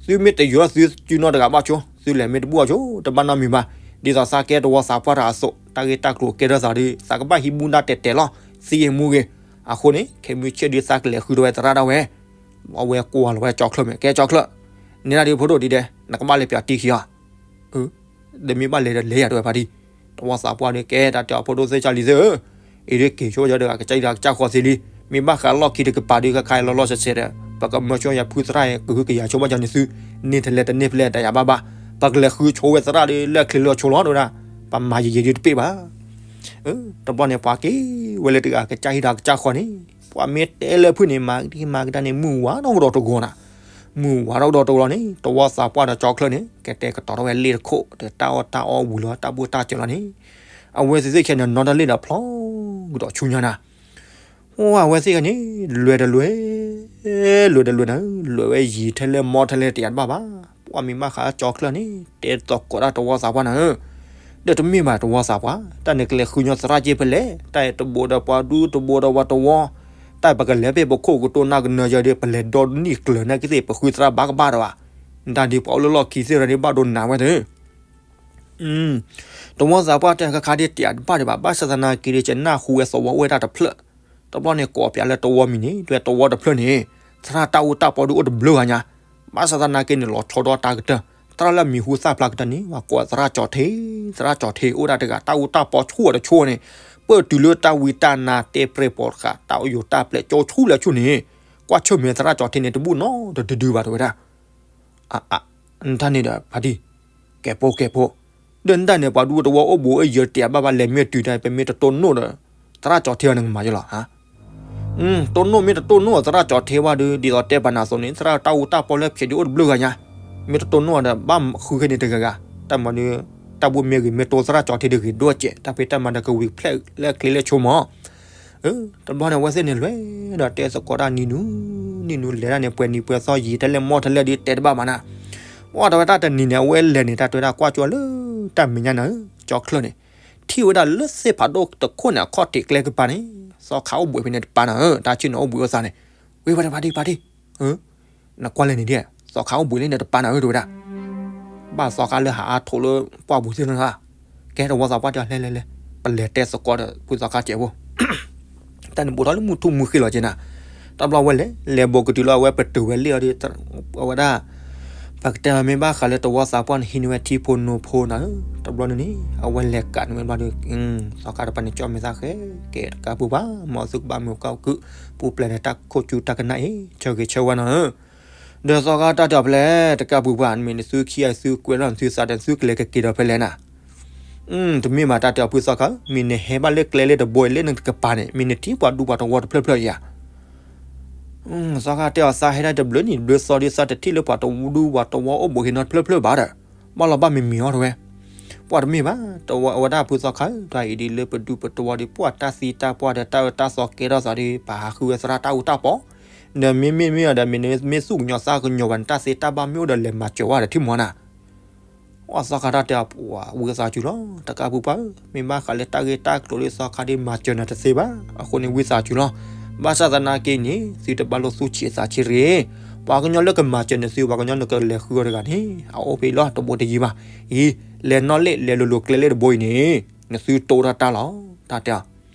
သုမ့ၢ်တယၢၤထီၣ်သုစုနီၢ်တဂၤဘၣ်ဆိ, သုလဲၤမ့ၢ်တဘူၣ်အီၤဆိ တဘၣ်နီတမံၤဘၣ်, ဒ်သိးသးကဲတဝီသးပှၢ်တဂၤအသိး တၢ်ဂ့ၢ်တၢ်ကျိၤကဲထီၣ်သးဒီး သးကဘၣ်ဟံးမူဒါတဲာ်တဲာ်လီၤ, သံအမူဂ့ၤ, အဃိန့ၣ် ခဲမုၢ်ဆ့ၣ်ဒုးသးကလဲၤဃုထီၣ်ဝဲသရၣ်ဒၣ်ဝဲ အဝဲကွၢ်လီၤဝဲကၠီချၢၣ်မ့ၢ် ကဲကၠီချၢၣ်, န့ၣ်ဒၣ်ဒုးဖိဒိၣ်ဒ်ဒဲး နကဘၣ်လဲၤပၠးတံခံအီၤ, ဒီးမ့ၢ်ဘၣ်လဲၤဒီးလဲၤယၤတဲဝဲဖါတံၢ်, တဝီသးပှၢ်ဒီး ကဲတၢ်တဲအီၤဖိဒိၣ်သ့ၣ်ကၢ်လံၤသ့ၣ်ဧၢ, အံၤဒုးက့ၤဆိယၤဒီး ကစၢ်အံၤဒီးကစၢ်ဃီသ့လံ, မ့ၢ်ဘၣ်ဃးလီၢ်ခံတကပၤဒုး ခါခါအံၤလီၤလီၤဆဲးဆဲးဒီး ပကမၢဆိယၤဖုသရၣ်အံၤ ကဟုကယာ်ဆိဘၣ်ကၠီန့ၣ်သု, န့ၢ်ထဲလဲၣ်တန့ၢ်ဖဲလဲၣ်တယၤဘၣ်ဘၣ်, ပကလဲၤဃုဆိဝဲသရၣ်ဒီး လၢချ့လၢဆိလီၤတဲဝဲဒၣ်, ပမၤယံာ်ယံာ်ဒုးတပ့ၢ်ဘၣ် တဘျီန့ၣ် ပှၤက့ၤဝဲလၢတဂၤကစၢ်ဟံၣ်ဒီးကစၢ်ဃီန့ၣ်, ပှၤမ့ၢ်တဲလၢဖုန့ၣ် မၤကဒံမၤကဒါန့ၣ် မုၢ်ဝါထီၣ်ကဒီးတဂီၤနၤ, မုၢ်ဝါထီၣ်ကဒီးတဂီၤန့ၣ် တဝီသးပှၢ်ဒီးကၠီချၢၣ်န့ၣ် ကတဲာ်ကတီၤထီၣ်ဝဲလ့ၣ်တခိၣ် ဒီးတၢ်အီၣ်တၢ်အီဝံၤလီၤ တၢ်ဘူၣ်တၢ်စၢၤလီၤန့ၣ်, အဝဲသ့ၣ်သ့ၣ်ခဲန့ၣ် နီတလ့ၣ်ဒီးဖျီကဒီးဆူညါနၤ အဝဲသ့ၣ်န့ၣ် လဲၤတလဲၤ, လဲၤတလဲၤနၤ, လဲၤဝဲယံာ်ထဲလဲၣ်မီထဲလဲၣ်တယၤတဘၣ်ဘၣ်, ပှၤမ့ၢ်ဘၣ်ဃးကၠီချၢၣ်န့ၣ် တဲသကိးတၢ်တဝီသးပှၢ်နၤဧၢ, ဒီးတမ့ၢ်ဘၣ်တဝီသးပှၢ်, တၢ်န့ၣ်ကလဲၤဃုညီသရၣ်က့ၤဖဲလဲၣ်, တၢ်အံၤတဘိဒီးပှၤဒူတဘိဒီးပှၤတဝီ, တၢ်ပကလဲၤဖဲပခိၣ်ကတိၤနၢ်ကနၢယၤဒီး ပလဲၤဒီနံၣ်ကျၢၤနာ်က့သ့ၣ် ပဃုသရၣ်ဘၣ်ကဘၣ်ဒီးဘၣ်, တၢ်ဒ်ပှၤအိၣ်လၢလီၢ်ခံသ့ၣ်တဖၣ်ဒ်ဘၣ်ဒိနၤဝဲသ့ၣ် တဝီသးပှၢ်တဲခါခါဒ်တယၤတဘၣ်ဒံးဘၣ်, ဘၣ်ဆၣ်သနာ်က့ဒီး ကနၢ်ဟူဝဲသဝီအိၣ်ဝဲဒၣ်တဖျၢၣ်, တဘျီန့ၣ်ကိးပၠးလၢတဝီမံၤန့ၣ် တဲတဝီတဖျၢၣ်န့ၣ် သရၣ်တၢ်အူတၢ်ပီဒုးအိၣ်တဘျုးဂၤညါ, ဘၣ်ဆၣ်သနာ်က့န့ၣ် လီၤဆီဒီးတၢ်ကတၢၢ်, သရၣ်လၢအမံၤဟူသၣ်ဖျါကတၢၢ်န့ၣ် ပှၤကိးသရၣ်ကၠီၤထ့, သရၣ်ကၠီၤထ့ အိၣ်ဒၣ်တဂၤတၢ်အူတၢ်ပီဆူၣ်အီၤတဆူၣ်န့ၣ်, ပၢၢ်တုၤလၢတၢ်ဝံတၢ်နါတဲပြဲၢ်ပိာ်တဃာ် တၢ်အိၣ်ယိာ်တၢ်ပျဲၢ်ကၠိဆူၣ်လၢဆူၣ်န့ၣ်, ကွၢ်ဆၢၣ်မဲာ်သရၣ်ကၠီၤထ့န့ၣ် တဘူၣ်နီတဒုဒုဘၣ်တဲဝဲဒၣ် အ အ နတၢ်န့ၣ်ဒီး ဖါတံၢ်, ကဲဖိကဲဖိ, ဒီးနတၢ်န့ၣ် ပှၤဒူတဝီအိၣ်ဘူးအိၣ်ယၢၤတယၤဘၣ်ဘၣ် လဲၤမ့ၢ်တုၤတၢ် ပမ့ၢ်တတိၢ်နီၣ်ဒီး သရၣ်ကၠီၤထ့အီၤန့ၣ်ကမၤယလီၤဧါ, တိၢ်နီၣ်မ့ၢ်တတိၢ်နီၣ် သရၣ်ကၠီၤထ့ဘၣ်ဒီး ဒ်သိးတဲပာ်နၤအသိးန့ၣ် သရၣ်တၢ်အူတၢ်ပီလၢဖျဲးဒုးအိၣ်တဘျုးဂၤညါ, မ့ၢ်တတိၢ်နီၣ်ဒီး ဘၣ်ဃုခဲန့ၣ်တဂၤဂၤ, တၢ်မၤဒီး တၢ်ဘိမ့ၢ်ဂ့ၤ မ့ၢ်တိၢ်သရၣ်ကၠီၤထ့ဒီးဂ့ၤဒိၣ်စဲး တၢ်ဖံးတၢ်မၤဒီးကဝံၤဖျဲးလၢကျဲလၢဆိမး တဘျီန့ၣ် အဝဲသ့ၣ်န့ၣ်လဲၤဒီးတဲသကိးတၢ်နံၤနူၤ, နံၤနူၤလဲၤဒၣ်န့ၣ် ပှဲၤနံၤပှဲၤသီယံာ်ထဲလဲၣ်မီထဲလဲၣ်ဒုးတဲတဘၣ်မးနၤ, ပှၤတဲဝဲတၢ်တနံၤန့ၣ် အဝဲလဲၤန့ၣ် တၢ်တဲဝဲဒၣ်ကွၢ်ကၠီလၢတၢ်မဲာ်ညါနၤဧၢ, ကၠီချၢၣ်န့ၣ် ထံၣ်ဝဲဒၣ်လၢသ့ၣ်ဖးဒိၣ်တခိၣ်န့ၣ် အခီၣ်ထံးကျဲကပၤန့ၣ်, သီခါအိၣ်ဘှံးဖဲန့ၣ်တပၤနၤဧၢ, တၢ်ဆ့ၣ်နီၤအိၣ်ဘှံးအိၣ်သါန့ၣ်, ဝံၤဝဲဒၣ်ဖါတံၢ်ဖါတံၢ် နကွၢ်လဲၣ်န့ၣ်ဒ်, သီခါအိၣ်ဘှံးလၢန့ၣ်တပၤနၤဧၢ တဲဝဲဒၣ်, ဘၣ်သီခါလၢဟးအါထိးလၢပှၢ်ပူၤသ့ၣ်နီၤ, ကဲတဝီသးပှၢ်တဲလဲၤလဲၤလဲၤ, ပလဲၤတဲသကိးဒီးဖုသီခါကဲးဖိ တၢ်န့ၣ်ဘူးထီၣ်လၢမုၢ်ထူၣ်မုၢ်ဃ့လီၤက့ၤနၤ, တဘျီဝဲလဲၤ လဲၤဘိးကတုၤလီၤ အဝဲပတုာ်ဝဲလံအီၤဒီး အဝဲဒၣ် ပကတဲမ့ၢ်ဘၣ်ဃးလၢတဝီသးပှၢ်န့ၣ် ဟံးန့ၢ်ဝဲထံဖိနိဖိနၤဧၢ, တဘျီန့ၣ်န့ၣ် အဝဲလဲၤကးန့ၢ်ဝဲဘျီဒီး သီခါတပၤန့ၣ် ကၠီမ့ၢ်သၣ်ဃဲကဲးတကးပူၤပှၤ မ်သုကဘၣ်မုာ်ကီၢ်ကုၣ် ပူၤပျဲၢ်ဒီးတၢ်ခိၣ်ကူတၢ်ကနၣ်အံၤ ဆၢဂ့ၤဆၢဝါနၤဧၢ, ဒီးသီခါတၢ်တဲအီၤဖဲလဲၣ် တကးပူၤပှၤ မ့ၢ်နသုခံဂၤသုကွဲးလီၤနသုသးဒီးသုကလဲၤကက့ၤဒီးဖဲလဲၣ်နၤ တမ့ၢ်ဘၣ်တၢ်တဲအီၤဖုသီခါ, မ့ၢ်နဟဲဘၣ်လၢကျဲလၢတဘိအံၤလၢနကပၤန့ၣ် မ့ၢ်နထံၣ်ပှၤဒူပှၤတဝီတဖျၢၣ်ဖျၢၣ်ဧါ. သီခါတဲအီၤ သးဟဲဒၣ်တဘျုးနံၣ်တဘျုးသီဒီး သးတထံၣ်လၢပှၤတဝူဒူပှၤတဝီအိၣ်ဘှံးက့ၤနီတဖျၢၣ်ဖျၢၣ်ဘၣ်ဒီး ဘၣ်လီၤဘၣ်မံၤမံၤအီၤတဝဲ. ပှၤတမ့ၢ်ဘၣ် တဝီအဝဲဒၣ်ဖုသီခါဧၢ, တၢ်အံၤဒ်လၢပဒူပတဝီဒီး ပှၤတၢ်သံတၢ်ပှၢ်ဒီးတၢ်အၢတၢ်သီကဲထီၣ်သးဒီး ပဟးဃုဝဲသရၣ်တၢ်အူတၢ်ပီ ဒီးမ့မ့ၢ်မ့ၢ်အီၤဒီး မ့ၢ်နမ့ၢ်သူၣ်ကညီၤသးကညီၤဘၣ်န့ၣ် တၢ်သ့တၢ်ဘၣ်မ့ၢ်အိၣ်ဒီးလဲၤမၤစၢၤဝဲဒီးထံၣ်မီၤနၤ အသီခါတၢ်တဲအီၤ ပှၤဝံသးစူၤလီၤ တကးပူၤပှၤဧၢ, မ့ၢ်ဘၣ်ဃးလၢတၢ်ဂ့ၢ်တၢ်ကျိၤလၢသီခါဒ်မၤစၢၤနၤတသ့ဘၣ်, အဃိန့ၣ်ဝံသးစူၤလီၤ. ဘၣ်ဆၣ်သနာ်က့န့ၣ် သုတဘၣ်လိၣ်သူၣ်ဆံးသးဆံးရ့ၣ်, ပှၤကညီလၢကမၤစၢၤနသု ပှၤကညီနကလဲၤဃုအီၤတဂၤန့ၣ် အအိၣ်ဖဲအံၤလီၤ တဘိတယံၤဘၣ်. အံၤ လဲၤနီၣ်လ့ၣ် လဲၤလိၤလိၤကျဲလၢတဘိအံၤန့ၣ် နသုတိၢ်တၢ်တၢ်လီၤ တၢ်တဲအီၤ.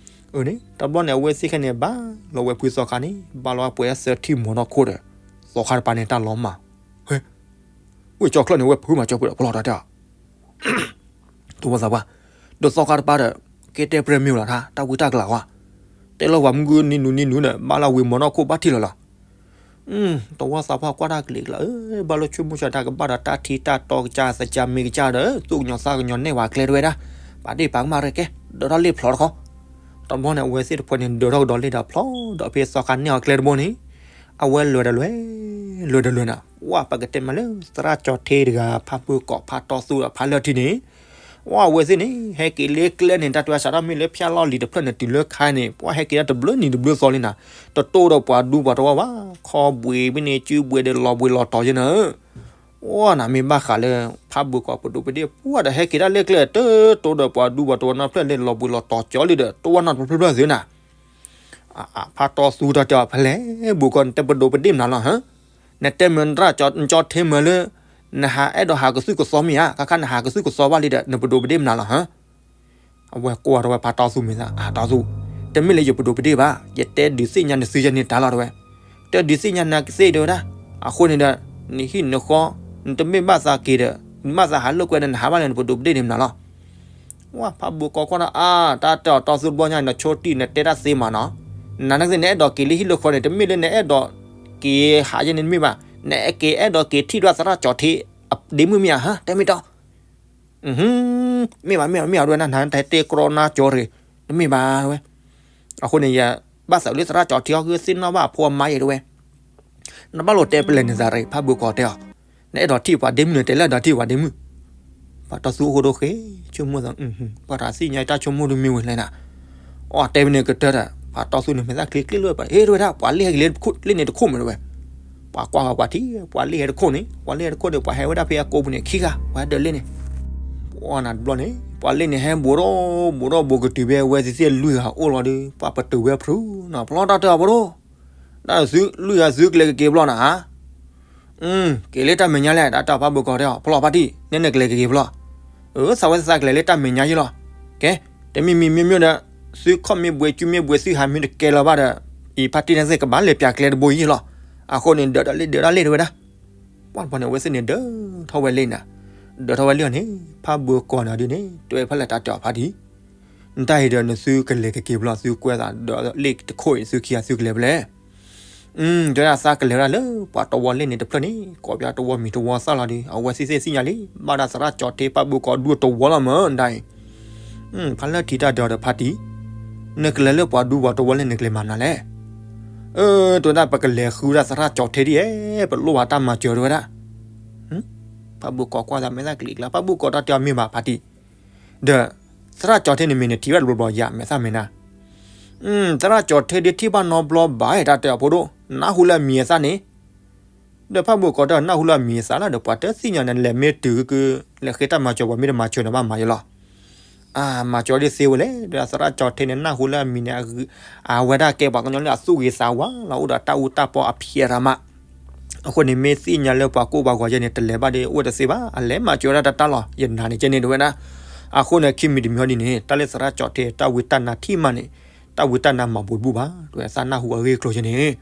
အန့ၣ် တဘျီန့ၣ် အဝဲသ့ၣ်ခဲန့ၣ် ဘၣ်လီၤဝဲဖုသီခါန့ၣ် ဘၣ်လီၤပှဲၤအသၢထံၣ်မီၤနီၢ်ခိၣ်ဒီး သီခါတပၤန့ၣ် တၢ်လီၤမၢ် ဝဲၢ်ကၠီချၢၣ်န့ၣ် ဝဲဖုမၤစၢၤဖုဒီးဖျီတၢ်တဲအီၤ တဝီသးပှၢ်, ဒီးသီခါတပၤဒီး ကဲတဲပြဲမ့ၢ်ဝဲလီၤထါ တၢ်ဝံတၢ်ကလၤဝါ, တဲလီၤပှၤမုၢ်ဂုၢ်နံၤနူနံၤနူဒီး ဘၣ်လီၤဝံၤမီၤနီၢ်ခိၣ်ဘၣ်ထံၣ်လီၤလီၤ. တဝီသးပှၢ်ကွၢ်တၢ်ကလံၤကျါဧၢ, ဘၣ်လိာ်ဆိကမိၣ်ဆၢတၢ်ကဘၣ်ဒီးတၢ်ထံတၢ်တီကစၢ်သကၢ်မ့ၢ်ကစၢ်ဒီး သူၣ်ကညီၤသးကညီၤနဲၣ်ဝဲကျဲတဝဲဒၣ်, ပာ်ဒ့ၣ်ပာ်ကမၣ်ရဲၣ်ကဲ, ဒၢးထီၣ်လ့ၣ်ဖျီတခီ, တဘျီန့ၣ် အဝဲသ့ၣ်တဖၣ်န့ၣ် ဒၢးထီၣ်ကဒီးလ့ၣ်ဒီးဖျီဒီးဖဲသီခါန့ၣ်အီၤကျဲတဘိန့ၣ် အဝဲလဲၤဒီးလဲၤ, လဲၤဒီးလဲၤနၤ, ဝဲပကတဲမးလၢသရၣ်ကၠီၤထ့တဂၤ ဖးဘၢကီးဖးတီသူဒီးဖးလၢထံန့ၣ်, ဝဲအဝဲသ့ၣ်န့ၣ် ဟဲက့ၤလၢကျဲန့ၣ် တၢ်တဲဝဲစးထီၣ်မ့ၢ်လၢဖၠၣ်လီၢ်လံၤတဖျၢၣ်န့ၣ် တုၤလၢခါန့ၣ် ပှၤဟဲက့ၤဒၣ်တဘျုးနံၤတဘျုးသီလံနၤ, တတိၢ်ဒီးပှၤဒူပှၤတဝီဘၣ်, ခီဘှံးဖဲန့ၣ် စုဘှံးဒီးလီၤဘှံးလီၤတီၤယဲနၤ, ဝဲနၤမ့ၢ်ဘၣ်ဃးလၢ ဖးဘၢကီးပဒိးပဒ့ၣ်ပှၢ်ဒီးဟဲက့ၤဒၣ်လၢကျဲ တတိၢ်ဒီးပှၤဒူပှၤတဝီနီတဖျၢၣ်လၢလီၤဘှံးလီၤတီၤကၠီလံဒီး တဝီနီတဖျၢၣ်ဖျၢၣ်သုနၤ ဖးတီသူတၢ်တဲအီၤဖဲလဲၣ်, ဘိကီး နတဲပဒိးပဒ့ၣ်မနုၤလီၤဟၢ, နတဲမ့ၢ်နတရၣ်ကၠီၤထ့မၢလၢ နဟးအဲၣ်ဒိးဟးကသုၣ်ကသီမ့ၢ်ဧါ, ခါခါနဟးကသုၣ်ကသီဘၣ်လံဒီး နပဒိးပဒ့ၣ်မနုၤလီၤဟၢ. အဝဲကွၢ်ထီၣ်ဝဲဖးတီသူမ့ၢ်သး အတီသူ, တမ့ၢ်လၢယပဒိးပဒ့ၣ်ဘၣ်, ယတဲဒုးသ့ၣ်ညါနသုယဲန့ၣ်တၢ်လီၤတဝဲ, တဲဒုးသ့ၣ်ညါနၤကသ့ၣ်တဝဲဒၣ်, အဃိန့ၣ်ဒီး နဟံၣ်နဃီ, နတမ့ၢ်ဘၣ်သးက့ၤဒီး နဘၣ်သးဟးလိာ်ကွဲဒီး နဟးဘၣ်လၢနပဒိးပဒ့ၣ်န့ၣ်မနုၤလီၤ. ဝဲဖးဘိကီးကွၢ်ထီၣ်အါ, တၢ်တဲအီၤတီသူတဘျီညါ နဆိတံၢ် နတဲတၢ်သ့မးနီၤ, နနာ်က့န့ၣ်နအဲၣ်ဒိးက့ၤလၢဟံၣ်လၢဃီန့ၣ် တမ့ၢ်လၢနအဲၣ်ဒိးက့ၤဟးယဲန့ၣ်တမ့ၢ်ဘၣ်, နက့ၤအဲၣ်ဒိးက့ၤထံၣ်ဒၣ်သရၣ်ကၠီၤထ့အဒ့မုၣ်မ့ၢ်ဧါဟါ, တဲမ့ၢ်တီ မ့ၢ်ဘၣ်မ့ၢ်ဘၣ်မ့ၢ်အီၤဒဝဲဒၣ် နတဲတြီနါကၠီရ့ၣ်, တမ့ၢ်ဘၣ်ဝဲ. အဃိန့ၣ် ယဘၣ်သးလၢသရၣ်ကၠီၤထ့အီၤ ဂုာ်သ့ၣ်နီၣ်ဘၣ်အဖိအမါယဲတဝဲ, နဘၣ်လိာ်တဲပလဲၣ်နသးရ့ၣ် ဖးဘိကီးတဲအီၤ, နအဲၣ်ဒိးထံၣ်ပှၤဒ့မုၣ်န့ၣ် တဲလၢအဲၣ်ဒိးထံၣ်ပှၤဒ့မုၣ်. ဖးတီသူအိၣ်ဃိဒိၣ်ဃ့, ဆိကမိၣ်သး, ပှၤတၢ်သ့ၣ်ညါတၢ်ဆိကမိၣ်ဒုးမ့ၢ်ဝဲလဲၣ်နၤ. အီၣ်တဲဝဲန့ၣ်ကတၢၢ်ဒီး ဖးတီသူန့ၣ်မဲာ်သၣ်ချ့ချ့လၢပှၤ ဟ့ၣ်တဝဲဒၣ် ပှၤလ့ၣ်ဟဲက့ၤလ့ၣ်န့ၣ်တခိၣ်မ့ၢ်တဝဲ, ပှၤကွၢ်ဃီၤပှၤထံၣ် ပှၤလ့ၣ်ဟဲတခိၣ်န့ၣ် ပှၤလ့ၣ်ဟဲတခိၣ်န့ၣ် ပှၤဟဲဝဲဒၣ်ဖဲအကိပူၤန့ၣ်ခံဂၤ ပှၤဟဲဒၢးလ့ၣ်န့ၣ် ပှၤနၤတဘျီန့ၣ် ပှၤလ့ၣ်န့ၣ်ဟဲဘူးဒီးဘူးဒီးဘူးကတုၤဖဲအဝဲသ့ၣ်လွံၢ်ဂၤအိၣ်လီၤဒီး ပှၤပတုာ်ဝဲဖုနီၤ ဖျီတၢ်တဲအီၤဖိဒိၣ်, တၢ်သုလွံၢ်ဂၤသုကလဲၤကက့ၤဖျီနၤဧါ. က့ၤလၢတၢ်မဲာ်ညါလဲၣ် တၢ်တဲအီၤဖးဘိကီးတဲအီၤ ဖျီဖါတံၢ် နဲနကလဲၤကက့ၤဖျီ. အၢ သးဝဲသးကလဲၤလၢတၢ်မဲာ်ညါယဲလီၤ. ကဲ တမ့ၢ်မံၤမ့ၢ်မ့ၢ်ဒီး သုခီၣ်မ့ၢ်ဘှံး စုမ့ၢ်ဘှံး သုဟးမ့ၢ်တကဲလၢၤဘၣ်ဒီး အံၤဖါတံၢ်န့ၣ်သ့ၣ်ကဘၣ်လဲၤပၠးကျဲတဘိယဲလီၤ. အဃိန့ၣ် ဒၢးဒီးလ့ၣ် ဒၢးဒီးလ့ၣ်တဝဲဒၣ်. ပှၢ်တဘျီန့ၣ် အဝဲသ့ၣ်န့ၣ် ဒၢးထီၣ်ဝဲလ့ၣ်နၤ, ဒၢးထီၣ်ဝဲလ့ၣ်အီၤန့ၣ် ဖးဘိကီးန့ၣ်ဒ်န့ၣ် တဲဝဲဖဲလဲၣ်တၢ်တဲအီၤဖါတံၢ် နတၢ်အံၤဒီးနသုကလဲၤကက့ၤဖျီ သုကွဲးသးဒီးလ့ၣ်တခိၣ်အံၤ သုခံဂၤသုကလဲၤဖဲလဲၣ်. တဲဝဲဒၣ်သးကလဲၤဝဲဒၣ်လၢပှၤတဝီလ့ၣ်န့ၣ်တဖျၢၣ်န့ၣ် ကိးပှၤတဝီမံၤတဝီသၣ်လီၤဒီး အဝဲသ့ၣ်သ့ၣ်ညါလံ ဘၣ်ဒၣ်သရၣ်ကၠီၤထ့ ဖးဘိကီးဒူတဝီလီၤမၢ် နတၢ်အံၤ. ဖါလၢထံၣ်တၢ်ဒၢးဒီးဖါတံၢ်, နကလဲၤလၢပှၤဒူပှၤတဝီလ့ၣ် နကလဲၤမၤမနုၤလဲၣ်. အၢ တဲဝဲဒၣ် ပကလဲၤဃုဒၣ်သရၣ်ကၠီၤထ့ဒ်အံၤ ပလိၣ်ဘၣ်တၢ်မၤစၢၤတဲဝဲဒၣ်. ဖးဘိကီးကွၢ်သးမဲာ်သၣ်ကလံၤကျါ ဖးဘိကီးတၢ်တဲအီၤမ့ၢ်ဘၣ်ဖါတံၢ်, ဒီး သရၣ်ကၠီၤထ့န့ၣ်မ့ၢ်နထံၣ်ဝဲဒၣ်တဘျီဘျီယၤ မဲာ်သၣ်မဲာ်နၤ. သရၣ်ကၠီၤထ့ဒ်ထံၣ်ဘၣ်နီတဘျီဘၣ် တၢ်တဲအီၤဖိဒိၣ် နၢ်ဟူလၢအမံၤအသၣ်န့ၣ်. ဒီးဖးဘိကီးတဲအီၤ နၢ်ဟူလၢအမံၤအသၣ်လီၤ ဒီးပှၤတသ့ၣ်ညါန့ၣ် လဲၤမ့ၢ်တုၤက လဲၤဃ့တၢ်မၤစၢၤ ပှၤမ့ၢ်တမၤစၢၤန့ၣ် ဘၣ်မၤယဲလီၤ. အါ မၤစၢၤဒ်သ့ဝဲလဲၣ် ဒီးသရၣ်ကၠီၤထ့န့ၣ် နၢ်ဟူလၢအမံၤန့ၣ် အဝဲဒၣ်ကဲပှၤကညီလၢအသူၣ်ဂ့ၤသးဝါလီၤ အိၣ်ဒီးတၢ်အူတၢ်ပီအဖံးအရမး. အဃိန့ၣ် မ့ၢ်သ့ၣ်ညါလၢပှၤကိၢ်ပှၤဂီၤယဲန့ၣ် တလဲၤဘၣ်ဒီး အိၣ်တသ့ဘၣ် အလဲၤမၤစၢၤဝဲဒၣ်တၢ်တၢ်လီၤ ယနာ်န့ၣ်ကဲန့ၣ်တဲဝဲဒၣ်. အဃိန့ၣ် ခံမံၤတမံၤဟီဒ်န့ၣ် တၢ်လၢသရၣ်ကၠီၣ်ထ့ တၢ်ဝံတၢ်နါထံၣ်မးန့ၣ် တၢ်ဝံတၢ်နါမၤဘူးတဘူၣ်ဘၣ် တဲဝဲ သးနၢ်ဟူအဂ့ၢ်ကျိၤယဲန့ၣ်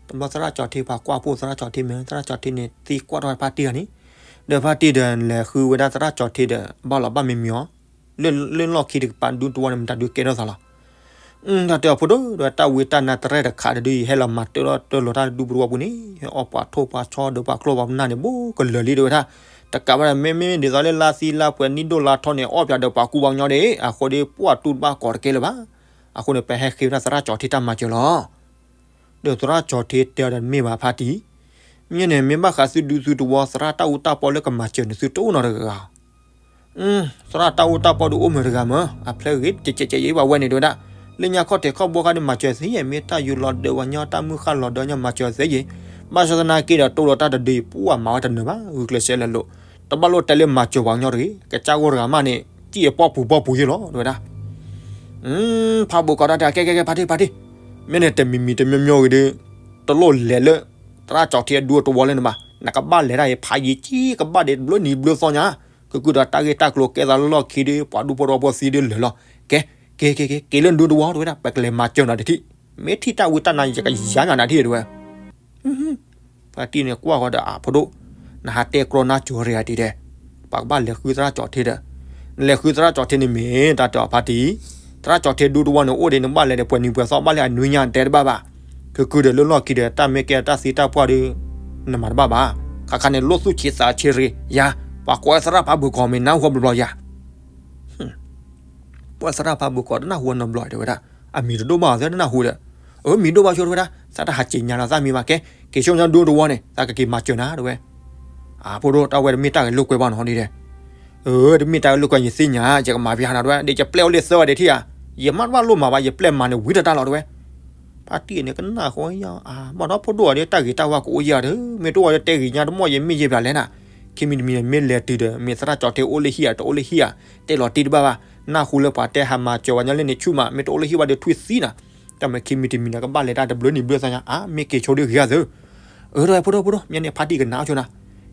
တဘျီသရၣ်ကၠီၣ်ထ့ ပှၤကွၢ်ဖှိၣ်သရၣ်ကၠီၣ်ထ့မ့ၢ် သရၣ်ကၠီၣ်ထ့န့ၣ် သံကွၢ်ထီၣ်ဖါတံၢ်ဂၤန့ၣ်, ဒီးဖါတံၢ်ဒီးလဲၤဃုဝဲဒၣ်သရၣ်ကၠီၣ်ထ့ဒီး ဘၣ်လီၤဘၣ်မံမံၤအီၤ, လၢလီၢ်ခံတကပၤဒူတဝီန့ၣ် မတၤဒုးကဲထီၣ်သးလီၤ. တၢ်တဲအီၤဖိဒိၣ် ဒီးတၢ်ဝံတၢ်နါတရဲၣ်တခါဒီး ယဟဲလီၤမၤတၢ်လီၤတၢ်လၢဒူပဒဝီပူၤန့ၣ် ဟဲအီၣ်ပှၤထိၣ်ပှၤဆီဒီးပှၤကျိၣ်ပှၤပနၢ်န့ၣ် ဘူးကလၢာ်လံ တဲဝဲဒၣ်. တကးဘၣ်ဒီး မ့မ့ၢ်ဒ်သိးလၢလါသံလါပှဲၤနံၣ်ဒိၣ်လါထီန့ၣ် အီၣ်ပၠးဒီးပှၤကူပှၤကညီဒၣ်, အဃိဒီး ပှၢ်တူၢ်တဘၣ်ကီးတကဲလၢၤဘၣ်. အဃိန့ၣ် ပဟဲဃ့ဝဲဒၣ်သရၣ်ကၠီၣ်ထ့တၢ်မၤစၢၤလီၤ. ဒီးသရၣ်ကၠီၣ်ထ့တဲအီၤဒီး မ့ၢ်ဘၣ်ဖါတံၢ်, မ့ၢ်န့ၣ် မ့ၢ်ဘၣ်ဃးသုဒူသုတဝီ သရၣ်တၢ်အူတၢ်ပီလၢကမၤစၢၤန့ၣ် သုတအိၣ်နီတဂၤဧါ. သရၣ်တၢ်အူတၢ်ပီဒုးအိၣ်မုာ်တဂၤမး, အဖျဲၣ်ဂ့ၤတကဲးကဲးယဲဘၣ်ဝဲန့ၣ် တဲဝဲဒၣ်. လၢညါခီၣ်ထံးခီၣ်ဘိခါန့ၣ် မၤစၢၤသ့ယဲ, မ့ၢ်တၢ်ယူၤလီၤဒၢးပှၤညီ တၢ်မုၢ်ဃၢ်လီၤဒၢးညီ မၤစၢၤသ့ယဲ. ဘၣ်ဆၣ်သနာ်က့ဒီး တိၢ်လီၤတၢ်တဒုအံၤ ပှၢ်မၤဝဲတနၢၤဘၣ်, ဂုာ်ကျဲးစၢးလဲၤလိာ်. တဘၣ်လိၣ်တဲလၢမၤစၢၤပှၤကညီတဂ့ၤ, ကစၢ်ဂိၢ်တဂၤမးန့ၣ် စံၣ်အပီၢ်ပူၤပီၢ်ပူၤယဲလီၤ တဲဝဲဒၣ်. ဖးဘိးကီးတၢ်တဲ ကဲကဲကဲ ဖါတံၢ် ဖါတံၢ်, မ့ၢ်န့ၣ်တမံၤမံၤတမံၤမံၤဂ့ၤဒီး တလိၣ်လဲၤလၢ သရၣ်ကၠီၣ်ထ့အဒူတဝီလၢန့ၣ်ဘၣ်. နကဘၣ်လဲၤတၢ်အံၤ ဖးယံာ်ကံ ကဘၣ်ဒံးတဘျုးနံၤဘျုးသီညါ, ကကုၢ်ဒီးတၢ်ဂ့ၢ်တၢ်ကျိၤကဲသးလၢလီၢ်ခံဒီး ပှၤဒူဖိဒီဖိသံဒီးလၢာ်လီၤ. ကဲ က့ၤ က့ၤ က့ၤ က့ၤလၢနဒူတဝီ တဲဝဲဒၣ်, ပကလဲၤမၤစၢၤနၤတထံၣ်, မ့ၢ်ထံၣ်တၢ်ဝံတၢ်နါ ယကယၤညါနၤထံၣ် တဲဝဲ. ဖါတံၢ်န့ၣ်ကွၢ်ဃီဒီး အဖိဒိၣ်, နဟးတဲကြီနါကၠိၤရ့ဧါတံၤဒဲး, ပှၤကဘၣ်လဲၤဃုသရၣ်ကၠီၣ်ထ့ဒီး, နလဲၤဃုသရၣ်ကၠီၣ်ထ့န့ၣ်မ့ၢ် တၢ်တဲအီၤဖါတံၢ်, သရၣ်ကၠီၣ်ထ့ဒူတဝီန့ၣ် အိၣ်ဒံးနဘၣ်လဲၤဒီးပှဲၤနံၤပှဲၤသီ ဘၣ်လၢအနွံညါတဲတဘၣ်ဘၣ်. ကကုၢ်ဒီးလၢလီၢ်ခံဒီး တၢ်မ့ၢ်ကဲတၢ်သံတၢ်ပှၢ်ဒီး နမၤတဘၣ်ဘၣ်. ခါခါန့ၣ် လိၣ်သူၣ်ဆံးသးဆံးရ့ၤယၤ, ပှၤကိးသရၣ်ဖးဘိးကီးမ့ၢ်နၢ်ဟူဘျီဘျီယၤ ပှၤသရၣ်ဖးဘိးကီးတနၢ်ဟူအနီတဘျီ တဲဝဲဒၣ်, အမံၤတဒိၣ်ဘၣ်အီၤသ့တနၢ်ဟူဒီး, အမံၤဒိၣ်ဘၣ်ဆိ တဲဝဲဒၣ်, သးတဟးစံးညါလီၤသးမံၤဘၣ်ကဲ, က့ၤဆိကမိၣ်ဒူတဝီန့ၣ် သးကက့ၤမၤစၢၤနၤ တဲဝဲ. အဖိဒိၣ် တၢ်ဝဲတမ့ၢ်တၢ်ဂဲၤလိာ်ကွဲဘၣ်နီၤဒ်ဒဲး, တမ့ၢ်တၢ်ဂဲၤလိာ်ကွဲယသ့ၣ်ညါ ယကမၤပျါနၤ တဲဝဲ, ဒီးယပျဲၢ်အိၣ်လၢသၢဝဲဒၣ်ထံၣ်ဧါ, ယမ့ၢ်တဘၣ်လိၣ်မၤဘၣ် ယပျဲၢ်မၤန့ၣ်ဝံၤတၢ်တၢ်လီၤ တဲဝဲ. ဖါတံၢ်န့ၣ်ကနၣ်ဃီယါ, ဘၣ်ဒီးဖိဒိၣ်အီၤဒီး တၢ်ဂ့ၤတၢ်ဝါကအိၣ်ယဲၢ်ဒီး မ့ၢ်တအိၣ်ဒီးတဲဂ့ၤညါတမီၢ် ယမ့ၢ်ယဲၢ်ဘျးလဲၣ်နၤ. ခံမံၤတမံၤန့ၣ် မ့ၢ်လဲၤတုၤဒီး မ့ၢ်သရၣ်ကၠီၣ်ထ့အိၣ်လၢဟံၣ်ဧါ တအိၣ်လၢဟံၣ်ဧါ, တဲလီၤတံၢ်တဘၣ်ဘၣ်, နၢ်ဟူလၢပှၤတဲဟးမၤစၢၤဝဲညီလၢန့ၣ်ဆူၣ်မး, မ့ၢ်တအိၣ်လၢဟံၣ်ဘၣ်ဒီးထွံၣ်သံနၤ. တၢ်မ့ၢ်ခံမံၤတမံၤန့ၣ် ကဘၣ်လဲၤတၢ်တဘျုးနံၤဘျုးသီညါ, အါ မ့ၢ်က့ၤဆိဒုးဂ့ၤအသု အၢ ဒီးဖိဒိၣ်ဖိဒိၣ် မ့ၢ်န့ၣ်ဖါတံၢ်ကနၣ်အီၤဆိနၤ,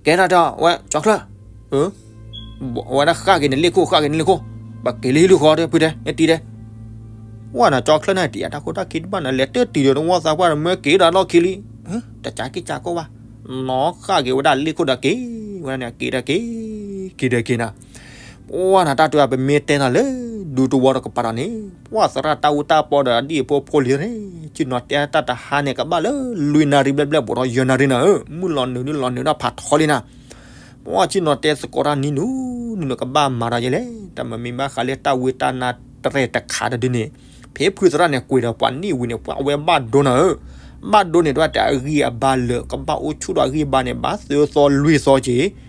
ကဲထီၣ်တၢ်ဝဲ ကၠီချၢၣ်, ဝဲဒၣ်ဃၣ်က့ၤန့ၣ်လ့ၣ်ခိၣ် ဃၣ်က့ၤန့ၣ်လ့ၣ်ခိၣ်, ပက့ၤလၢဟံၣ်လၢဃီဒီးဖုတဲ နတံၤတဲ, ဝဲန့ၣ်ကၠီချၢၣ်န့ၣ် တံၤအတၢ်ခိၣ်တၢ်ခံတဘၣ်န့ၣ် လဲၤတၢ်တံၤဒီးတဝီသးပှၢ်ဒီး မၢက့ၤဒီးလီၢ်ခံလံ, တကးက့ၤကးကိးဘၣ်, နီၢ်ဃၣ်က့ၤဝဲဒၣ်လ့ၣ်ခိၣ်ဒီးက့ၤ, ဝဲဒၣ်န့ၣ်က့ၤဒီးက့ၤ, က့ၤဒီးက့ၤနၤ ပှၢ်နၤတၢ်တဝဲ ပမ့ၢ်တဲနၤလၢ ဒူတဝီတကပၤဒီးန့ၣ်, ပှၢ်သရၣ်တၢ်အူတၢ်ပီဒီးအဒံၣ်အဖိဖိလံန့ၣ်, ဆ့ၣ်နီၤတဲတၢ်တဟါန့ၣ် ကဘၣ်လၢလွံၢ်နၣ်ရံၣ်ဘျဲၣ်ဘျဲၣ် ဘူးဒီးယဲၢ်နၣ်ရံၣ်နၤဧၢ, မုၢ်လီၤနုာ်ဒုးလီၤနုာ်ဒီးဖးထီလံနၤ, ပှၢ်ဆ့ၣ်နီၤတဲသကိးတၢ်နံၤနုာ်, နုာ်နုာ်ကဘၣ်မၤဒီးယဲလဲၣ်, တၢ်မ့ၢ်မ့ၢ်ဘၣ်ဃးလၢတၢ်ဝံတၢ်နါတရဲၣ်တခါတဒုန့ၣ်, ဖဲဖုသရၣ်န့ၣ် ကွံာ်ဒီးပှၤနံၣ်ဝံၤန့ၣ် ပှၢ်ဝဲဘၣ်ဒိနၤဧၢ, ဘၣ်ဒိန့ၣ် တဝဲတၢ်အဂံၢ်အဘါလၢာ် ကဘၣ်အိၣ်ဆူၣ်ဒီးအဂံၢ်အဘါန့ၣ် ဘၣ်သၢသီလွံၢ်သီက့ၤ,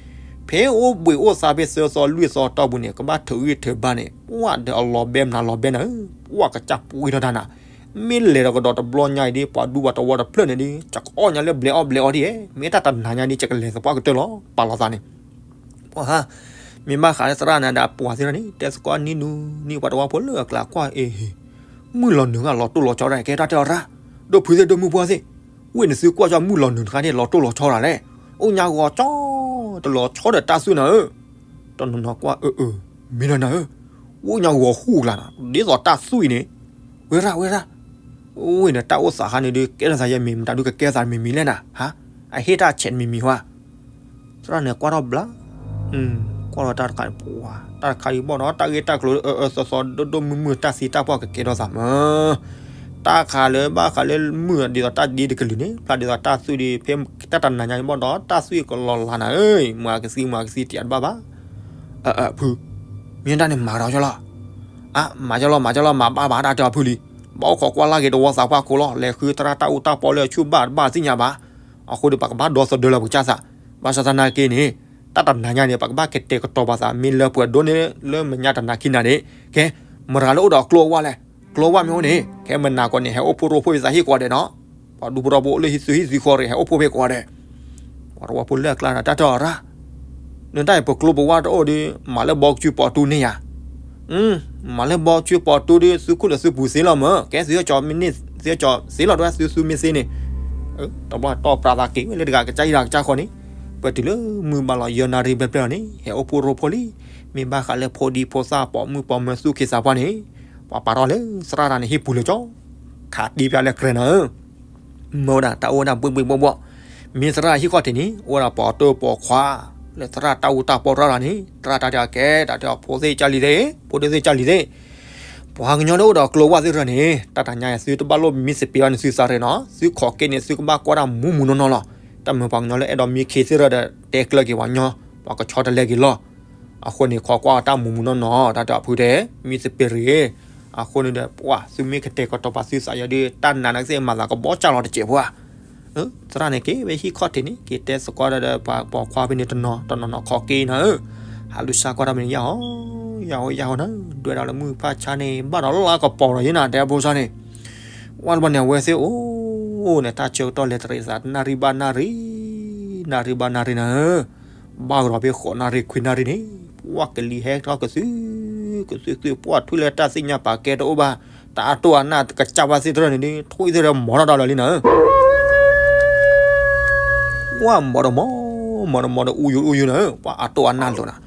ဖဲအိၣ်ဘှံးအိၣ်သါဖဲသၢသီလွံၢ်သီတီၢ်ပူၤန့ၣ် ကဘၣ်ထုးဂံၢ်ထုးဘါန့ၣ် ပှၢ်ဒီးအလီၤဘဲမနုၤလီၤဘဲနၤဧၢ, ပှၢ်ကစၢ်ပှံထီၣ်တၢ်နၤ, မ့ၢ်လဲၤဒီးကဒီးတဘျီညါအံၤဒ် ပှၤဒူပှၤတဝီတဖျၢၣ်န့ၣ်ဒ် ကကအီၣ်ညါလၢဘျဲးအီၣ်ဘျဲးအီဒ်, မ့ၢ်တၢ်တနၤညါဒ် ကလဲၤသပှၢ်ကတၢၢ်လီၤ ပာ်လီၤသးန့ၣ် ပှၢ်ဟါ, မ့ၢ်ဘၣ်ဃးလၢသရၣ်န့ၣ်ဒီး ပှၢ်သ့ၣ်တဖၣ်န့ၣ် တဲသကိးနံၤနုာ်နံၤ ပှၤတဝီဖိလၢအကျါကွၢ်အ့ၣ်, မုၢ်လီၤနုာ်ဂၤလီၤတိၢ်လီၤဆီတၢ် ကဲတၢ်တဲအီၤရၣ်, ဒိၣ်ဖုသ့ၣ်ဒိၣ်မုၢ်ပှၢ်သ့ၣ်, ဝ့ၢ်န့ၣ်သုကွၢ်ကၠီမုၢ်လီၤနုာ်တခါန့ၣ် လီၤတိၢ်လီၤဆီတၢ်လဲၣ်, အိၣ်ညါဂီၤကၠီ, တလီၤဆီဒီးတၢ်သွံၣ်နၤဧၢ, တနီၤနီၤကွၢ်အၢအၢ, မ့ၢ်လီၤနၤဧၢ, အိၣ်ညါဂီၤဃူကျါနၤ ဒ်သိးတၢ်သွံၣ်အံၤန့ၣ်, ဝဲရၣ်ဝဲရၣ် အိၣ်န့ၣ် တၢ်အိၣ်သးခါန့ၣ်ဒုး ကဲထီၣ်သးယဲမ့ၢ်မတၤဒုးကကဲသးမ့ၢ်မံၤလဲၣ်နၤ, ဟါ, အဟ့ၣ်တၢ်ဆဲးမံၤမံၤဟါ, သရၣ်န့ၣ်ကွၢ်ထီၣ်ဘျါ, ကွၢ်ထီၣ်တၢ်တခါန့ၣ် ပှၤ, တၢ်တခါအံၤဘၣ်ဒီး တၢ်ဂ့ၢ်တၢ်ကျိၤအၢအၢသီသီဒိၣ်ဒိၣ်မုၢ်မုၢ် တၢ်သံတၢ်ပှၢ်ကကဲထီၣ်သးမး, တၢ်ခါလၢဘၣ်ဃးလၢမုၢ်ဒ်သိးတၢ်ဒ့တကလုာ်န့ၣ် ဖျါဒ်သိးတၢ်သွံၣ်ဒ် ဖဲတၢ်တနၤညါဘၣ်ဒီး တၢ်သွံၣ်ကလီၤလးနၤဧၢ, မၤကသံမၤကသံတံၤတဘၣ်ဘၣ် အၢ အၢ ဖု, မ့ၢ်တၢ်န့ၣ်မၤဒီးကၠီလီၤ, အါ မၤကၠီလီၤ မၤကၠီလီၤ မၤဘၣ်ဘၣ်တၢ်တဲအီၤဖုလံ, ဘၣ်အိၣ်ခိးကွၢ်လၢ်က့ၤတဝီသးပှၢ်ခိၣ်လီၤ, လဲၤဃုသရၣ်တၢ်အူတၢ်ပီလၢအဆူၣ်ဘၣ်တဘၣ်သ့ၣ်ညါဘၣ်, အဃိဒီးပကဘၣ်ဒီသဒၢလီၤပကစၢ်သး, ဘၣ်ဆၣ်သနာ်က့န့ၣ်, တၢ်တနၤညါန့ၣ် ပကဘၣ်ကတဲာ်ကတီၤပှၤသး မ့ၢ်လၢပှဲၤဒိၣ်န့ၣ် လၢမညါတနၤခံနၤန့ၣ်, ကဲ, မတၤလၢအိၣ်ဒီးကျိဝါလဲၣ်, ကျိဝါမ့ၢ်အိၣ်န့ၣ် ခဲမနၤကီးန့ၣ် ဟဲအိၣ်ဖှိၣ်ရိဖှိၣ်ဖဲသးဟ့ၣ်ကိးဂၤဒဲးနီၤ, ပှၤဒူဖိထီဖိအိၣ်လၢသုဟံၣ်သုဃီရ့ၣ် ဟဲအိၣ်ဖှိၣ်ဖဲကိးဂၤဒဲး ပှၤတဝီဖိလၢအကျါဒီး တၢ်တဲအီၤရၣ်, နတၢ်အံၤပကျိပဝါတအိၣ်ဒီး မၤလၢဘီကၠွ့ပီၤတူန့ၢ်ယၤ, မၤလၢဘီကၠွ့ပီၤတူဒီး သုခိၣ်ဒီးသုပူၤသ့လီၤမၢ်, ကဲသုဟဲကၠီမ့ၢ်န့ၢ် သုဟဲကၠီသ့လီၤတဝဲ သုသုမ့ၢ်သ့န့ၣ်, တဘျီတီၢ်ပြးသးက့ၤဝဲလၢတဂၤကစၢ်ဟံၣ်တဂၤကစၢ်ဃီန့ၣ်, ပတုၤလၢမုၢ်ဘၣ်လီၤယဲၢ်နၣ်ရံၣ်ဘျဲၣ်ဘျဲၣ်လီၤန့ၣ် ဟဲအိၣ်ဖှိၣ်ရိဖှိၣ်လံ, မ့ၢ်ဘၣ်ဃးလၢဖိဒံဖိသၣ်ပိာ်မုၣ်ပိာ်မၢၤသူၣ်က့သးပှၢ်န့ၣ် ပှၤပာ်ထီၣ်လၢသရၣ်တၢ်န့ၣ်ဟံၣ်ပူၤလၢကၠီ ခးတ့ပျၢ်လၢကြဲးနၤဧၢ မ့ၢ်ဝဲဒၣ်တၢ်အိၣ်ဝဲဒၣ်ဘှ့ၣ်ဘှ့ၣ်ဘှီၣ်ဘှီၣ်, မ့ၢ်သရၣ်ဟံၣ်ခီၣ်ထံးန့ၣ် အိၣ်ဝဲဒၣ်ပိာ်တၢၢ်ပိာ်ခွါ လၢသရၣ်တၢ်အူတၢ်ပီတရၣ်လီၤန့ၣ် သရၣ်တၢ်တဲအီၤကဲ တၢ်တဲအီၤဖိသ့ၣ်ကၢ်လံသ့ၣ်, ဖိဒံသ့ၣ်ကၢ်လံသ့ၣ်, ပှၤကညီလၢအိၣ်ဒီးကျိဝၣ်သ့ၣ်တဖၣ်န့ၣ် တၢ်တနံၤအံၤသုတဘၣ်လိၣ်မံသပ့ၤဘၣ်န့ၣ် သုသးရ့းနီၤ, သုခိးက့န့ၣ် သုကဘၣ်ကွၢ်တၢ်မူးမူးနီၢ်နီၢ်လီၤ. တၢ်မုာ်ပှၤကညီလၢအဲၣ်ဒိးမံခ့သ့ၣ်တဖၣ်ဒီး တဲကျၢၢ်က့ၤပှၤကညီ, ပှၤကဆီတလဲက့ၤလီၤ. အဃိန့ၣ် ခိးကွၢ်တၢ်မူးမူးနီၢ်နီၢ် တၢ်တဲအီၤဖုတဲ, မံသပ့ၤရ့း, အဃိန့ၣ်ဒီး ပှၤသုမ့ၢ်ကတဲာ်ကတီၤပာ်သုသးယၤဒီး တၢ်နါန့ၣ်ကသ့ၣ်မၤသးကဘီၣ်ကၢ်လီၤတစဲးဖိဧါ. သရၣ်န့ၣ်က့ၤဝဲဟံၣ်ခီၣ်ထံးန့ၣ် က့ၤတဲသကိးဒီးပှၤပိာ်ခွါဖဲန့ၣ်တနီၤတနီၤနီၤ ခိးက့နီၤဧၢ, ဟးလူၤစၢ်ကွၢ်တၢ်မ့ၢ်န့ၣ် ယၢ်ဟီ, ယၢ်ဟီ ယၢ်ဟီနီၤ, ဒွဲၣ်ဒီးလၢမုၢ်ဖၣ်ဆါန့ၣ် ဘၣ်ဒီးလါကပီၤဒီးယဲနၤ တဲဖိဆါန့ၣ်, ဝဲတဘျီန့ၣ် အဝဲသ့ၣ်အိၣ်န့ၣ် တၢ်ဆၢကတီၢ်လဲၤတရံးသး နၣ်ရံၣ်ဘၣ်နၣ်ရံၣ်, နၣ်ရံၣ်ဘၣ်နၣ်ရံၣ်နီၤဧၢ, ဘၣ်ကဒီးဖဲဃိးနၣ်ရံၣ်ခွံနၣ်ရံၣ်န့ၣ် ပှၤကလံၤဟဲထီၣ်ကသု, ကသုသု ပှၤထွံၣ်လၢတၢ်သ့ၣ်ညါပာ်ကဲတအိၣ်ဘၣ်, တၢ်အတိၢ်အနၢ်ကစၢ်ဘၣ်သ့ၣ်တဖၣ်န့ၣ်ဒီး ထွံၣ်သ့ၣ်ဒီးမီၤထီၣ်ဒီးလံနီၤဧၢ ပှၤမီၤဒီးမီၤ, မီၤဒီးမီၤဒီးအူယူၤအူယူၤနီၤဧၢ, ပှၤအတိၢ်အနၢ်လိၤနီၤ,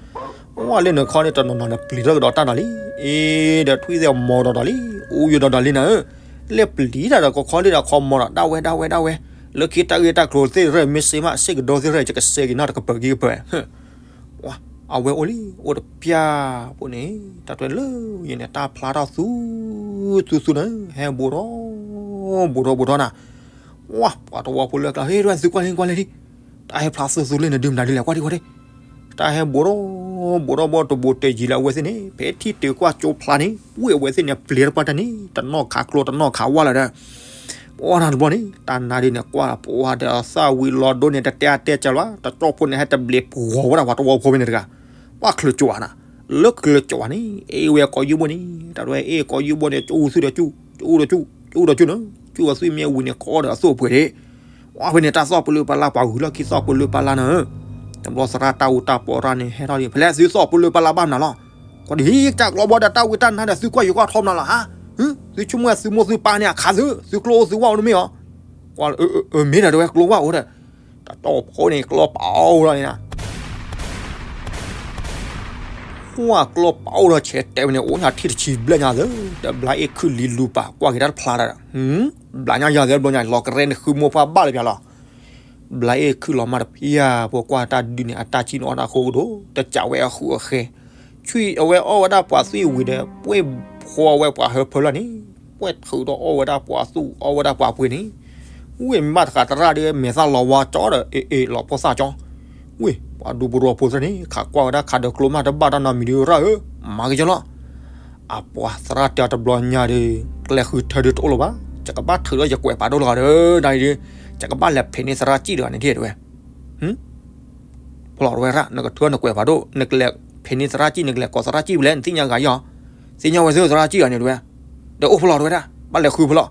ပှၤလၢနခီန့ၣ် တနီၤနီၤန့ၣ်ပျံၤထီၣ်ကဒီးတၢ်ဒီးလံ, အ့ဒီးထွံၣ်သ့ၣ်မီၤဒီးဒီးလံ, အူယူၤဒီးဒီးလံနီၤဧၢ, လဲၤပျံၤတၢ်ဒီးကခီလံဒီးခီမီၤဒီး ဒၣ်ဝဲဒၣ်ဝဲဒၣ်ဝဲ, လၢခံတၢ်ဂ့ၢ်တၢ်ကျိၤသ့ၣ်တဖၣ် မ့ၢ်စ့မး စ့ကဒီသ့ၣ်တဖၣ် ယကစဲက့ၤနီၣ်တကပၤက့ၤကပၤ အဝဲအိၣ်လံ အိၣ်တပျၢ်ဖိန့ၣ် တၢ်တဲလၢယဲန့ၣ် တၢ်ဖျါထီၣ်သူ, သူသူန့ၣ် ဟဲဘူးဒီး, ဘူးဒီးဘူးဒီးနၤ, ဝါ ပှၤတဝီဖိလၢကျါ ဟ့ၣ်ဒွဲၣ်သုကွၢ်လံကွၢ်လံလံ, တၢ်ဟဲဖျါသူသူလံန့ၣ် ဒုးမနုၤဒ်လဲၣ် ကွၢ်ဒံကွၢ်ဒံ, တၢ်ဟဲဘူးဒီး, ဘူးဒီးဘူး တဘူးတယံၤလၢအဝဲသ့ၣ်န့ၣ် ဖဲထံၣ်တုၤကွၢ်ကၠိဖျါန့ၣ် ဝံၣ်အဝဲသ့ၣ်န့ၣ် ပျံၤတပှၢ်တၢ်န့ၣ် တနီၣ်ခးကျိတနီၣ်ခးဝါလၢၤဒီး ပှၤတဘျီန့ၣ် တၢ်နါဒ်န့ၣ် ကွၢ်ပှၤဒီးသၣ်ဝံၤလီၤဒိန့ၣ် တတဲအတဲကလီၤ တကၠီဖိန့ၣ် ဟဲတဘျီပဂီၤဝဲဒၣ်ပှၤတဝီဖိဖဲန့ၣ်တဂၤ, ပှၤချုးကၠိဧါနၤ, လၢချုးကၠိဧါန့ၣ် အ့ၣ်ဝဲကိးယုၢ်ဘိန့ၣ် တၢ်ဒွဲၣ်အ့ၣ်ကိးယုၢ်ဘိန့ၣ် ကၠူသူဒီးကၠူ, ကၠူဒီးကၠူ, ကၠူဒီးကၠူနီၤ, ကၠူအသွံၣ်မ့ၢ်ဝံၤန့ၣ် ကီဒီးအသိၣ်ပှဲၤဒ့ၣ်, ဝဲဖဲန့ၣ် တၢ်သီၣ်ပလၢပလၢ ပှၤဂုၤလီၢ်ခံသီၣ်ပလၢပလၢနီၤ, တဘျီသရၣ်တၢ်အူတၢ်ပီးရၣ်န့ၣ် ဟဲထီၣ်ဒ် ဖဲလဲၣ်သုသီၣ်ပလၢပလၢဘၣ်နၤလီၤ, ကွၢ်ဒ်တၢ်ကျီဘီဒီးတၢ်ဝံတၢ်နါဒီးသုကွၢ်ယိၤကွၢ်ထီမနၤလီၤဧါ, သုဆိကမိၣ်သုမိၢ်သုပၢ်န့ၣ်အခါသု, သုကျိအိၣ်သုဝၣ်အိၣ်န့ၣ်မ့ၢ်ဧါ, မ့ၢ်ဒီးတဝဲကျိဝၣ်အိၣ်ဒီး, တၢ်တီၢ်ဖိန့ၣ် ကျီပာ်အိၣ်လီၤန့ၣ်နၤ ကွၢ်ကျီပာ်အိၣ်ဒီးဆဲးတဲဝဲန့ၣ် အိၣ်ညါထံၣ်တဆံဘျဲၣ်ညါသၢ, တဘျါအ့ၣ်ခုၣ်လံလူၤပာ်ကွၢ်က့ၤတၢ်တဖျါဒီး, ဘျါညါယၤသၢဘျီညါ လီၤကရဲန့ၣ်ဃုမိၢ်ပှၢ်ဘၣ်လၢပျါလီၤ, ဘျါအ့ၣ်ခုၣ်လီၤမၢ်တဖၣ် ပှၤကွၢ်တၢ်ဒုးန့ၣ် အတၢ်စံၣ်န့ၣ်အီၣ်တၢ်ဃိကဒိၣ် တစးဝဲအဃုအဃဲ, ဆွံၣ်အဝဲအီၣ်ဝဲဒၣ်ပှၤသွံၣ်ဝံၤဒီး ပှဲၢ်ဖှီဝဲပှၤဟၢဖၢလၢန့ၣ်, ပှဲၢ်ထုးဒီးအီၣ်ဝဲဒၣ်ပှၤသူၣ်အီၣ်ဝဲဒၣ်ပှၤပှ့ၤန့ၣ်, ဝ့ၢ်မ့ၢ်ဘၣ်တဃးသရၣ်ဒီး မဲာ်သၣ်လီၤဝါကၠီဒီး အ့ၣ်အ့ၣ် လီၤဖိသၣ်ကၠီ, ဝ့ၢ် ပှၤဒူပရိဖိသ့ၣ်န့ၣ် ခးကွၢ်ဝဲဒၣ်ခးဒီးကျိမးတဘၣ်တၢ်နီတမံၤဒီးရၣ်ဧၢ, မၤက့ၤကၠီလီၤ, အပှၤသရၣ်တဲအီၤတဘျီညါဒီး ကျဲဃုထၢဒုးတအိၣ်လၢၤဘၣ်, ယကဘၣ်ထုးဒီးယကွဲးပာ်ဒိၣ်လီၤဒီး နၤအံၤဒီး, ယကဘၣ်လဲၤဖံးန့ၢ်သရၣ်စံၣ်တဂၤန့ၣ်ဒ်တဲဝဲ ဖီလီၤတဝဲရၣ် နကထုးနကွဲးပာ်ဒိၣ် နကလဲၤဖံးန့ၢ်သရၣ်စံၣ် နကလဲၤကိးသရၣ်စံၣ်ဖဲလဲၣ် နသ့ၣ်ညါဂၤယီၤ, သ့ၣ်ညါဝဲသ့ၣ်သရၣ်စံၣ်တဂၤန့ၣ်တဝဲ, ဒီးအိၣ်ဖီလီၤတဝဲဒၣ် ဘၣ်လဲၤဃုဖီလီၤ,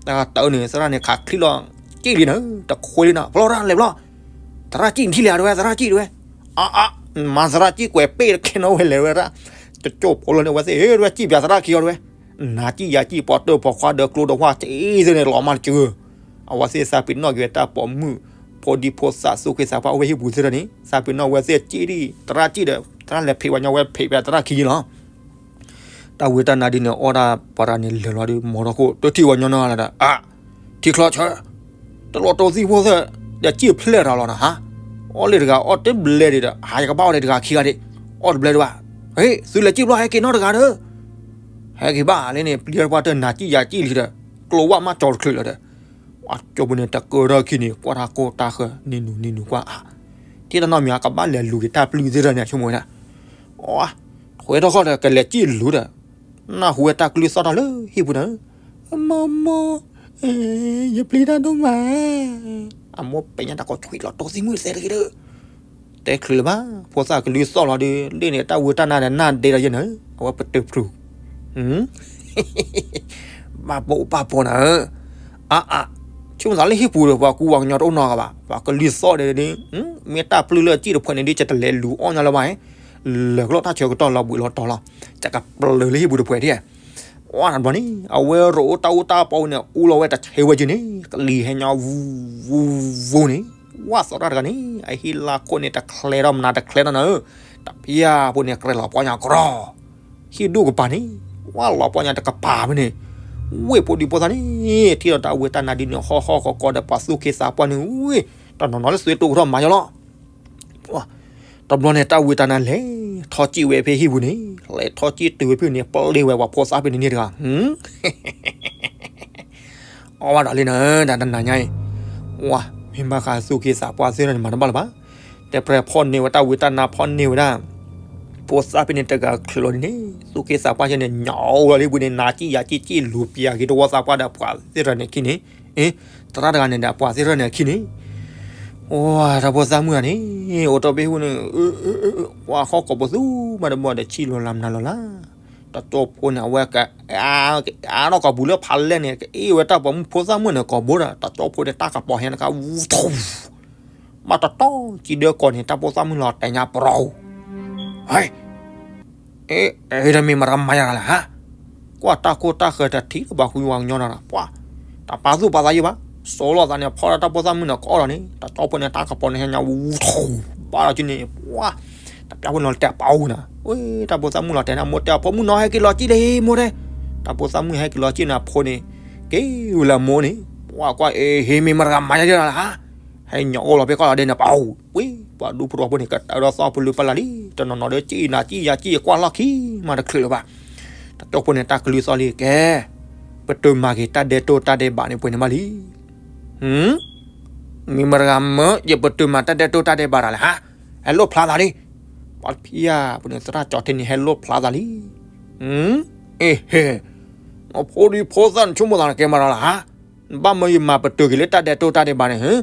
တၢ်တၢ်န့ၣ် သရၣ်န့ၣ်ခးချံလီၤ, စံၣ်လံနၤ တခွဲလံနၤ ဖီလီၤတၢ်လဲၤဖီလီၤ, သရၣ်စံၣ်နထံၣ်လံတဝဲ သရၣ်စံၣ်တဝဲ, အါအါ, မၤသရၣ်စံၣ်ကွဲးပ့ၣ်တခဲနီဝဲလဲၤဝဲဒၣ်, တကၠိၢ်ဖိလီၤန့ၣ် အဝဲသ့ၣ် ဟ့ၣ်တဝဲစံၣ်ပၠးသရၣ်ခံအီၤတဝဲ, နၤစံၣ်ယၤစံၣ် ပှၤတၢၢ်ပှၤခွါဒီးကျိဒီးဝၣ်သ့ၣ်သ့ၣ်န့ၣ် လီၤမၢ်တကၢၢ်, အဝဲသ့ၣ်သးပ့ၤနီၣ်က့ၤဝဲတၢ်ပိာ်မုၣ်, ဖိဒံဖိသၣ်သူၣ်က့သးပှၢ်အိၣ်ဝဲဟံၣ်ပူၤသ့ၣ်တဖၣ်န့ၣ် သးပ့ၤနီၣ်ဝဲသ့ၣ်စံၣ်ဒံး သရၣ်စံၣ်ဒီး သရၣ်လဲၤဖံးဝဲညီဝဲဖံးပၠးသရၣ်ခံယံၤလီၤ, တၢ်ဝံတၢ်နါဒ်န့ၣ် အီၣ်တၢ်ပှၤတဂၤန့ၣ်လဲၤလီၤဒီး မီၤထီၣ်ခိၣ် တထံၣ်ဝဲညီနီၤလၢၤဒီး အါ, ထံချီဆၢ, တလီၤတိသံၣ်ဖိသၣ်, ဒီးစံၣ်ဖျဲၣ်တၢ်လီၤနၤဟါ, အီၣ်လၢတဂၤအီၣ်တဘျဲဒံးဒီး ဟါယကဘၣ်အီၣ်လၢတဂၤခံဂၤဒံး, အီၣ်တဘျဲဒံးဘၣ်, ဟ့ၣ် သုလဲၤစံၣ်ဘျီဟဲက့ၤနီတဂၤဒီး, ဟဲက့ၤဘၣ်လၢန့ၣ် ပျံၤပှၤတၢၢ်နၤစံၣ်ယၤစံၣ်လံဒီး, ကျိဝၣ်မးကၠီတချုးလၢၤဒီး အကၠိပူၤန့ၣ် တကၢထီၣ်ခံန့ၣ် ကွၢ်တၢ်ကိၢ်တၢ်ဃၢၤ နံၤနုၤနံၤနုၤကွၢ်အါ, ထံၣ်တၢ်နီတမံၤ ကဘၣ်လဲၤလူၤက့ၤတၢ်ပျုၢ်သ့ၣ်တဖၣ်န့ၣ် ဆိကမိၣ်ဝဲဒၣ်, အီ, ထွဲထီၣ်ဃီဒီး ကလဲၤစံၣ်လူၤဒီး, နၢ်ဟူဝဲတၢ်ကလုၢ်သီၣ်ထီၣ်လၢဟံၣ်ပူၤန့ၣ်, မမ, ယပျံၤတၢ်ဒိၣ်မး, အမိၢ်ပဲာ်ညါတၢ်ကိးဆွံ လီၤတိသံၣ်မုၣ်သဲတဂ့ၤဒီး တဲချုးလၢၤဘၣ်, ဖိသၣ်ကလုၢ်သီၣ်လီၤဒီး လၢန့ၣ်တၢ်ဝံတၢ်နါဒီး နၢ်ဒ့ဒီးယဲန့ၣ်, အဝဲပတုာ်ဖျူး, ဘၣ်ပိာ်ဘၣ်ပိာ်နၤဧၢ, အါအါ, ဆိကမိၣ်သးလၢဟံၣ်ပူၤဒီး ပှၤကူပှၤကညီတအိၣ်နီတဂၤဘၣ်, ပှၤကလုၢ်သီၣ်ဒီး, မ့ၢ်တၢ်ပျုၢ်လၢအစံၣ်တဖျဲးန့ၣ်ဒီး ယတလဲၤလူၤအီၣ်ညီလၢၤဘၣ်, လဲၤကလီၢ်တၢ်ဆၢကတီၢ်လီၤဘှံးလီၤတီၤလီၤ, ယကပျၢၤလၢဟံၣ်ပူၤတဖျဲးဒၣ်, အီတဘျီန့ၣ် အဝဲရိၤအိၣ်တၢ်အူတၢ်ပီန့ၣ် အူလီၤဝဲတဆဲးဝဲက့ၤန့ၣ် ကလံၤဟဲညီဝူဝူဝူန့ၣ် ဝဲသရၣ်တဂၤန့ၣ် အဟံၣ်လါခိၣ်န့ၣ် တချဲးထီၣ်မနၤတချဲးထီၣ်နၤဧၢ, တဖၣ်ဖိန့ၣ် ကြဲးလီၤပှီၢ်ညါကရီ, ဟံၣ်ဒူၣ်ကပၤန့ၣ် ဝဲလီၤပှီၢ်ညါတကပၤဖဲန့ၣ်, ဝ့ၢ်ဖိဒံဖိသၣ်န့ၣ် ထံၣ်ဒီးတၢ်ဝံတၢ်နါဒ်န့ၣ် ဟီၣ်ဟီၣ်ကီကီဒီးပှၤသူၣ်က့သးပှၢ်န့ၣ် ဝ့ၢ် တနီၤနီၤလၢသွဲတိၢ်ကထီၣ်မၤယီၤလီၤ. တဘျီန့ၣ် တၢ်ဝံတၢ်နါလဲၤထီၣ်စံၣ်ဝဲဖဲဟံၣ်ပူၤန့ၣ်, လဲၤထီၣ်စံၣ်တုၤဝဲဖဲန့ၣ် ပျဲဝဲပှၤဖိသၣ်ဖဲန့ၣ်န့ၣ်တဂၤ အီၣ်ဘၣ်ဒီးလံနၤ တၢ်တနၤညါအံၤ, ဝါ, မ့ၢ်ဘၣ်ဃးသူၣ်က့သးပှၢ်သ့ၣ်တဖၣ်န့ၣ် မၤတဘၣ်လၢၤဘၣ်. တဲပြဲဖီၣ်န့ၢ်ဝဲတၢ်ဝံတၢ်နါ ဖီၣ်န့ၢ်ဝဲဒၣ် ဖိသၣ်ဖဲန့ၣ်တဂၤချုးလီၤဒ်န့ၣ် သူၣ်က့သးပှၢ်ကဲန့ၣ် ညၣ်အိၣ်လီၤလံပူၤန့ၣ် နၤစံၣ်ယၤစံၣ်စံၣ်လူၤပျံၤက့ၤတဝီသးပှၢ်ဒီးပှၤသ့ၣ်တဖၣ်န့ၣ်အခံန့ၣ်, သရၣ်တဂၤန့ၣ်ဒီးပှၤသ့ၣ်တဖၣ်န့ၣ်အခံန့ၣ်, ဝါ, တၢ်ဖိသၣ်မုၣ်တဂၤန့ၣ် အိၣ်တ့ၢ်ဖဲဟံၣ်ပူၤန့ၣ် ကွၢ်ဃီကိးပသူမးတဘီဒီးဆံၣ်လီၤလၢမနုၤလီၤလၢ်, တကၠိဖိန့ၣ် အဝဲက အါထီၣ်ကိာ်ပူၤလၢဖးလဲၢ်န့ၣ် ကအ့ၣ်ဝဲတၢ်ပိာ်မုၣ်ဖိသၣ်မုၣ်န့ၣ်ကိာ်ဘိဒီး တကၠိဖိန့ၣ် တၢ်ကပီၤဟဲနကဝူထူ, ဘၣ်တတီ ကံဒၢကီၢ်န့ၣ် တၢ်ဖိသၣ်မုၣ်လီၤတဲာ်ညါပရီ, ဟဲ, အ့ တမ့ၢ်မတၤမၤယၤတဂၤလဲၣ်ဟါ, ကွၢ်တၢ်ခိၣ်တၢ်ဃၢၤတထံၣ်လၢပှၤဃုပှၤကညီဒီး ပှၤ, တပာ်သူၣ်ပာ်သးယံၤဘၣ်, စိာ်လီၤသးန့ၣ် ဖီၣ်ဒီးတၢ်ဖိသၣ်မုၣ်န့ၣ် ကအီၣ်ဒီးန့ၣ် တကၠိဖိန့ၣ် တၢ်ကပီၤန့ၣ်ဟဲညါဝူထူ, ဘၣ်ဒီးက့န့ၣ် ပှၤ တပျၢ်ဖိနီၤတဲာ်ပာ်အူနၤ, ဝဲ တၢ်ဖိသၣ်မုၣ်လီၤတဲာ်န့ၣ် မိၢ်တဲအဖိမုၣ်နီၤ ဟဲက့ၤလီၤစံၣ်လၢဟံၣ်မိၢ်တဲ, တၢ်ဖိသၣ်မုၣ်ဟဲက့ၤလီၤစံၣ်န့ၣ် အဖိန့ၣ် က့ၤဝဲလၢအမိၢ်န့ၣ်, ပှၤကွၢ်အ့ ဟ့ၣ်မ့ၢ်မတၤတဂၤမၤယၤဒၣ်လဲၣ်ဟါ, ဟဲညၣ်အိၣ်လီၤဖဲကီၢ်လီၤဒဲးန့ၣ် ပှၤ, ဝဲ ပှၤဒူဖိတဝီဖိန့ၣ် ကတၢၢ်ဒီးသီပလူၤပလၢ်လံ, တနီၤနီၤဒီးစံၣ်နၤစံၣ်ယၤစံၣ်ကွၢ်လီၢ်ခံ မၤတချုးလၢၤဘၣ်, တကၠိဖိန့ၣ် တၢ်ကလုၢ်သီၣ်လံ ကဲ, ပတုာ်မၤက့ၤတၢ်ဒဲးတိၢ်တၢ်ဒဲးဘးန့ၣ်ပှဲၤန့ၣ်မးလံ မ့ၢ်မတၤတဂၤမၢ ယပတုာ်မၤတၢ်ဒဲးတိၢ်တၢ်ဒဲးဘးတၢ်လဲၣ်ဟါ, ဟဲလိၣ်ဖျါသးလံ, ပှၤဖံယၤပူၤန့ၣ် သရၣ်ကၠီၤထံန့ၣ် ဟဲလိၣ်ဖျါသးလံ, အ့ဟ့, နဖိဒံဖိသၣ်နဆိကမိၣ်သးနကဲမတၤတဂၤလဲၣ်ဟါ, နဘၣ်မၢယမၤပတုာ်က့ၤလၢတၢ်ဒဲးတိၢ်တၢ်ဒဲးဘးန့ၣ်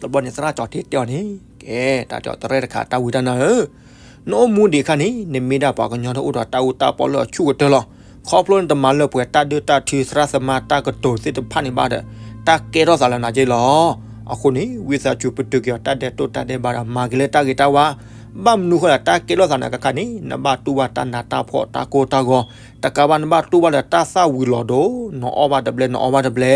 တဘျီန့ၣ် သရၣ်ကၠီၤထံတဲအီၤန့ၣ် ကဲ, တၢ်တဲအီၤတရဲၣ်တခါ တၢ်ဝံတၢ်နါဧၢ, နအိၣ်မူဒံးအခါန့ၣ် နမ့ၢ်ဒၣ်ပှၤကညီတအိၣ်ဒီးတၢ်အူတၢ်ပီလၢအဆူၣ်ကတၢၢ်လီၤ, ခီဖျိနတမၤလၢပှဲၤတၢ်ဒုၣ်တၢ်ထုသရၣ်သမါတၢ်ကတိၤသ့ၣ်တဖၣ်န့ၣ်ဘၣ်ဒီး တၢ်ကဲထီၣ်သးလၢနၤက့လီၤ, အဃိန့ၣ် ဝံသးစူၤပတုာ်က့ၤအီၤတၢ်ဒဲးတိၢ်တၢ်ဒဲးဘးဒီး မၤက့ၤလၢတၢ်ဂ့ၤတၢ်ဝါ, ဘၣ်မနုၤဃိလၢတၢ်ကဲထီၣ်သးနၤကခါန့ၣ် နဘၣ်တူၢ်ဘၣ်တၢ်နးတၢ်ဖှီၣ်တၢ်ကိၢ်တၢ်ဂီၤ, တကးဘၣ်နဘၣ်တူၢ်ဘၣ်လၢတၢ်သၣ်ဝံၤလီၤဒိၣ်, နအီၣ်ဘၣ်တဘျဲ နအီဘၣ်တဘျဲ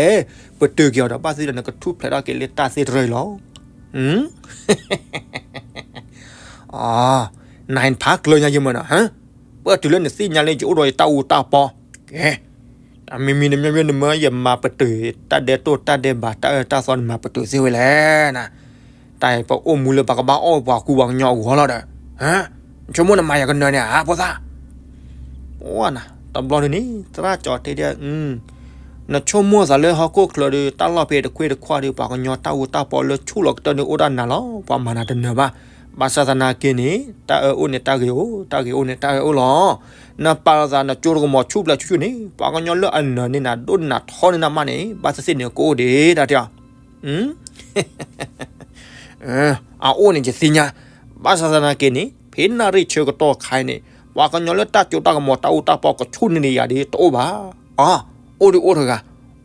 ပတုာ်က့ၤအီၤဒီး ဘၣ်သ့ၣ်ဒီးနကထူၣ်ဖျဲးထီၣ်က့ၤလၢတၢ်သ့ၣ်တရၢအံၤလီၤ. နဖးကျၢၤညါယမၢနီၤ, ပတုာ်လၢနသ့ၣ်ညါလၢယအိၣ်ဒီးယတၢ်အူတၢ်ပီ, ကဲ, တၢ်မံၤမံၤနမ့ၢ်မ့ၢ်နမၢယမၤပတုာ် တၢ်ဒဲးတိၢ်တၢ်ဒဲးဘး တၢ်အၢတၢ်သီနမၤပတုာ်သ့ဝဲလဲၣ်နၤ, တၢ်အံၤပအိၣ်မူလၢပကဘၣ်အီၣ်ပှၤကူပှၤကညီအဂီၢ်လီၤဒီး, နဆိကမိၣ်နမၤယၤကနၢၤန့ၣ်ဧါ ဖိသၣ် ဝါနၤ, တဘျီဒုန့ၣ် သရၣ်ကၠီၤတဲဒ်, နဆိကမိၣ်သးလၢဟီၣ်ခိၣ်ချၢဒီး တၢ်လီၢ်ဖဲတခွ့တခွါဒီး ပှၤကညီတၢ်အူတၢ်ပီလၢဆူၣ်လီၤကတၢၢ်န့ၣ် အိၣ်ဒၣ်နၤလီၤ, ပှၤမၤနၤတနၢၤဘၣ်. ဘၣ်ဆၣ်သနာ်က့န့ၣ် တၢ်အၢအိၣ်န့ၣ်တၢ်ဂ့ၤအိၣ်, တၢ်ဂ့ၤအိၣ်န့ၣ်တၢ်အၢအိၣ်လီၤ. နပာ်လီၤသးနကၠိတကမီၤဆူၣ်ဖျဲးဆူၣ်ဆူၣ်န့ၣ် ပှၤကညီလၢအနၢၤန့ၢ်နၤဒိၣ်န့ၢ်နၤထီန့ၢ်နၤမးန့ၣ် ဘၣ်သ့ၣ်သ့ၣ်န့ၣ် ကအိၣ်ဒံးတၢ်တဲအီၤ အအိၣ်န့ၣ်ယသ့ၣ်ညါ, ဘၣ်ဆၣ်သနာ်က့န့ၣ် ဖဲနၣ်ရံၣ်ဆၢကတီၢ်ခါအံၤန့ၣ် ပှၤကညီလၢတၢ်စိတၢ်ကမီၤတၢ်အူတၢ်ပီကဆူၣ်န့ၢ်ဒံးယၤဒ်တအိၣ်ဘၣ်. အ အိၣ်ဒံးအိၣ်တဂၤ,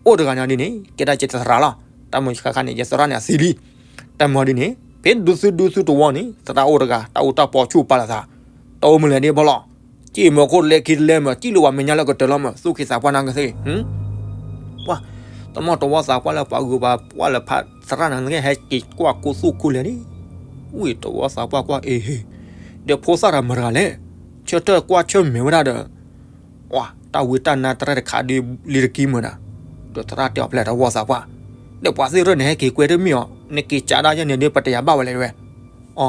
အိၣ်တဂၤညါဒ်န့ၣ် ကဲဒၣ်ယသရၣ်လီၤ. တၢ်မၤယခါခါန့ၣ် ယသရၣ်န့ၣ်အသံလံ. တၢ်မၤဒ်န့ၣ် ဖဲဒုးသုဒုးသုတဝီန့ၣ် သရၣ်အိၣ်တဂၤ တၢ်အူတၢ်ပီဆူၣ်ပာ်လီၤသး, တၢ်အိၣ်မုၢ်လဲၤဒ်ဘီလီၤ. စံၣ်မၤခိၣ်လဲၤခံတလဲမး စံၣ်လၢပှၤမဲာ်ညါလၢကတၢၢ်လီၤမး သူၣ်က့သးပှၢ်နၢ်ကသ့ၣ် ပှၤ တမီၢ်တဝီသးပှၢ်လၢပှၤဂုၤပှၤပှၢ်လၢဖးသရၣ်နၤ နကဟဲက့ၤကွၢ်ကိးသူၣ်ခိၣ်လဲၣ်န့ၣ်, ဝံၤတဝီသးပှၢ်ကွၢ်အ့ဟ့ၣ်, ဒီးဖိသၣ်တဂၤမတၤတဂၤလဲၣ်, ဆၢထၢၣ်ကွၢ်ဆၢၣ်မဲာ်ဝဲဒၣ်ဒီး, ပှၤ တၢ်ဝံတၢ်နါတရဲၣ်တခါဒ်လံတကံမးနၤ, ဒီးသရၣ်တဲအီၤဖဲလဲၣ်တဝီသးပှၢ်, ဒီးပှၤသ့ၣ်တဖၣ်န့ၣ် ဟဲက့ၤကွဲတမ့ၢ်အီၤ, နက့ၤကးဒၣ်ယဲန့ၣ်ဒီး ပတယၤဘၣ်ဝဲလဲၣ်ဝဲ အ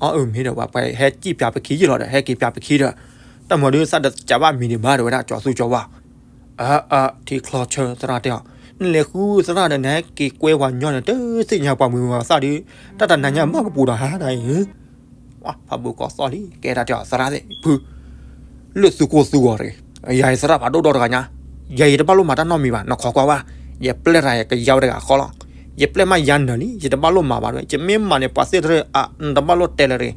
အအၢမ့ၢ်ဒီး ပှၤဟဲစံၣ်ပၠးပခံယ့ၢ်လီၤဒီး ဟဲက့ၤပၠးပခံဒီး, တၢ်မၤဒ်သၣ်တကးဘၣ်မံၤဒံးဘၣ်ဒီးဝဲဒၣ် ကၠီသူကၠီဝါ, အအ ထံချီဆၢသရၣ်တဲအီၤ, နလဲၤဃုသရၣ်ဒီး နဟဲက့ၤကွဲပှၤညီန့ၣ် တသ့ၣ်ညါပှၤမုၢ်ပှၤသၣ်ဒီး, တၢ်တနၤညါမးကပူၤဒီးဟါဒ်အံၤ, ပှၤဖးဘိးကိးသီၣ်လံ ကဲတၢ်တဲအီၤသရၣ်သ့ၣ်ဖု လၢသုကိၢ်သုဂီၤတဂ့ၤ, ယၤယသရၣ်ဖးဒိၣ်ဒီတဂၤညါ, ယၤယတဘၣ်လိၣ်မၤတၢ်နီတမံၤဘၣ် နခိးကွၢ်ဝဲ, ယပျဲၢ်တဂၤကယါဝဲတဂၤဃီလီၤ, ယပျဲၢ်မးယါနၢၤလံ ယတဘၣ်လိၣ်မၤဘၣ်တဝဲ ယမ့ၢ်မၤန့ၣ် ပှၤသ့ၣ်တဖၣ်အ နတဘၣ်လိၣ်တဲလၢၤတဂ့ၤ,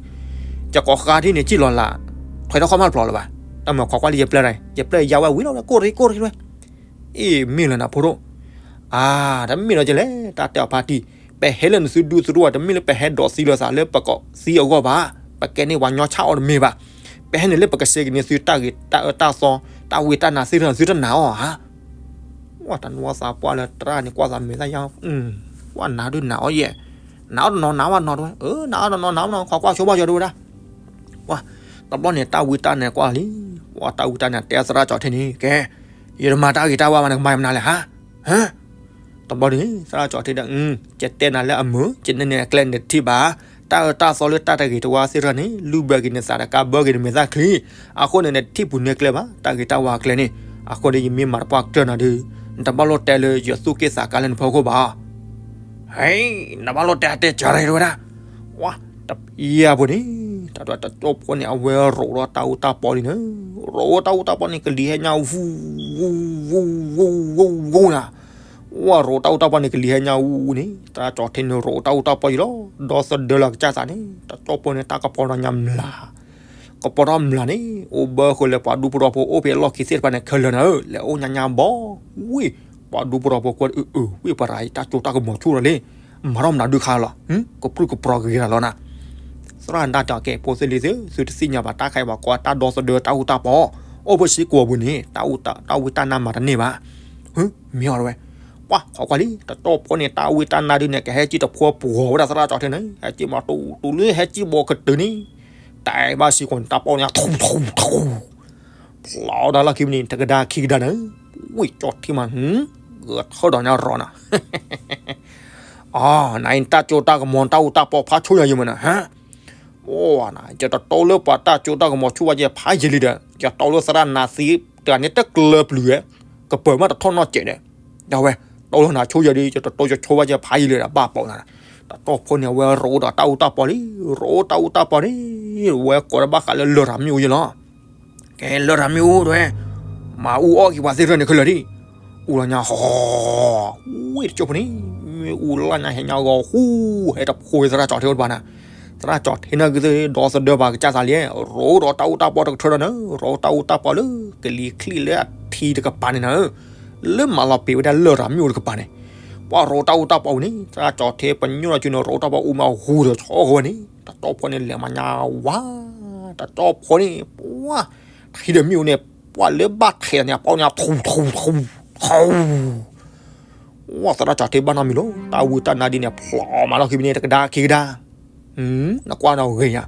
ယကိးဃါဒ်န့ၣ် စံၣ်လီၤလး, ထွဲထီၣ်ခီၣ်မးတဖျိးလၢၤဘၣ်, တၢ်မၤခိးကွၢ်လံယပျဲၢ်တဂၤ ယပျဲၢ်ယါဝဲဝံၤလီၤ ကိၢ်တဂ့ၤကိၢ်တဂ့ၤဝဲ, အ့ၣ်မ့ၢ်လၢနဖိဒိၣ် အါ တမ့ၢ်လီၤကလဲၣ် တၢ်တဲအီၤဖါတံၢ်, ပဟဲလၢနသုဒူသုတဝီ တမ့ၢ်လၢပဟဲဒိးသံလၢၤသးလၢပကသံအဂီၢ်ဘၣ်, ပကဲန့ၢ်ပှၤညီဆၣ်အီၤတမ့ၢ်ဘၣ်, ပဟဲန့ၣ်လၢပကစဲက့ၤန့ၢ်သုတၢ်ဂ့ၤတၢ်အၢတၢ်သီ, တၢ်ဝံတၢ်နါသ့ၣ်တဖၣ်သုတနာ်အီၤဧါ. ဝဲတနီၤသးပှၢ်လၢတရၣ်န့ၣ် ကွၢ်သးမဲာ်သၣ်ယါ, ဝဲနၤဒုးနာ်အီၤယဲၢ်, နအီၣ်တနီၤနၤဝဲနီၤတဲဝဲ, အၢ နအီၣ်တနီၤနၤဝဲနီၤ ခိးကွၢ်ဆိဘၣ်ယီၤတဲဝဲဒၣ်. ပှၤ တဘျီန့ၣ် တၢ်ဝံတၢ်နါကွၢ်လံ, ပှၤတၢ်ဝံတၢ်နါတဲသရၣ်ကၠီၤထံန့ၣ် ကဲ ယတမၤတၢ်ဂ့ၤတၢ်ဝါဘၣ် နကမၤယမနုၤလဲၣ်ဟါ, ဟါ တဘျီန့ၣ် သရၣ်ကၠီၤထံဒီး ကတဲနၤလၢအမုာ် ကနဲန့ၣ်အကျဲနတထံၣ်ဘၣ်, တၢ်အၢတၢ်သီလၢတၢ်တဂ့ၤတဝါသ့ၣ်တဖၣ်န့ၣ် လုၢ်ဘၢက့ၤနသးဒီးကါဘၢက့ၤနမဲာ်သၣ်ချံ, အဃိန့ၣ် နတထံၣ်ပူၤန့ၢ်ကျဲဘၣ် တၢ်ဂ့ၤတၢ်ဝါအကျဲန့ၣ်, အဃိန့ၣ် ယမ့ၢ်မၤတပှၢ်ကတၢၢ်နၤဒီး နတဘၣ်လိၣ်တဲလၢယသူၣ်က့ၣ်သးကါလၢနဖီခိၣ်ဘၣ် ဟဲ နဘၣ်လိၣ်တဲတဲကၢ်ရဲတဲဝဲဒၣ်, ဝါ တယၤဖိန့ၣ် တၢ်တၢ်ကၠီၤဖိန့ၣ် အဝဲရိးဒီးတၢ်အူတၢ်ပီလံန့ၣ်, ရိးတၢ်အူတၢ်ပီန့ၣ် ကလံၤဟဲညါဝူ ဝူ ဝူ ဝူ ဝူ ဝူနၤ, ဝါရိးတၢ်အူတၢ်ပီန့ၣ် ကလံၤဟဲညါဝူန့ၣ် သရၣ်ကၠီၤထံန့ၣ် ရိးတၢ်အူတၢ်ပီယံၤလီၤ, ဒီသဒၢလၢကစၢ်သးန့ၣ် တၢ်ကၠီၤဖိန့ၣ် တၢ်ကပီၤဒီးညါမျး ကပီၤထီၣ်မျးန့ၣ် အိၣ်ဘၢဃုာ်လၢပှၤဒူပရီဖိအိၣ်ဖဲအလီၢ်ခံသ့ၣ်တဖၣ်န့ၣ် ခဲလၢာ်နၤဧၢ, လဲၤအိၣ်ညါညါဘီ, ဝ့ၢ် ပှၤဒူပရီဖိကွၢ်အၢ အၢ ဝ့ၢ်ပရၤအံၤ တၢ်ကၠိတၢ်ကမီၤဆူၣ်လီၤလံ, မၤထီၣ်မနုၤဒုးခါလီၤ, ကပြုၢ်ကပြီၤဂ့ၤဂ့ၤလီၤနၤ, သရၣ်ဒၣ်ကၠီၤကဲ ဖိသ့ၣ်လံၤသ့ၣ် သုတသ့ၣ်ညါဘၣ် တၢ်ခါအံၤပှၤကိးတၢ်ဒီသဒၢတၢ်အူတၢ်ပီ, အိၣ်ဖဲစ့ၢ်ကီးပူၤန့ၣ် တၢ်ဝံတၢ်နါမၤတန့ၢ်ဘၣ်, မ့ၢ်အီၤတဝဲ, ပှၤခိးကွၢ်လံ တၢ်ကၠီၤဖိန့ၣ် တၢ်ဝံတၢ်နါဒုးန့ၣ် ကဟဲကံၣ်တဖိပှီၤဝဲဒၣ်သရၣ်ကၠီၤထံန့ၣ် ဟဲကံၣ်မီၤတူတူလၢဟဲကံၣ်ဘီကတၢၢ်န့ၣ် တဲဘၣ်စ့ၢ်ကီးန့ၣ် တၢ်ပီၣ်န့ၣ် ထူထူထူ ဖျိးတၢ်လီၢ်ခံမံၤန့ၣ် တကဒါခံကဒါန့ၣ်, ဝ့ၢ်ကၠီထံမး, ဂဲၤထၢၣ်ဒီးညါရီၤနၤ, အ နအံၤတၢ်ကၠိတၢ်ကမီၤတၢ်အူတၢ်ပီဖးဆူၣ်ညါယံၤမးနၤ, ဟါ, အိၣ်နၤ ယတတိလၢပှၤတၢ်ကၠိတၢ်ကမီၤဆူၣ်ဝဲယဖးယံၤလံဒီး ယတိလၢသရၣ်နါသံတဂၤန့ၣ်တကျၢၤပျုၤဝဲ, ကပၢၤမးတထီၣ်နီၢ်စဲးဒီး ဒၣ်ဝဲ, တိလၢနၤဆိယံၤဒီး ယတတိယဆိဝဲယဖးယံၤလံဒီး ဘၣ်ပိာ်နၤ, တၢ်ကၠီၤဖိန့ၣ် အဝဲရိးဒီးတၢ်အူတၢ်ပီလံ, ရိးတၢ်အူတၢ်ပီန့ၣ်, ဝဲကိးဒီးဘၣ်ဃးလၢလရာ်မ့ၣ်အူယံၤလီၤ ကဲလရာ်မ့ၣ်အူတဝဲ, မၤအူအီၣ်က့ၤပှၤသ့ၣ်တဖၣ်န့ၣ်ခဲလၢာ်ဒံး, အူလီၤညါဟီ, ဝ့ၢ်တကၠိဖိန့ၣ်, မ့ၣ်အူလီၤညါဟဲညါဂီၤဟူ, ဟဲတဖိသရၣ်ကၠီၤထံအိၣ်တပၤနၤ, သရၣ်ကၠီၤထံန့ၣ်ဂ့ၤသ့ၣ်ဒီသဒၢပှၤကစၢ်သးလံ, ရိးဒီးတၢ်အူတၢ်ပီတကထၢဒီးနၤ, ရိးတၢ်အူတၢ်ပီလၢ ကလံၤချံလၢအထံတကပၤန့ၣ်နၤ, လၢမၤလီၤပံာ်ဝဲဒၣ်လရာ်မ့ၣ်အူတကပၤန့ၣ်, ပှၤရိးတၢ်အူတၢ်ပီဝံၤန့ၣ် သရၣ်ကၠီၤထံပညိၣ်လီၤစုန့ၣ် ရိးတၢ်ပီအူမးဟူဒီးဆီဂီၤဝဲန့ၣ်, တၢ်ကၠီၤဖိန့ၣ် လဲၤမၤညါဝါ, တၢ်ကၠီၤဖိန့ၣ် ပှၤ, ထံဒီးမ့ၣ်အူန့ၣ်, ပှၤလၢဘၣ်ထဲးန့ၣ် အပီၣ်န့ၣ် ထူထူထူ, ထူ ဝဲသရၣ်ကၠီၤထံဘၣ်နီတမံၤလီၤ, တၢ်ဝံတၢ်နါဒ်န့ၣ် ဖျိးမးလီၤခံမံၤန့ၣ် တကဒါခံကဒါ, နကွၢ်ဒီးဂ့ၤယၤ,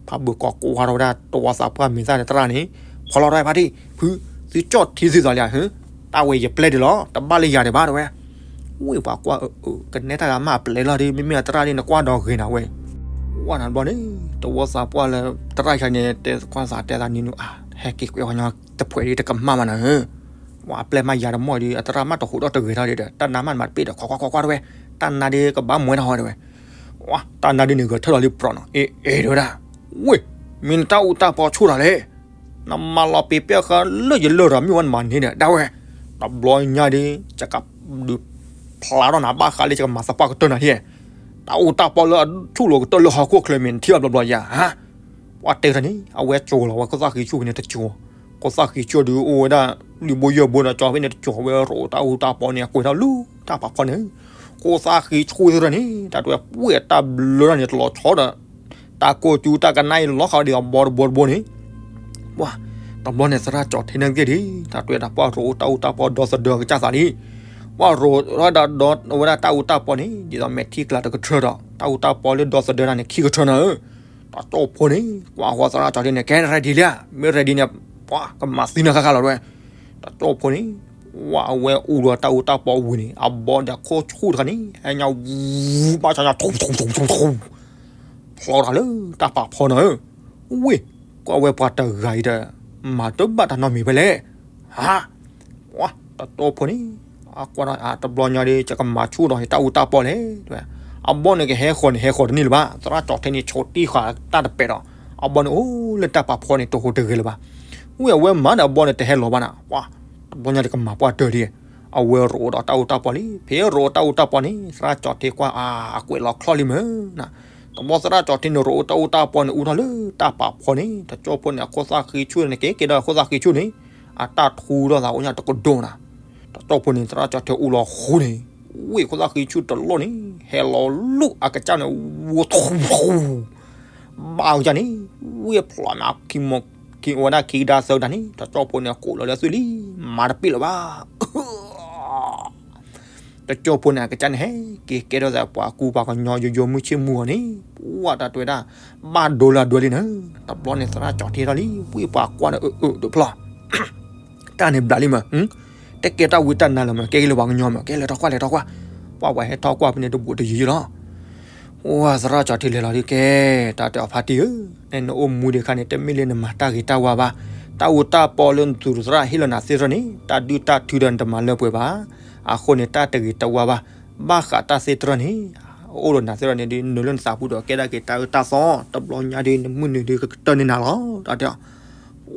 ဖးဘုးကိးကွၢ်ထီၣ်ဝဲဒၣ်တဝီသးပှၢ်မံၤသၣ်န့ၣ်သရၣ်န့ၣ်, ဖီလီၤထီၣ်ဖါတံၢ်, ဖု, သုကၠီၣ်ထံသုသးလံဧါ, တၢ်ဝဲယပျဲဒံးလီၤ, တဘၣ်လၢယၤဒံးဘၣ်တဝဲ, ဝ့ၢ်ပှၤကွၢ်အၢ ကနဲတၢ်ဂၤမးအပျဲလီၤဒ် မ့မ့ၢ်အသရၣ်ဒ်န့ၣ် ကွၢ်ဒီးဂ့ၤနၤဝဲ, ဝဲနၤတဘျီန့ၣ် တဝီသးပှၢ်လၢ သရၣ်ခဲန့ၣ် တဲကွၢ်သးတဲသးနံၤနုၤ အါ ဟဲက့ၤကွဲးဝဲညီတဖှဲးဒ်တကမၣ်မးနၤဧၢ, ဝဲအပျဲၢ်မးယၤတမီၢ်ဒ် အသရၣ်မးတဟူးထီၣ်တဂဲၤထီၣ်ဒံးဒီး တၢ်နါမးမၤတပ့ၢ်ဒီး ခိးကွၢ်ကွၢ်ကွၢ်တဝဲ, တၢ်နါဒ်ကဘၣ်မွဲထီၣ်ဟီတဝဲ, ဝဲ တၢ်နါဒ်န့ၣ်ဂဲၤထၢၣ်လီၤလံပြီနီၤ, အ့ အ့ တဲဝဲဒၣ်, ဝ့ၢ် မ့ၢ်နတၢ်အူတၢ်ပီဆူၣ်တၢ်လဲၣ် နမၤလီၤပံာ်ပဲၢ်ဃာ်လၢယလရာ်မ့ၣ်အူဝဲနမၤန့ၢ်ဒီး ဒၣ်ဝဲ, တဘျီညါဒ် ယကဒုးဖျါထီၣ်နၤဘၣ်ဃးလၢယကမၤသပှၢ်ကတၢၢ်နၤဒ်, တၢ်အူတၢ်ပီလၢအဆူၣ်လီၤကတၢၢ်လၢဟီၣ်ခိၣ်ချၢမ့ၢ်နထံၣ်အဘျီဘျီယၤ, ဟါ, ပှၤတဲတၢ်န့ၣ် အဝဲကၠီၤလီၤဝဲခိၣ်သၣ်ဃံဆူၣ်ဖဲန့ၣ်တကၠီၤ, ခိၣ်သၣ်ဃံဆူၣ်ဒုးအိၣ်ဝဲဒၣ် လွံၢ်ဘိယဲၢ်ဘိဒီးကၠီၤဖဲန့ၣ်တကၠီၤ ဝဲရိးတၢ်အူတၢ်ပီန့ၣ် အကွဲးထီၣ်လၢတၢ်ပာ်ဖီန့ၣ်, ခိၣ်သၣ်ဃံဆူၣ်သ့ၣ်တဖၣ်န့ၣ် တၢ်တွဲပှဲၤတၢ်ဘျၢထီၣ်န့ၣ် တလီၤဆီဒီး တၢ်ကိၢ်ကၠူတၢ်ကနၣ်အံၤလီၤဃီဒ်အဘီတဘိတဘိန့ၣ်, ပှၤ, တဘျီန့ၣ်သရၣ်ကၠီၤထံန့ၣ်သ့ၣ်ဒံး တၢ်တွဲတၢ်ပှၢ်ရိးတၢ်အူတၢ်ပီဒီသဒၢကစၢ်သးလံ, ပှၤရိးထီၣ်ဒီးဒီဝဲဒၣ်တၢ်အူတၢ်ပီန့ၣ် ဒ်သိးမဲာ်ထံကျါတကထၢဒီး တၢ်အူတၢ်ပီလၢဒီသဒၢနၤန့ၣ်ခံကထၢနၤဧၢ, တၢ်ကၠီၤဖိန့ၣ် ကွၢ်ဃီသရၣ်ကၠီၤထံန့ၣ် ကဲ ready လံဧါ, မ့ၢ် ready န့ၣ် ပှၤကမၤသံနၤဃၣ်ဃၣ်လီၤတဝဲ, တၢ်ကၠီၤဖိန့ၣ် ဝဲအဝဲအူဒီးတၢ်အူတၢ်ပီဝံၤန့ၣ် အဘီဒီးခိၣ်ဆူၣ်တခါန့ၣ် ဟဲညါဝူ ဘၣ်ဆါညါ ထူထူထူထူထူ ဖျီတၢ်လၢတၢ်ပာ်ဖီနၤဧၢ, ဝ့ၢ် ကွၢ်ဝဲပှၤတဂၤအံၤဒီး မၤတဘၣ်တၢ်နီတမံၤဖဲလဲၣ်, ဟါ, ပှၤ တၢ်ကၠီၤဖိန့ၣ် အကွၢ်ဒီး အတဘျီညါဒီး ယကမၤဆူၣ်ဒီးယတၢ်အူတၢ်ပီလဲၣ်, အဘီန့ၣ်ကဟဲဃီၤန့ၣ် ဟဲဃီၤတန့ၢ်လၢၤဘၣ်, သရၣ်ကၠီၤထံန့ၣ် ဆိးတံၢ်ဃာ်တၢ်တပဲာ်ဒီး အဘီန့ၣ်အိၣ်လၢတၢ်ပာ်ဖီန့ၣ် တဟူးတဂဲၤလၢၤဘၣ်, ဝ့ၢ်အဝဲမၤဒီးအဘီန့ၣ်တဟဲလီၤဘၣ်နၤ, ပှၤ တဘျီညါဒီးကမၤပှၢ်တၢၢ်ဒံး, အဝဲရိးဒီးတၢ်အူတၢ်ပီလံ, ဖဲရိးတၢ်အူတၢ်ပီန့ၣ် သရၣ်ကၠီၤထံကွၢ် အါ အကွဲးလီၤချီၣ်လံမ့ၢ်နၤ, တဘျီသရၣ်ကၠီၤထံန့ၣ် ရိးတၢ်အူတၢ်ပီန့ၣ် အူထီၣ်လၢတၢ်ပာ်ဖီန့ၣ် တၢ်ကၠီၤဖိန့ၣ် အခိၣ်သၣ်ဃံဆူၣ်န့ၣ် ကဲက့ၤဒီးအခိၣ်သၣ်ဃံဆူၣ်န့ၣ် အတၢ်ထူထီၣ်သးအိၣ်ညါတကဒိၣ်နၤ, တၢ်ကၠီၤဖိန့ၣ် သရၣ်ကၠီၤထံအူလီၤဃိန့ၣ်, ဝ့ၢ်ခိၣ်သၣ်ဃံဆူၣ်တလီၢ်န့ၣ် ဟဲလီၤလူၤအကစၢ်န့ၣ် ဝူထူထူ ဘၣ်အကစၢ်န့ၣ် ဝ့ၢ်ဖျိးမး ခံမီၤ ခံဝဲဒၣ်ခံကဒါသၢကဒါန့ၣ် တၢ်ကၠီၤဖိန့ၣ် ကိးလီၤလၢသွံၣ်လံ မၤတပ့ၢ်လၢၤဘၣ်. တကၠိဖိန့ၣ် အကစၢ်န့ၣ်ဟဲက့ၤကဲထီၣ်သးပှၤကူပှၤကညီယိယိမုၢ်ဆ့ၣ်မူအီၤန့ၣ် ပှၢ်တၢ်တဲဝဲဒၣ် ဘၣ်ဒိလၢအဒွဲလံနၤ. တဘျီန့ၣ်သရၣ်ကၠီၤထ့ထီၣ်လံ ဝံၢ်ပှၤကွၢ်ဒီးအၢအၢတဖျီ တၢ်န့ၣ်ဘျးလံမး, တကဲတၢ်ဝံတၢ်နါလၢၤမး ကဲက့ၤလၢပှၤကညီမး ကဲလဲၤထီၣ်ကွၢ်လဲၤထီၣ်ကွၢ်, ပှၢ်ပှၤဟဲထီၣ်ကွၢ်ဖဲန့ၣ်တဘူးတယုၢ်လီၤ. ဝဲသရၣ်ကၠီၤထ့လဲၤလီၤဒုးကဲ, တၢ်တဲအီၤဖါတံၢ်ဧၢ, နအိၣ်မူဒံးခါန့ၣ် တမ့ၢ်လၢနမၤတၢ်ဂ့ၤတၢ်ဝါဘၣ်, တၢ်အူတၢ်ပီလၢနသူၣ်သရၣ်ဟ့ၣ်လီၤနၤသ့ၣ်တဖၣ်န့ၣ် တၢ်ဒုၣ်တၢ်ထုဒီးနတမၤလၢပှဲၤဘၣ်, အဃိန့ၣ် တၢ်တဂ့ၤတဝါဘၣ်, ဘၣ်ဃးတၢ်သ့ၣ်တဖၣ်န့ၣ် အိၣ်ဒီးနၤသ့ၣ်တဖၣ်န့ၣ်ဒုး နုာ်လၢနသးပူၤဒီးကဲဒၣ်က့ၤတၢ်အၢတၢ်သီ, တဘျီညါဒုး နမုၢ်နုာ်ဒုးကကတၢၢ်န့ၢ်နၤလီၤ တၢ်တဲအီၤ.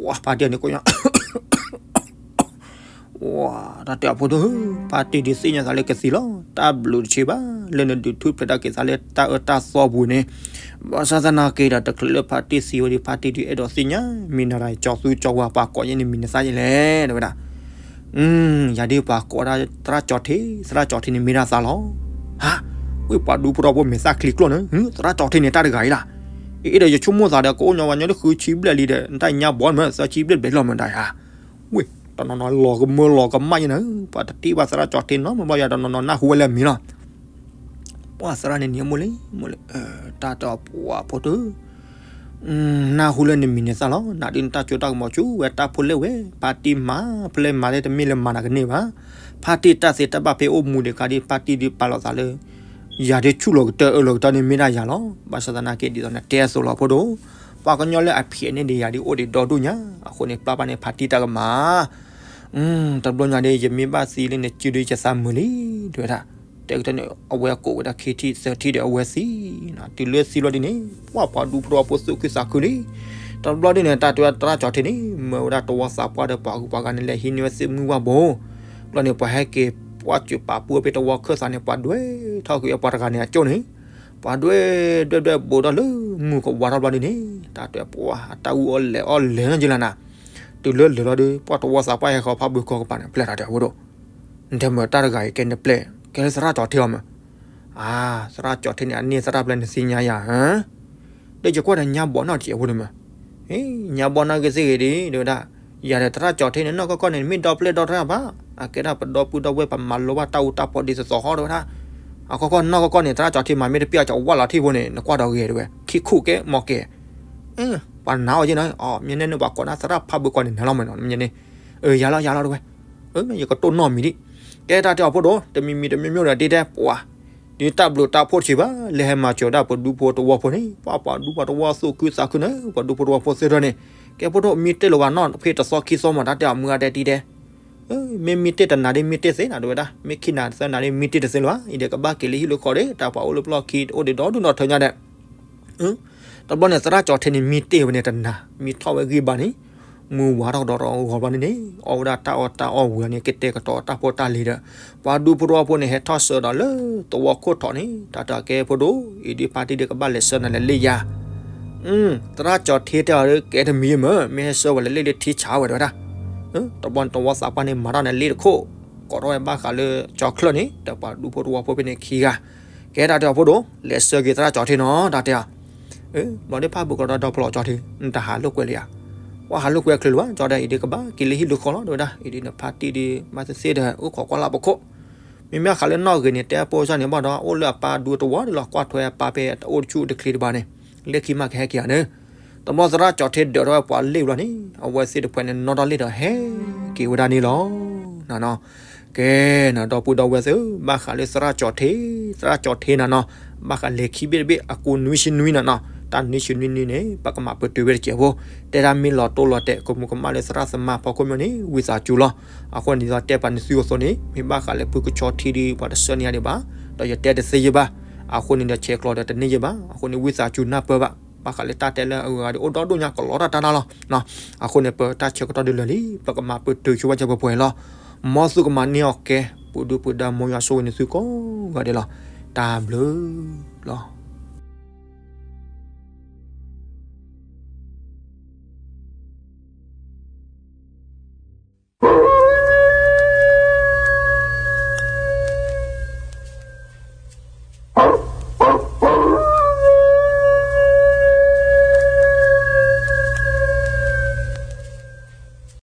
ဝဲဖါတံၢ်န့ၣ်ကိးညါ ဝဲတၢ်တဲအီၤဖိဒိၣ်, ဖါတံၢ်ဒုးသ့ၣ်ညါသးလၢကသံလီၤ, တၢ်ဘျုးတဆံးဘၣ် လၢနဒုးထူၣ်ဖျဲးတၢ်က့ၤသးလၢတၢ်အၢတၢ်သီပူၤန့ၣ်, ဘၣ်ဆၣ်သနာ်က့ဒီး တချုးလၢဖါတံၢ်သံဝဲဒုး ဖါတံၢ်ဒုးအဲၣ်ဒိးသ့ၣ်ညါ မ့ၢ်နၤဒၣ်ကၠီၤသူကၠီၤဝါ ပှၤကိးယဲၢ်န့ၣ်မံၤနသးယဲၢ်လဲၣ် တဲဝဲဒၣ်. ယၤဒုးပှၤကိးဒၣ်သရၣ်ကၠီၤထ့, သရၣ်ကၠီၤထ့န့ၣ်မ့ၢ်ဒၣ်သးလီၤ. ဟါ, ဝံၢ်ပှၤဒူဖိတဝီဖိမဲာ်သၣ်ချံကျိၣ်န့ၣ်, သရၣ်ကၠီၤထ့န့ၣ်တၢ်တဂၤအံၤလီၤ. အ့ၣ်ဒီးယဆိကမိၣ်သးဒီး ကအိၣ်ညီဝဲညီလၢဃုဆံဘျဲၣ်လံဒီး နတၢ်ညါဘီမ့ၢ် သၢဆံဘျဲၣ်ဘျဲၣ်လီၤမ့ၢ်ဒၣ်ဧါ. ဝံၢ် တနီၤနီၤလီၤကမၢလီၤကမၣ်ယဲၢ်န့ၣ်, ပှၤတထံၣ်ဘၣ်သရၣ်ကၠီၤထ့နီတဘျီယၤ တနီၤနီၤနၢ်ဟူဝဲလၢအမံၤလီၤ. ပှၢ်သရၣ်န့ၣ်န့ၣ်မိၢ်လံ, မိၢ်လံ, တၢ်တဲအီၤပှၢ်ဖိတ နၢ်ဟူလၢနမံၤနသးလီၤ, နၤဒုးနတၢ်စိတၢ်ကမီၤဆူၣ်ဝဲ တၢ်ဖိလဲၣ်ဝဲ, ဖါတံၢ်မၤ ဖဲလဲၣ်မၤလၢတမ့ၢ်လၢမၤနၤကန့ၢ်ဘၣ်. ဖါတံၢ်တၢ်သ့တၢ်ဘၣ်ဖဲအိၣ်မူဒံးခါဒုး ဖါတံၢ်ဒုးပာ်လီၤသးလၢ ယၤဒုးဆူၣ်လီၤကတၢၢ်အၢလီၤကတၢၢ်န့ၣ်မ့ၢ်ဒၣ်ယၤလီၤ. ဘၣ်ဆၣ်သနာ်က့ဒ်သိးနတဲအသိးလီၤဖိဒိၣ်, ပှၤကညီလၢအဖံးန့ၢ်ဒံးယၤဒုးအိၣ်ဒံးဒီဒူၣ်ညါ, အဃိန့ၣ် ပျၢ်ဘၣ်န့ၣ်ဖါတံၢ်တၢ်ကမၤ တဘျီညါဒ် ယမ့ၢ်ဘၣ်သံလၢနစုဒုးယသးမုာ်လံ တဲဝဲဒၣ်. တဲကတၢၢ်န့ၣ် အဝဲကိးဝဲဒၣ်ခံထံၣ်သၢထံၣ်ဒီးအဝဲသံ, တုၤလၢသံလီၤဒ်န့ၣ် ပှၢ်ပှၤဒူဖိတဝီဖိသူၣ်ခုသးခုလံ. တဘျီဒ်န့ၣ် တၢ်တဲဝဲသရၣ်ကၠီၤထ့န့ၣ် မၢဝဲဒၣ်တဝီသးပှၢ်ဒီးပှၤဂုၤပှၤဂၤန့ၣ် လဲၤဟံးန့ၢ်ဝဲသ့ၣ်မုၢ်ဝၣ်ဘိ, ဘျီန့ၣ် ပှၤဟဲက့ၤပှၢ်စၢၤပာ်ပူဝဲဖဲတဝီခၢၣ်သးန့ၣ် ပှၤဒွဲထီၣ်ကွံာ်ဝဲပှၤတဂၤန့ၣ်အကၠိန့ၣ်, ပှၤဒွဲဒွဲဒွဲဘူးထီၣ်လၢမုၢ်ကဝါထီၣ်ဘျီဒ်န့ၣ် တၢ်တဲပှၢ်အတၢ်အူအီၣ်လဲၤအီၣ်လဲၤနီၢ်ကလၢနၤ, တုၤလၢလၢာ်လီၤဒုး ပှၢ်တဝီသးပှၢ်ဟဲဃီၤဖးဘုးကီၢ်ကပၤန့ၣ် ပျဲၢ်တၢ်တဲအဖိဒိၣ်, နတဲမၢတၢ်တဂၤအံၤကဲနပျဲၢ် ကဲလၢသရၣ်ကၠီၤထ့အီၤမး. အါ, သရၣ်ကၠီၤထ့န့ၣ် အန့ၢ်သရၣ်ပျဲၢ်နသ့ၣ်ညါယၤဧါ. ဒီးယကွၢ်ဒီးညါဘီနီၢ်တကဲးဖိန့ၣ်မး. ညါဘီနီၢ်ဂ့ၤသ့ၣ်ဂ့ၤဒံး တဲဝဲဒၣ်, ယၤဒီးသရၣ်ကၠီၤထ့န့ၣ် နီၢ်ကီၢ်ကီၢ်န့ၣ် မ့ၢ်ဒီပျဲၢ်ဒီတၢ်ဘၣ်, အကဲဒၣ်ပဒီပုၢ်ဒီဝဲၢ် ပမၤလိဘၣ်တၢ်အူတၢ်ပီဒ်သိးသိးဃီတဲဝဲဒၣ်. အကီၢ်ကီၢ်နီၢ်ကီၢ်ကီၢ်န့ၣ် သရၣ်ကၠီၤထ့မၤမ့ၢ်တပျဲၢ်အကဝၢ်လီၤထံၣ်ဖိန့ၣ် နကွၢ်ဒီးဂ့ၤတဲဝဲ, ခံခူၣ်ကဲမီၤကဲ ပှၤနာ်အီၤယဲၢ်နီၤ, မ့ၢ်နဲန့ၣ် ပှၤကိးနၤသရၣ်ဖးဘုးကီၢ်န့ၣ် နၤလီၤမးနီၤ, မ့ၢ်န့ၣ်, ယၤလီၤယၤလီၤတဲဝဲ, ယကတိၢ်နီၣ်မံၤဒံး, ကဲတၢ်တဲအီၤဖိဒိၣ်, တမံၤမံၤတမံၤမံၤဒီးဒ်တဲပှၤ, ဒ်တၢ်ဘျုးတၢ်ဖှိၣ်တဆံးဘၣ် လၢဟဲမၤစၢၤဒၣ်ပဒူဖိတဝီဖိန့ၣ်, ပှၤပှၤဒူဖိတဝီသူၣ်ခုသးခုန့ၣ် ပှၤဒူဖိတဝီဖိသ့ၣ်တဖၣ်န့ၣ်, ကဲဖိဒိၣ်မ့ၢ်တ့ၢ်လၢၤဘၣ်နီၤ ဖဲတသီခံသီမး တၢ်တဲအီၤမုၢ်ဂၤဒဲးဒ်တဲ မ့ၢ်မ့ၢ်တ့ၢ်တနၤဒ်မ့ၢ်တ့ၢ်သ့နၤတဲဝဲဒၣ်, မ့ၢ်ခံနၤသၢနၤဒ်မ့ၢ်တ့ၢ်တသ့လၢၤဘၣ်, အံၤဒီးကဘၣ်က့ၤလၢဟံၣ်လၢဃီဒီး တၢ်ပှၤအိၣ်လၢပျီၢ်ခံတအိၣ်ဒံးဒီဒူၣ်ဒီထၢညါဒီး, တဘျီန့ၣ် သရၣ်ကၠီၤထ့န့ၣ် မ့ၢ်တ့ၢ်ဝဲန့ၣ်တနၤ, မ့ၢ်ထီၣ်ဝဲဂံၢ်ဘါန့ၣ်, မုၢ်ဝါထီၣ်ကဒီးဂီၤဘျီန့ၣ်န့ၣ်, အီၣ်ဝဲဒၣ်တၢ်အီၣ်တၢ်အီဝံၤန့ၣ် ကတဲာ်ကတီၤတၢ်ဖိတၢ်လံၤဒီး, ပှၤဒူဖိတဝီဖိန့ၣ် ဟဲထီၣ်ဆှၢဒီးလၢသဝီခိၣ်ထီၣ်န့ၣ် တၢ်တဲအီၤကဲဖိဒိၣ်, အံၤဒ်ဖါတံၢ်ဒ်ကဘၣ်လဲၤဆှၢနၤလၢလ့ၣ်ယၤ သရၣ်ကၠီၤထ့တဲအီၤဒီး ကဲတမံၤမ့ၢ် မ့ၢ်ဟဲဆှၢဝဲလၢလ့ၣ်လၢထံဆးဝဲတဲဝဲဒၣ်, တဘျီန့ၣ် တဝီသးပှၢ်န့ၣ် မၤထီၣ်န့ၣ်လ့ၣ်တခိၣ်, ကိးထီၣ်ဝဲဘၣ်ဃးလၢကၠီၤချၢၣ်န့ၣ် ဒီးပှၤဒူဖိတဝီဖိဖဲန့ၣ်ခံဂၤ, ကဲတၢ်တဲအီၤဖိဒိၣ်, လဲၤဆှၢက့ၤသရၣ်ကၠီၤထ့နီၤ တၢ်တဲအီၤ ဘျီဒ်ဖးဘုးကီၢ်ဒီးဒီဖျိးကၠီၤထ့, နတဟးလိာ်ကွဲလၢၤဧါ, ပှၤဟးလိာ်ကွဲချုးလၢၤဘၣ်, ကၠီၤဒဲးအံၤဒ်ကဘၣ်က့ၤလၢဟံၣ်လၢဃီလီၤ တဲဝဲဒၣ်, အံၤဒ်နဖါတံၢ်ဒ်မၤသ့ၣ်သ့ၣ်ဒီး အိၣ်ခိးကွၢ်လၢ်ပခိၣ်, မ့မ့ၢ်ဃးလၢနီၢ်ဂ့ၤန့ၣ် တဲအဖိစၢ်န့ၣ်ဘၣ်ဒီး အိၣ်လၢအပၢ်ဒူတဝီဒ်လီၤ ကွၢ်ထွဲအပၢ်ဖဲအအိၣ်တဆူၣ်တချံတဘၣ်န့ၣ်, လၢခံမးကဟဲက့ၤဧါန့ၣ်, တဘျီသရၣ်ကၠီၤထ့ဒၢးထီၣ်ဝဲပှၤလ့ၣ်ဘျီန့ၣ် အဝဲသ့ၣ်တဖၣ်န့ၣ် နီၣ်ထီၣ်လ့ၣ်ဒီးဟဲက့ၤဝဲဒၣ်န့ၣ်လီၤ. ကဲ, နဒီပုၢ်ဒီဝဲၢ်သ့ၣ်ဧၢ, ဘၣ်ဃးလၢသရၣ်ကၠီၤထ့, သရၣ်ကၠီၤထ့နၤနီၤ, ဘၣ်ဃးလဲၤခံဘ့ၣ်တဘ့ၣ် အကူနွံဆံနွံနၤနီၤ, တၢ်နွံဆံနွံနွံန့ၣ် ပကမၤပတုာ်ဝဲတစဲးဖိ, တဲဒၣ်မ့ၢ်လီၤတိၢ်လီၤတဲာ်ကမူးကမၣ်လၢသရၣ်သမါဖီခိၣ်မ့ၢ်န့ၣ် ဝံသးစူၤလီၤ. အဃိန့ၣ်ဒီးတဲပာ်နသုအသိးန့ၣ် မ့ၢ်ဘၣ်ဃးလၢဖုကဆီထံဒ်ပှၤတဆှၢန့ၢ်ယၤဒံးဘၣ်, ဒီးယတဲတသ့ယဲၢ်ဘၣ်, အဃိန့ၣ်ဒီးဆဲးကျိးဒီးတန့ၢ်ယဲၢ်ဘၣ်, အဃိန့ၣ်ဝံသးစူၤနၢ်ပၢၢ်ဘၣ်, ဘၣ်ဃးလၢတၢ်တဲလၢအဂၤဒ်အိၣ်ဒီဒူၣ်ညါကလီတၢ်တၢ်နၢ်လီၤ. အဃိန့ၣ် ပတၢ်ဆၢကတီၢ်ဒ်လဲၣ်လံ, ပကမၤပတုာ်ဆိဝဲကၢပှဲၤပှဲၤလီၤ. မ်သုကမၤန့ၢ်အီၤကဲ, ပူၤဒုပူၤဒါမ်ယွၤဆိၣ်ဂ့ၤနသုကိးဂၤဒဲးလီၤ. တၢ်ဘျုးလီၤ.